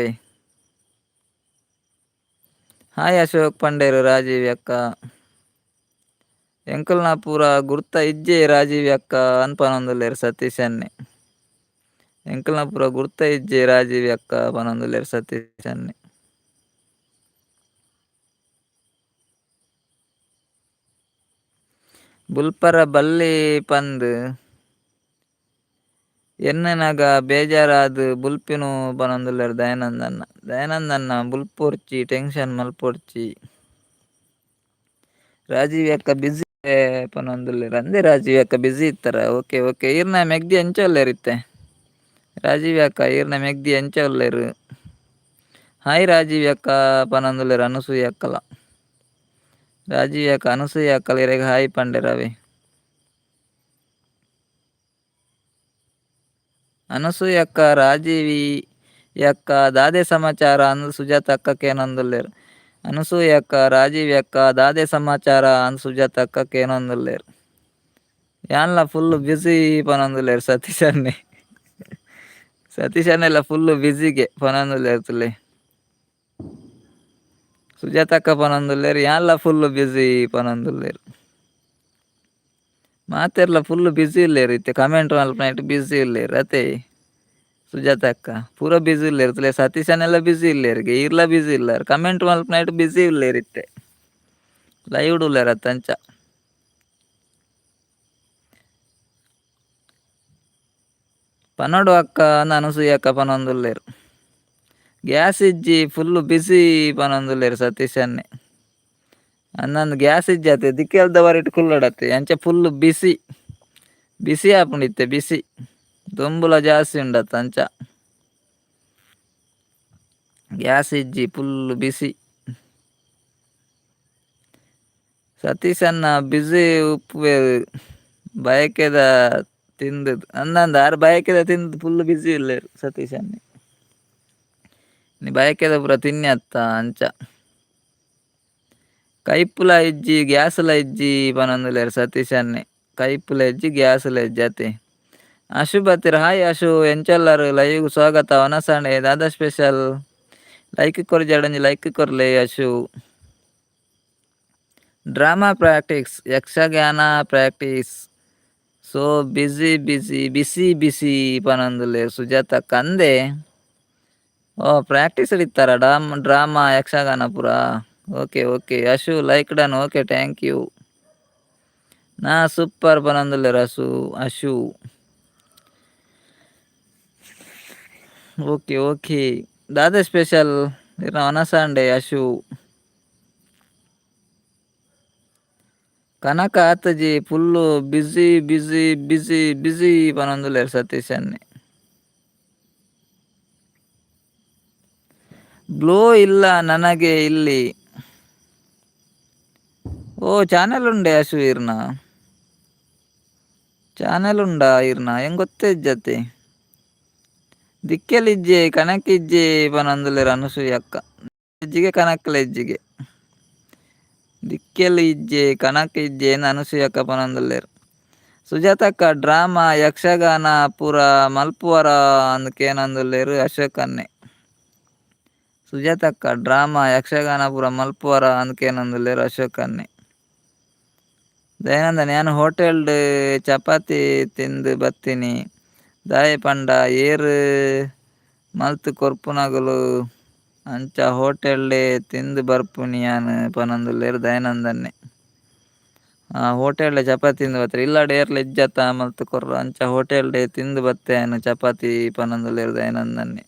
ಹಾಯ್ ಅಶೋಕ್ ಪಂಡೇರು ರಾಜೀವ್ ಅಕ್ಕ. ಎಂಕಲ್ನ ಪೂರ ಗುರ್ತ ಇಜ್ಜೆ ರಾಜೀವ್ ಅಕ್ಕ ಅಂದ್ ಪನೊಂದುಲ್ಲೆರ್ ಸತೀಶ್ ಅಣ್ಣೆ. ಎಂಕಲ್ನ ಪೂರ ಗುರ್ತ ಇಜ್ಜೆ ರಾಜೀವ್ ಅಕ್ಕ ಪನೊಂದುಲ್ಲೆರ್ ಸತೀಶ್ ಅಣ್ಣೆ. ಬುಲ್ಪರ ಬಲ್ಲಿ ಪಂದ್ ಎನ್ನನಗ ಬೇಜಾರಾದ್ ಬುಲ್ಪಿನು ಪನೊಂದುಲ್ಲೆರ್ ದಯಾನಂದನ್ನ. ದಯಾನಂದನ್ನ ಬುಲ್ಪೊಡ್ಚಿ ಟೆನ್ಷನ್ ಮಲ್ಪೊಡ್ಚಿ. ರಾಜೀವ್ ಅಕ್ಕ ಬಿಜಿ ಪನೊಂದುಲ್ಲೆರ್. ಅಂದೆ ರಾಜೀವ್ ಅಕ್ಕ ಬಿಜಿ ಇತ್ತರ. ಓಕೆ ಓಕೆ ಈರ್ನ ಮೆಗ್ದಿ ಎಂಚ ಉಲ್ಲೆರ್ ಇತ್ತೆ. ರಾಜೀವ್ ಅಕ್ಕ ಈರ್ನ ಮೆಗ್ದಿ ಎಂಚ ಉಲ್ಲೆರ್. ಹಾಯ್ ರಾಜೀವ್ ಅಕ್ಕ ಪನೊಂದುಲ್ಲೆರ್ ಅನಸೂಯ ಅಕ್ಕಲ. ರಾಜೀವ್ ಅಕ್ಕ ಅನಸೂಯ ಅಕ್ಕಲ ಇರೆಗ್ ಹಾಯ್ ಪಂಡೆರ್ ಅವೇ. ಅನಸೂಯ ಅಕ್ಕ ರಾಜೀವಿ ಅಕ್ಕ ದಾದೆ ಸಮಾಚಾರ ಅಂದ್ ಸುಜಾತ ಅಕ್ಕ ಕೇನೊಂದುಲ್ಲೆರ್. ಅನಸೂಯ ಅಕ್ಕ ರಾಜೀವಿ ಅಕ್ಕ ದಾದೆ ಸಮಾಚಾರ ಅಂದ್ ಸುಜಾತ ಅಕ್ಕ ಕೇನೊಂದುಲ್ಲೆರ್. ಯಾನ್ಲ ಫುಲ್ ಬ್ಯುಸಿ ಪನೊಂದುಲ್ಲೆರ್ ಸತೀಶ್ ಅಣ್ಣೆ. ಸತೀಶ್ ಅಣ್ಣೆಲ ಫುಲ್ ಬ್ಯುಸಿಗೆ ಪನೊಂದುಲ್ಲೆರ್ ತುಲೆ. ಸುಜಾತಕ್ಕ ಪನೊಂದುಲ್ಲೆರ್ ಯಾನ್ಲ ಫುಲ್ ಬ್ಯುಸಿ ಪನೊಂದುಲ್ಲೆರ್. ಮಾತೆರ್ಲ ಫುಲ್ ಬ್ಯುಸಿ ಉಲ್ಲೆರ್ ಇತ್ತೆ ಕಮೆಂಟ್ ಮಲ್ಪುನೈಟ್ ಬ್ಯುಸಿ ಉಲ್ಲೆರ್ ಅತೆ ಸುಜಾತಕ್ಕ ಪೂರ ಬ್ಯುಸಿ ಉಲ್ಲೆರ್ ತುಲೆ ಸತೀಶ್ ಅಣ್ಣೆಲ ಬ್ಯುಸಿ ಉಲ್ಲೆರ್ ಈರ್ಲ ಬ್ಯುಸಿ ಉಲ್ಲೆರ್ ಕಮೆಂಟ್ ಮಲ್ಪುನೈಟ್ ಬ್ಯುಸಿ ಉಲ್ಲೆರ್ ಇತ್ತೆ ಲೈವ್ ಉಲ್ಲೆರ್ ಅತ್ತ ಅಂಚ. ಪನೊಡು ಅಕ್ಕ ಅಂದ್ ಅನಸೂಯ ಅಕ್ಕ ಪನೊಂದುಲ್ಲೆರ್. ಗ್ಯಾಸ್ ಇಜ್ಜಿ ಫುಲ್ ಬಿಸಿ ಪನೊಂದುಲ್ಲೆರ್ ಸತೀಶ್ ಅಣ್ಣೆ. ಅಂದಂದ್ ಗ್ಯಾಸ್ ಇಜ್ಜಿ ಅತ್ತೆ ದಿಕ್ಕೆಲ್ದ ಬರಿಟ್ ಕುಲ್ಲೊಡತ್ತೆ ಅಂಚ ಫುಲ್ ಬಿಸಿ ಬಿಸಿ ಆಪುಂಡು ಇತ್ತೆ ಬಿಸಿ ದೊಂಬುಲ ಜಾಸ್ತಿ ಉಂಡತ್ತ ಅಂಚ. ಗ್ಯಾಸ್ ಇಜ್ಜಿ ಫುಲ್ ಬಿಸಿ. ಸತೀಶನ್ನ ಬ್ಯುಸಿ ಉಪ್ಪುವೆರ್ ಬಯಕೆದ ತಿಂದ್ ಅಂದಂದ ಆರ್ ಬಯಕೆದ ತಿಂದ್ ಫುಲ್ ಬ್ಯುಸಿ ಉಲ್ಲೆರ್ ಸತೀಶನ್ನೆ. ಇನಿ ಬಯಕೆದ ಪೂರ ತಿನ್ಯತ್ತ ಅಂಚ. ಕೈಪುಲ ಇಜ್ಜಿ ಗ್ಯಾಸ್ಲ ಇಜ್ಜಿ ಪನೊಂದುಲ್ಲೆರ್ ಸತೀಶನ್ನೆ. ಕೈಪುಲ ಇಜ್ಜಿ ಗ್ಯಾಸ್ಲ ಇಜ್ಜಿ ಅತೆ. ಅಶು ಬತ್ತೆರ್ ಹಾಯ್ ಅಶು ಎಂಚೊಲ್ಲರ್ ಲೈವ್ ಗ್ ಸ್ವಾಗತ ವನಸಂಡೆ ದಾದಾ ಸ್ಪೆಷಲ್ ಲೈಕ್ ಕೊರ್ಜಡ ಒಂಜಿ like ಕೊರ್ಲೆ Ashu. Drama practice Yakshagana practice so busy busy busy busy ಪನೊಂದುಲ್ಲೆರ್ ಸುಜಾತಕ್ಕ ಅಂದೆ. ಓ ಪ್ರಾಕ್ಟೀಸ್ ಇತ್ತಾರ ಡ್ರಾಮಾ ಯಕ್ಷಗಾನ ಪೂರ. Okay okay Ashu like done okay thank you. ನಾ super ಪನೊಂದುಲ್ಲೆರ್ Ashu Ashu. Okay okay ದಾದ ಸ್ಪೆಷಲ್ ಇರ್ನ ವನಸಂಡೆ ಅಶು. ಕನಕ ಆತುಜಿ full busy busy busy busy ಪನೊಂದುಲ್ಲೆರ್ ಸತೀಶನ್ನೆ. Blue ಇಲ್ಲ ನನಗೆ ಇಲ್ಲಿ. ಓ channel ಉಂಡೆ ಅಶು ಇರ್ನ. ಚಾನೆಲ್ ಉಂಡಾ ಇರ್ನ ಎಂಕ್ ಗೊತ್ತೇ ಇಜ್ಜತೆ. ದಿಕ್ಕೆಲ್ ಇಜ್ಜೆ ಕನಕ್ ಇಜ್ಜೆ ಪನೊಂದುಲ್ಲೆರ್ ಅನುಸೂಯ ಅಕ್ಕ. ಇಜ್ಜಿಗೆ ಕನಕ್ಲ ಇಜ್ಜಿಗೆ. ದಿಕ್ಕೆಲ್ ಇಜ್ಜೆ ಕನಕ್ ಇಜ್ಜೆ ಇಂದ್ ಅನುಸೂಯ ಅಕ್ಕ ಪನೊಂದುಲ್ಲೆರ್. ಸುಜಾತಕ್ಕ ಡ್ರಾಮಾ ಯಕ್ಷಗಾನ ಪೂರ ಮಲ್ಪುವರ ಅಂದ್ ಕೇನೊಂದುಲ್ಲೆರ್ ಅಶೋಕನ್ನೆ. ಸುಜಾತಕ್ಕ ಡ್ರಾಮಾ ಯಕ್ಷಗಾನ ಪೂರ ಮಲ್ಪುವರ ಅಂದ್ ಕೇನೊಂದುಲ್ಲೆರ್ ಅಶೋಕನ್ನೆ. ದಯಾನಂದನ್ ಯಾನ್ ಹೋಟೆಲ್ಡ್ ಚಪಾತಿ ತಿಂದ್ ಬತ್ತಿನಿ ದಾಯೆ ಪಂಡ ಏರ್ ಮಲ್ತ್ ಕೊರ್ಪುನಗುಲು ಅಂಚ ಹೋಟೆಲ್ಡೆ ತಿಂದ್ ಬರ್ಪುನಿ ಯಾನ್ ಪನೊಂದುಲ್ಲೆರ್ ದಯಾನಂದನ್ನೆ. ಹೋಟೆಲ್ಡೆ ಚಪಾತಿ ತಿಂದ್ ಬತ್ತೆರ್ ಇಲ್ಲಡ್ ಏರ್ಲ ಇಜ್ಜತ್ತ ಮಲ್ತ್ ಕೊರ್ರ ಅಂಚ ಹೋಟೆಲ್ಡೆ ತಿಂದ್ ಬತ್ತೆ ಯಾನ್ ಚಪಾತಿ ಪನೊಂದುಲ್ಲೆರ್ ದಯಾನಂದನ್ನೆ.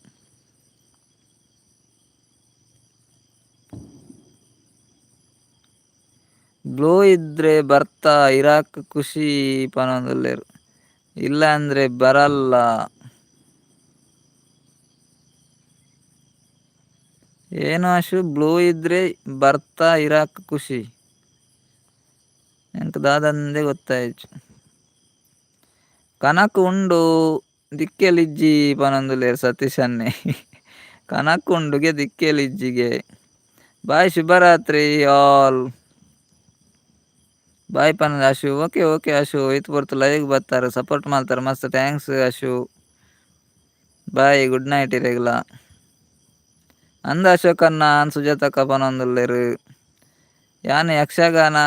ಬ್ಲೂ ಇದ್ರೆ ಬರ್ತಾ ಇರಾಕ್ ಖುಷಿ ಪನೊಂದುಲ್ಲೆರ್ ಇಲ್ಲಾಂದ್ರೆ ಬರಲ್ಲ. ಏನು ಅಶು ಬ್ಲೂ ಇದ್ರೆ ಬರ್ತಾ ಇರಾಕ್ ಖುಷಿ. ಎಂಕ್ ದಾದಂದೆ ಗೊತ್ತಾಯಿಜಿ. ಕನಕ್ ಉಂಡು ದಿಕ್ಕೆಲ್ ಇಜ್ಜಿ ಪನೊಂದುಲ್ಲೆರ್ ಸತೀಶನ್ನೆ. ಕನಕ್ ಉಂಡುಗೆ ದಿಕ್ಕೆಲ್ ಇಜ್ಜಿಗೆ. ಬಾಯ್ ಶುಭರಾತ್ರಿ ಆಲ್. Boy ಪನೊಂದು Ashu okay okay Ashu ಈತ್ ಪೊರ್ತು ಲೈವ್ ಬತ್ತರ ಸಪೋರ್ಟ್ ಮಲ್ತಾರ್ ಮಸ್ತ್ thanks Ashu. Bye good night ಇರೆಗ್ಲ. ಅಂದ್ ಅಶೋಕಣ್ಣ ಅಂದ್ ಸುಜಾತಕ್ಕ ಪನೊಂದುಲ್ಲೆರ್. ಯಾನ್ ಯಕ್ಷಗಾನ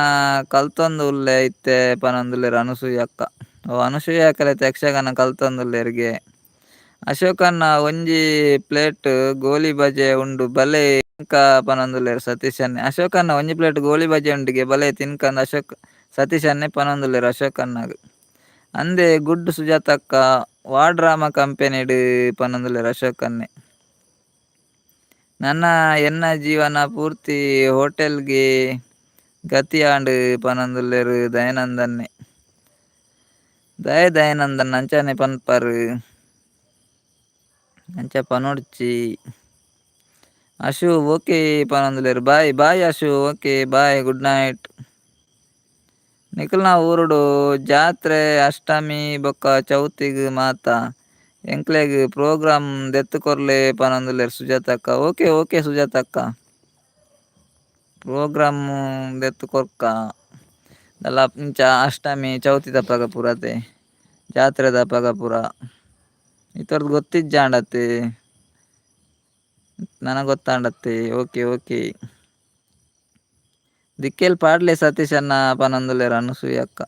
ಕಲ್ತೊಂದು ಉಲ್ಲೆ ಇತ್ತೆ ಪನೊಂದುಲ್ಲೆರ್ ಅನುಸೂಯ ಅಕ್ಕ. ಓ ಅನುಸೂಯ ಅಕ್ಕಲ ಇತ್ತೆ ಯಕ್ಷಗಾನ ಕಲ್ತೊಂದುಲ್ಲೆರ್ಗೆ. ಅಶೋಕಣ್ಣ ಒಂಜಿ ಪ್ಲೇಟ್ ಗೋಲಿ ಬಜೆ ಉಂಡು ಬಲೆ ತಿನ್ಕ ಪನೊಂದುಲ್ಲೆರ್ ಸತೀಶನ್ನೆ. ಅಶೋಕಣ್ಣ ಒಂಜಿ ಪ್ಲೇಟ್ ಗೋಲಿ ಬಜೆ ಉಂಡುಗೆ ಬಲೆ ತಿನ್ಕಂದ್ ಅಶೋಕ್ ಸತೀಶನ್ನೆ ಪನೊಂದುಲ್ಲೆರ್ ಅಶೋಕಣ್ಣಗ್. ಅಂದೆ ಗುಡ್ ಸುಜಾತಕ್ಕ ವಾ ಡ್ರಾಮಾ ಕಂಪೆನಿಡ್ ಪನೊಂದುಲ್ಲೆರ್ ಅಶೋಕನ್ನೆ. ನನ ಎನ್ನ ಜೀವನ ಪೂರ್ತಿ ಹೋಟೆಲ್ಗೆ ಗತಿ ಆಂಡ್ ಪನೊಂದುಲ್ಲೆರ್ ದಯಾನಂದನ್ನೆ. ದಾಯೆ ದಯಾನಂದನ್ ಅಂಚನೆ ಪನ್ಪರ್. ಅಂಚ ಪನೊಡ್ಚಿ. ಅಶು ಓಕೆ ಪನೊಂದುಲ್ಲೆರ್ bye bye Ashu okay bye good night. ನಿಕಲ್ನ ಊರುಡು ಜಾತ್ರೆ ಅಷ್ಟಮಿ ಬೊಕ್ಕ ಚೌತಿಗ್ ಮಾತ ಎಂಕ್ಲೆಗ್ ಪ್ರೋಗ್ರಾಮ್ ದೆತ್ತ್ ಕೊರ್ಲೆ ಪನೊಂದುಲ್ಲೆರ್ ಸುಜಾತಕ್ಕ. ಓಕೆ ಓಕೆ ಸುಜಾತಕ್ಕ. ಪ್ರೋಗ್ರಾಮ್ ದೆತ್ತ್ ಕೊರ್ಕ. ದಾಲ ಇಂಚ ಅಷ್ಟಮಿ ಚೌತಿದಪಗ ಪೂರತೆ ಜಾತ್ರೆದಪಗ ಪೂರ. ಇತೊರ್ದು ಗೊತ್ತಿಜ್ಜಾಂಡತ್ತೆ. ನನ ಗೊತ್ತಾಂಡತ್ತೆ ಓಕೆ ಓಕೆ. ದಿಕ್ಕೆಲ್ ಪಾಡ್ಲೆ ಸತೀಶಣ್ಣ ಪನೊಂದುಲ್ಲೆರ್ ಅನುಸೂಯ ಅಕ್ಕ.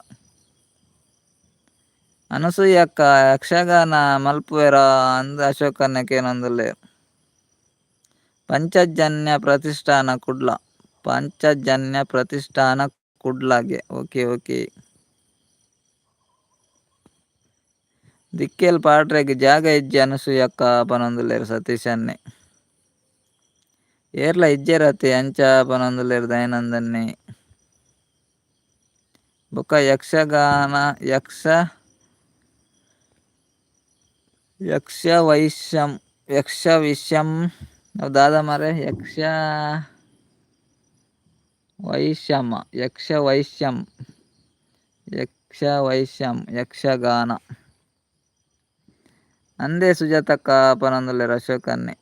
ಅನಸೂಯ ಅಕ್ಕ ಯಕ್ಷಗಾನ ಮಲ್ಪುವೆರಾ ಅಂದ್ ಅಶೋಕನ್ನೆ ಕೇನೊಂದುಲ್ಲೆರ್. ಪಂಚಜನ್ಯ ಪ್ರತಿಷ್ಠಾನ ಕುಡ್ಲ. ಪಂಚಜನ್ಯ ಪ್ರತಿಷ್ಠಾನ ಕುಡ್ಲಗೆ ಓಕೆ ಓಕೆ. ದಿಕ್ಕೆಲ್ ಪಾಡ್ರೆಗ್ ಜಾಗ ಇಜ್ಜಿ ಅನಸೂಯಕ್ಕ ಪನೊಂದುಲ್ಲೆರ್ ಸತೀಶನ್ನೆ. ಏರ್ಲ ಇಜ್ಜೆರತೆ ಅಂಚ ಪನೊಂದುಲ್ಲೆರ್ ದಯಾನಂದನ್ನೆ. ಬೊಕ್ಕ ಯಕ್ಷಗಾನ ಯಕ್ಷ ಯಕ್ಷ ವೈಶಂ ಯಕ್ಷ ವಿಷಂ ಅವು ದಾದ ಮಾರ್ರೆ ಯಕ್ಷ ವೈಶ್ಯಮ ಯಕ್ಷ ವೈಶ್ಯಂ ಯಕ್ಷ ವೈಶ್ಯಂ ಯಕ್ಷಗಾನ. ಅಂದೇ ಸುಜಾತಕ್ಕ ಪನೊಂದುಲ್ಲೆರ್ ಅಶೋಕನ್ನೆ.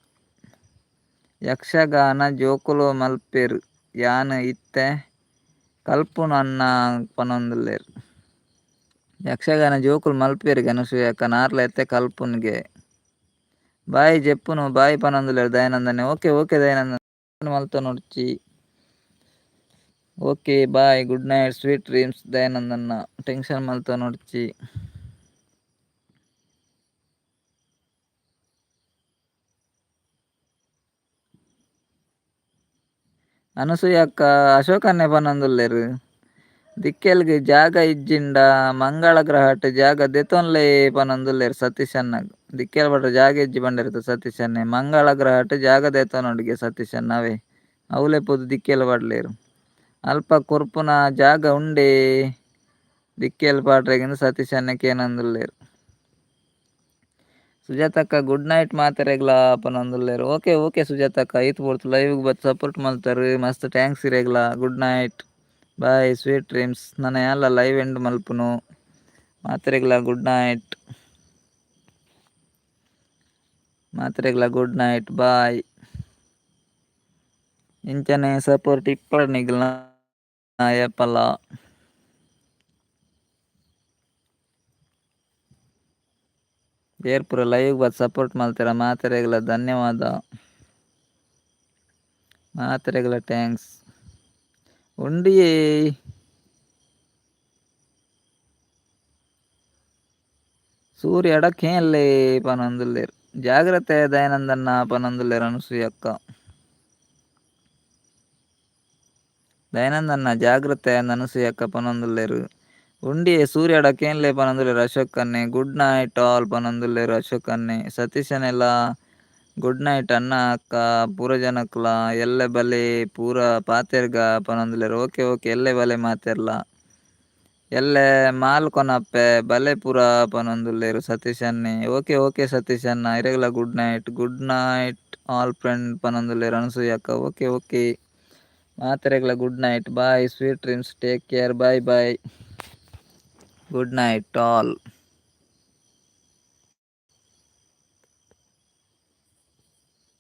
ಯಕ್ಷಗಾನ ಜೋಕುಲು ಮಲ್ಪೆರ್ ಯಾನ್ ಇತ್ತೆ ಕಲ್ಪುನು ಅಣ್ಣ ಪನೊಂದುಲ್ಲೆರ್. ಯಕ್ಷಗಾನ ಜೋಕುಲು ಮಲ್ಪೆರ್ ಅನಸೂಯಕ್ಕ ನಾರ್ಲ ಇತ್ತೆ ಕಲ್ಪುನ್ಗೆ. ಬಾಯ್ ಜೆಪ್ಪುನು ಬಾಯ್ ಪನೊಂದುಲ್ಲೆರ್ ದಯಾನಂದನ್ನೆ. ಓಕೆ ಓಕೆ ದಯಾನಂದನ್ ಮಲ್ತೊನೊಡ್ಚಿ. Okay bye good night sweet dreams ದಯಾನಂದನ್ನ tension ಮಲ್ತೊನೊಡ್ಚಿ. ಅನಸೂಯಕ್ಕ ಅಶೋಕನ್ನೆ ಪನೊಂದುಲ್ಲೆರ್. ದಿಕ್ಕೆಲ್ಗ್ ಜಾಗ ಇಜ್ಜಿಂಡ ಮಂಗಳ ಗ್ರಹಟ್ ಜಾಗ ದೆತೊನ್ಲೆ ಪನೊಂದುಲ್ಲೆರ್ ಸತೀಶ್ ಅಣ್ಣಗ್. ದಿಕ್ಕೆಲ್ ಪಂಡ ಜಾಗ ಇಜ್ಜಿ ಪಂಡೆರ್ತ ಸತೀಶ್ ಅಣ್ಣೆ ಮಂಗಳ ಗ್ರಹಟ್ ಜಾಗ ದೆತೊನೊಡುಗೆ ಸತೀಶ್ ಅಣ್ಣ ಅವೇ ಅವ್ಲೆ ಪೋದು ದಿಕ್ಕೆಲ್ ಪಾಡ್ಲೆರ್. ಅಲ್ಪ ಕೊರ್ಪುನ ಜಾಗ ಉಂಡೇ ದಿಕ್ಕೆಲ್ ಪಾಡ್ರೆಗಿಂದ್ ಸತೀಶ್ ಅಣ್ಣೆ ಕೇನೊಂದುಲ್ಲೆರ್. ಸುಜಾತಕ್ಕ ಗುಡ್ ನೈಟ್ ಮಾತೆರೆಗ್ಲಾ ಪನೊಂದುಲ್ಲೆರ್. ಓಕೆ ಓಕೆ ಸುಜಾತಕ್ಕ ಈತ್ ಪೊರ್ತು ಲೈವ್ ಗ್ ಬತ್ತ್ ಸಪೋರ್ಟ್ ಮಲ್ತರ್ ಮಸ್ತ್ thanks ಇರೆಗ್ಲಾ. Good night bye sweet dreams. ನನ ಯಾನ್ಲ ಲೈವ್ ಎಂಡ್ ಮಲ್ಪುನು. ಮಾತೆರೆಗ್ಲಾ ಗುಡ್ ನೈಟ್. ಮಾತೆರೆಗ್ಲಾ ಗುಡ್ ನೈಟ್ ಬಾಯ್. ಇಂಚನೆ ಸಪೋರ್ಟ್ ಇಪ್ಪಡ್ ನಿಗಲ್ನ ಏಪಲ. ಏರ್ ಪೂರ ಲೈವ್ ಬತ್ತ್ ಸಪೋರ್ಟ್ ಮಲ್ತೆರ ಮಾತೆರೆಗ್ಲಾ ಧನ್ಯವಾದ. ಮಾತೆರೆಗ್ಲಾ thanks. ಉಂಡಿಯೇ ಸೂರ್ಯ ಅಡಕೇನ್ಲೇ ಪನೊಂದುಲ್ಲೆರ್. ಜಾಗ್ರತೆ ದಯಾನಂದನ್ನ ಪನೊಂದುಲ್ಲೆರ್ ಅನಸೂಯಕ್ಕ. ದಯಾನಂದನ್ನ ಜಾಗ್ರತೆ ಅನಸೂಯಕ್ಕ ಪನೊಂದುಲ್ಲೆರ್. ಉಂಡಿಯೇ ಸೂರ್ಯ ಅಡಕೇನ್ಲೇ ಪನೊಂದುಲ್ಲೆರ್ ಅಶೋಕ್ ಅಣ್ಣೆ. ಗುಡ್ ನೈಟ್ ಆಲ್ ಪನೊಂದುಲ್ಲೆರ್ ಅಶೋಕ್ ಅಣ್ಣೆ. ಸತೀಶನೆಲ ಗುಡ್ ನೈಟ್ ಅಣ್ಣ ಅಕ್ಕ ಪೂರ ಜನಕ್ಲ ಎಲ್ಲೆ ಬಲೆ ಪೂರ ಪಾತೆರ್ಗ ಪನೊಂದುಲ್ಲೆರ್. ಓಕೆ ಓಕೆ ಎಲ್ಲೆ ಬಲೆ ಮಾತೆರ್ಲ. ಎಲ್ಲೆ ಮಾಲ್ ಕೊನಪ್ಪೆ ಬಲೆ ಪೂರ ಪನೊಂದುಲ್ಲೆರ್ ಸತೀಶ್ ಅಣ್ಣೆ. ಓಕೆ ಓಕೆ ಸತೀಶ್ ಅಣ್ಣ ಇರೆಗ್ಲ good night. Good night all friend ಪನೊಂದುಲ್ಲೆರ್ ಅನಸೂಯಕ್ಕ. ಓಕೆ ಓಕೆ ಮಾತೆರೆಗ್ಲ good night bye sweet dreams take care bye bye good night all.